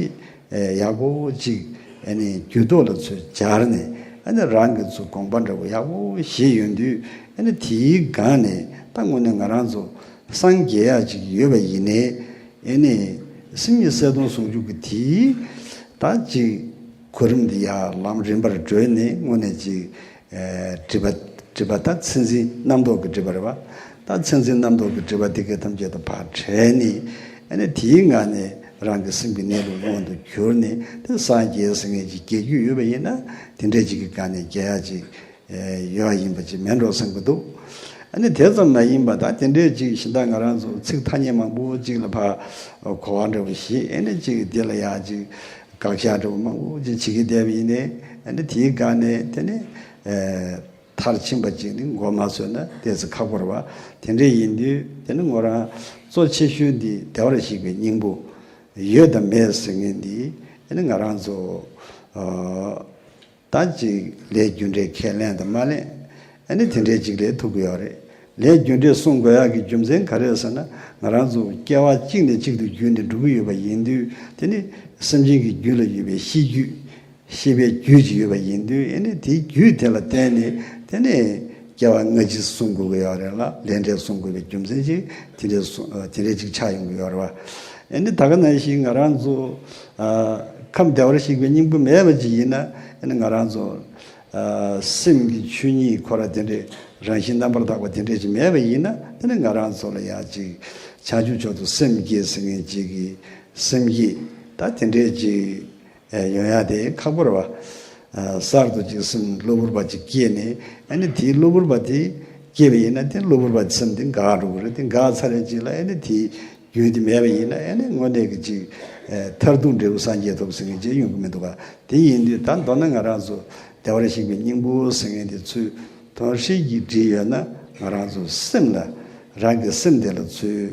ཡག་པོ་གཅིག་ཨ་ནི་རྒྱུད་ཐོག་ལ་ཚུར་སྦྱར་ནས། ཨ་ནི་རང་གི་ཚུར་དགོངས་པ་འདྲ་བོ་ཡག་པོ་བཞེས་ཡོང་དུས། ཨ་ནི་དེའི་སྒང་ནས་ད་དངོས་གནས་ང་རང་ཚོ་སངས་རྒྱས་ཡག་ཅིག་ཡོད་པ་ཡིན་ནའི། ཨེ་ནི། སེམས་ཉིད་གསལ་སྟོང་ཟུང་འཇུག་གི་དེའི་ད་ཅིག་གོ་རིམ་འདི་ཡར་ལམ་རིམ་པར་བགྲོད་ནས་དངོས་གནས་ཅིག་ཨེ་སྒྲིབ་པ་སྒྲིབ་པ་ད་མཚན་འཛིན་རྣམ་རྟོག་གི་སྒྲིབ་པ་རེད་བ། ད་མཚན་འཛིན་རྣམ་རྟོག་གི་སྒྲིབ་པ་དེ་གའི་ཐམས་ཅད་དང་ཕར་བྲལ་ནས། ཨ་ནི་དེའི་ངང་ནས་རང་གི་སེམས་ཀྱི་གནས་ལུགས་མངོན་དུ་གྱུར་ནས་དེ་སངས་རྒྱས་ཟེར་མཁན་ཅིག་སྐྱེ་རྒྱུ་ཡོད་པ་ཡིན་ན། དེ་འདྲས་ཅིག་གི་སྒང་ནས་རྒྱལ་ཡག་ཅིག་ཡོད་ཡིན་པ་ཅིག་མེད་འགྲོ་བསམ་གྱི་འདུག་ཨ་ནི་དེ་ཙམ་མ་ཡིན་པ་ད་དེ་འདྲས་ཅིག་གཞན་དག་ང་རང་ཚོ་ཚིག་ཐ་སྙད་མང་པོ་ཅིག་ལ་ཕར་གོ་བ་འདྲ་བོ་ཞིག་ཨ་ནི་ཅིག་དེ་ལ་ཡག་ཅིག་དགག་བཞག་འདྲ་བོ་མང་པོ་ཅིག་བྱེད་ཀྱི་བསྡད་པ་ཡིན་ནའི། ཨ་ནི་དེའི་སྒང་ནས་དེ་ནི་མཐར་ཕྱིན་པ་ཅིག་ནི་མགོ་མ་ཚོས་ན་ཏོག་ཙམ་ཁག་པོ་རེད་བ། དེ་འདྲས་ཡིན་དུས་དེ་ནི་ངོ་རང་གཙོ་ཆེ་ཤོས་འདི་བདེ་བར་གཤེགས་པའི་སྙིང་པོ་ཡོད་དམ་མེད་ཟེར་མཁན་འདི་ཨ་ནི་ང་རང་ཚོ། ད་ཅིག་ལས་རྒྱུ་འབྲས་ཁས་ལེན་དང་མ་ལེན། ཨ་ནི་དེ་འདྲའི་ཅིག་ལས་ཐུག་གི་ཡོད་རེད། ལས་རྒྱུ་འབྲས་གསུང་དགོས་ཡག་གི་རྒྱུ་མཚན་ག་རེ་ཟེར་ན། ང་རང་ཚོ་སྐྱེ་བ་གཅིག་ནས་གཅིག་ཏུ་བརྒྱུད་ནས་འགྲོ་གི་ཡོད་པ་ཡིན་དུས། དེ་ནི་སེམས་ཅན་གྱི་རྒྱུད་ལ་ཡོད་པའི་ཤེས་རྒྱུད། ཤེས་པའི་རྒྱུད་ཅིག་ཡོད་པ་ཡིན་དུས། ཨ་ནི་དེའི་རྒྱུད་དེ་ལ་བརྟེན་ནས་དེ་ནས་སྐྱེ་བ་སྔ་ཕྱི་གསུང་དགོས་ཀྱི་ཡོད་རེད་ལ། ལས་འབྲས་གསུང་དགོས་པའི་རྒྱུ་མཚན་ཅིག་དེ་འདྲའི་གསུང་དེ་འདྲའི་ཅིག་ཆགས་ཡོང་གི་ཡོད་རེད་བ། ཨ་ནི་ད་ག་ནང་བཞིན་ང་རང་ཚོ་ཨ་ཁམས་བདེ་བར་གཤེགས་པའི་སྙིང་པོ་མེད་པ་ཅིག་ཡིན་ན། ཨ་ནི་ང་རང་ཚོ་ཨ་སེམས་ཀྱི་ཆོས་ཉིད་ཁོ་ར་དེ་འདྲའི་རང་བཞིན་རྣམ་པར་དག་པ་དེ་འདྲའི་ཅིག་མེད་པ་ཡིན་ན། དེ་ནི་ང་རང་ཚོ་ལ་ཡང་ཅིག་བྱང་ཆུབ་མཆོག་ཏུ་སེམས་བསྐྱེད་ཟེར་མཁན་ཅིག་གི་སེམས་བསྐྱེད་ད་དེ་འདྲའི་ཅིག་ཡོང་ཡ་དེ་ཁག་པོ་རེད་བ། གསར་དུ་ཅིག་སེམས་གློ་བུར་བ་ཅིག་སྐྱེས་ནས། ཨ་ནི་དེའི་གློ་བུར་བ་དེ་སྐྱེས་པ་ཡིན་ན། དེ་གློ་བུར་བ་སེམས་དེ་འགག་འགྲོ་གི་རེད། དེ་འགག་ཚར་རེ་ཅིག་ལ་ཨ་ནི་དེའི་རྒྱུན་དེ་མེད་པ་ཡིན་ན། ཨ་ནི་དངོས་གནས་ཀྱི་ཅིག་མཐར་ཐུག་འབྲས་བུ་སངས་རྒྱས་ཐོབ་ཟེར་མཁན་ཅིག་ཡོང་གི་མི་འདུག་ག། དེ་ཡིན་དུས་ད་མདོར་ན་ང་རང་ཚོ་བདེ་བར་གཤེགས་པའི་སྙིང་པོ་ཟེར་མཁན་དེ་ཚུར་དོན་ཧྲིལ་གྱིས་བྲིས་ཡོད་ན། ང་རང་ཚོ་སེམས་ལ་རང་གི་སེམས་དེ་ལ་ཚུར་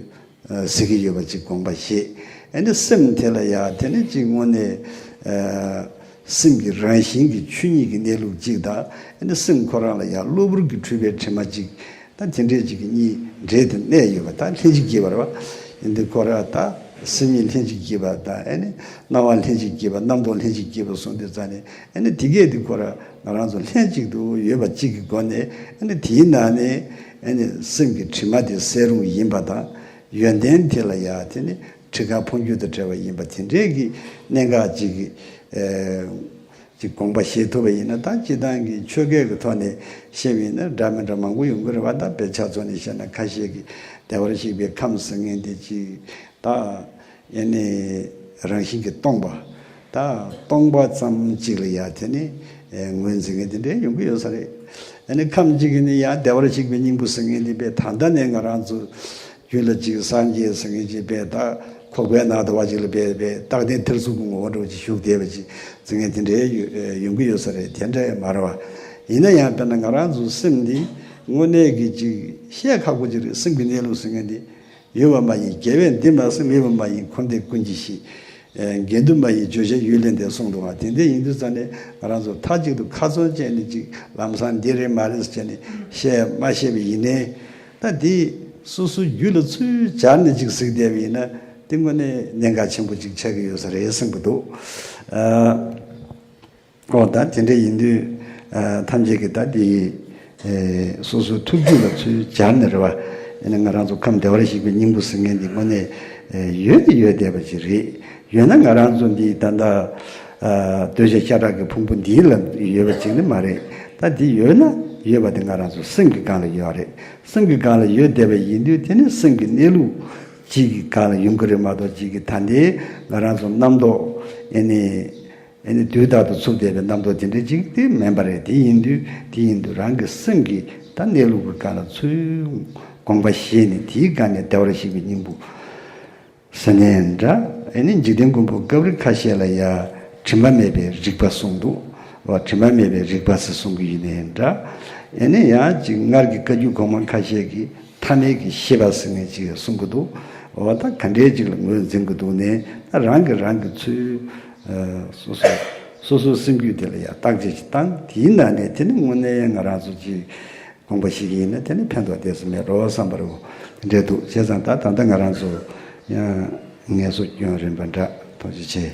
ཨ་གཟིགས་ཀྱི་ཡོད་པ་ཅིག་དགོངས་པ་བཞེས། ཨ་ནི་སེམས་དེ་ལ་ཡང་དེ་ནི་ཅིག་དངོས་གནས་ཨ་སེམས་ཀྱི་རང་བཞིན་གྱི་ཆོས་ཉིད་ཀྱི་གནས་ལུགས་ཅིག་དང་། ཨ་ནི་སེམས་ཁོ་རང་ལ་ཡང་གློ་བུར་གྱིས་འཁྲུལ་པའི་དྲི་མ་ཅིག་ད་དེ་འདྲས་ཅིག་གི་གཉིས་འདྲེས་ཏེ་གནས་ཡོད་པ། ད་ལྷན་ཅིག་སྐྱེས་པ་རེད་བ། ཡིན་དུས་ཁོ་རང་ད་སེམས་ཉིད་ལྷན་ཅིག་སྐྱེས་པ་དང་། ཨ་ནི་སྣང་བ་ལྷན་ཅིག་སྐྱེས་པ། རྣམ་རྟོག་ལྷན་ཅིག་སྐྱེས་པ་སོང་དུས་ཙང་ནས། ཨ་ནི་དེ་གས་དེ་ཁོ་རང་ང་རང་ཚོ་ལྷན་ཅིག་ཏུ་ཡོད་པ་ཅིག་གི་སྒོ་ནས། ཨ་ནི་དེའི་ནང་ནས་ཨ་ནི་སེམས་ཀྱི་དྲི་མ་དེ་སེལ་རུང་ཡིན་པ་དང་། ཡོན་ཏན་དེ་ལ་ཡང་དེ་ནི་བྲི་ག་འཕོ་འགྱུར་དང་བྲལ་བ་ཡིན་པ་དེ་འདྲའི་གི་གནད་འགག་ཅིག་གི་ཨེ་ཅིག་དགོངས་པ་བཞེས་ཐུབ་པ་ཡིན་ན། ད་སྤྱིར་བཏང་གི་ཆོས་སྐད་ཀྱི་ཐོག་ནས་བཤད་པ་ཡིན་ན་འདྲ་མི་འདྲ་མང་པོ་ཡོང་གི་རེད་བ། ད་དཔེ་ཆ་ཚོགས་ནས་བཤད་ན། ཁ་ཤས་ཀྱིས་བདེ་བར་གཤེགས་པའི་ཁམས་ཟེར་མཁན་དེ་ཅིག་ད་ཨེ་ནི་རང་བཞིན་གྱིས་སྟོང་པ། ད་སྟོང་པ་ཙམ་ཅིག་ལ་ཡ་དེ་ནི་ངོས་འཛིན་མཁན་དེ་འདྲའི་ཡོང་གི་ཡོད་ས་རེད། ཨེ་ནི་ཁམས་གཅིག་གིས་ནི་ཡ་བདེ་བར་གཤེགས་པའི་སྙིང་པོ་ཟེར་མཁན་དེ་དཔེ་ད་ལྟ་ནས་ང་རང་ཚོ་རྒྱུད་ལ་ཅིག་སངས་རྒྱས་ཟེར་མཁན་ཅིག་དཔེ་ད་ཁོག་པའི་ནང་དུ་བ་ཅིག་ལ་དཔེ་དཔེ་རྟག་བརྟན་མཐར་ཐུག་གི་ངོ་བོ་འདྲ་བོ་ཅིག་བཞུགས་བསྡད་པ་ཅིག་ཟེར་མཁན་དེ་འདྲའི་ཡོ་ཡོང་གི་ཡོད་ས་རེད། དེ་འདྲ་མ་རེད་བ། ཡིན་ན་ཡང་དཔེར་ན་ང་རང་ཚོའི་སེམས་འདི་དངོས་གནས་ཀྱི་ཅིག་བཤད་ཁག་པོ་ཅིག་རེད། སེམས་ཀྱི་གནས་ལུགས་ཟེར་མཁན་འདི། ཡོད་པ་མ་ཡིན་རྒྱལ་བས་འདི་མ་གསུངས། མེད་པ་མ་ཡིན་འཁོར་འདས་ཀུན་གྱི་གཞི། ཨེ་འགལ་འདུ་མ་ཡིན་བརྗོད་བྱ་ཡུལ་ལས་འདས་གསུངས་འདུག་ག། དེ་འདྲ་ཡིན་དུས་ཙང་ནས་ང་རང་ཚོ་མཐའ་གཅིག་ཏུ་ཁ་ཚོན་བཅད་ནས་ཅིག་ལམ་སང་འདི་རེད་མ་རེད་ཟེར་བྱས་ནས་བཤད་མ་ཤེས་པ་ཡིན་ནའི། ད་འདི་སོ་སོའི་རྒྱུད་ལ་ཚུར་སྦྱར་ནས་ཅིག་གཟིགས་བསྡད་པ་ཡིན་ན། དེ་དངོས་གནས་གནད་འགག་ཆེན་པོ་ཅིག་ཆགས་ཀྱི་ཡོད་ས་རེད་བསམ་གྱི་འདུག། ཨ། ཨོ་ད་དེ་འདྲ་ཡིན་དུས། ཨ་ཐམས་ཅད་ཀྱིས་ད་དེ་ཨེ་སོ་སོའི་ཐུགས་རྒྱུད་ལ་ཚུར་སྦྱར་ནས་རེད་བ། ཨེ་ནི་ང་རང་ཚོ་ཁམས་བདེ་བར་གཤེགས་པའི་སྙིང་པོ་ཟེར་མཁན་འདི་དངོས་གནས་ཨེ་ཡོད་ནི་ཡོད་བསྡད་པ་ཅིག་རེད། ཡོད་ན་ང་རང་ཚོ་འདི་ད་ལྟ་ཨ་གདུལ་བྱ་ཤ་ཁྲག་གི་ཕུང་པོ་འདི་ལ་ཡོད་པ་ཅིག་ནི་མ་རེད། ད་འདི་ཡོད་ན་ཡོད་པ་དེ་ང་རང་ཚོ་སེམས་ཀྱི་སྒང་ལ་ཡོད་རེད། སེམས་ཀྱི་སྒང་ལ་ཡོད་བསྡད་པ་ཡིན་དུས། དེ་ནི་སེམས་ཀྱི་གནས་ལུགས་ཅིག་གི་སྒང་ལ་ཡོང་གི་རེད་མ་གཏོགས། ཅིག་གི་ད་ལྟའི་ང་རང་ཚོ་རྣམ་རྟོག་ཨེ་ནི། ཨེ་ནི་དུས་རྟག་ཏུ་འཚུབ་བསྡད་པའི་རྣམ་རྟོག་དེ་འདྲ་ཅིག་དེ་མིན་པ་རེད། དེ་ཡིན་དུས་དེ་ཡིན་དུས་རང་གི་སེམས་ཀྱི་ད་གནས་ལུགས་ཀྱི་སྒང་ལ་ཚུར་དགོངས་པ་བཞེས་ནས། དེའི་སྒང་ནས་བདེ་བར་གཤེགས་པའི་སྙིང་པོ་ཟེར་ནའི་འདྲ། ཨེ་ནི་འཇིག་རྟེན་མགོན་པོ་སྐབས་རེ་ཁ་ཤས་ལ་ཡ་དྲི་མ་མེད་པའི་རིག་པ་གསུངས་འདུག། འོ་དྲི་མ་མེད་པའི་རིག་པ་ཟེར་གསུང་གི་ཡིན་ནའི་འདྲ། ཨེ་ནི་ཡང་ཅིག་སྔར་གྱི་བཀའ་བརྒྱུད་གོང་མ་ཁ་ཤས་ཀྱིས་ཐ་མལ་གྱི་ཤེས་པ་ཟེར་མཁན་ཅིག་གསུང་གི་འདུག། འོ་ད་ག་འདྲའི་ཅིག་ལ་ངོས་འཛིན་གྱི་འདུག་ནའི། ད་རང་གིས་རང་གི་ཚུལ་ཨ་སོ་སོ་སོ་སོའི་སེམས་རྒྱུད་དེ་ལ་ཡང་བརྟག་དཔྱད་ཅིག་བཏང་། དེའི་ནང་ནས་དེ་ནི་དངོས་གནས་ང་རང་ཚོ་ཅིག་དགོངས་པ་བཞེས་ཀྱི་ཡིན་ན། དེ་ནི་ཕན་ཐོགས་ཏོག་ཙམ་མེད་འགྲོ་བསམ་པ་རེད། འདྲ་འདུག། བྱས་ཙང་ད་ད་ལྟ་ང་རང་ཚོ་ཡང་ངལ་གསོ་སྐྱོན་རན་པ་འདྲ། ཐུགས་རྗེ་ཆེ།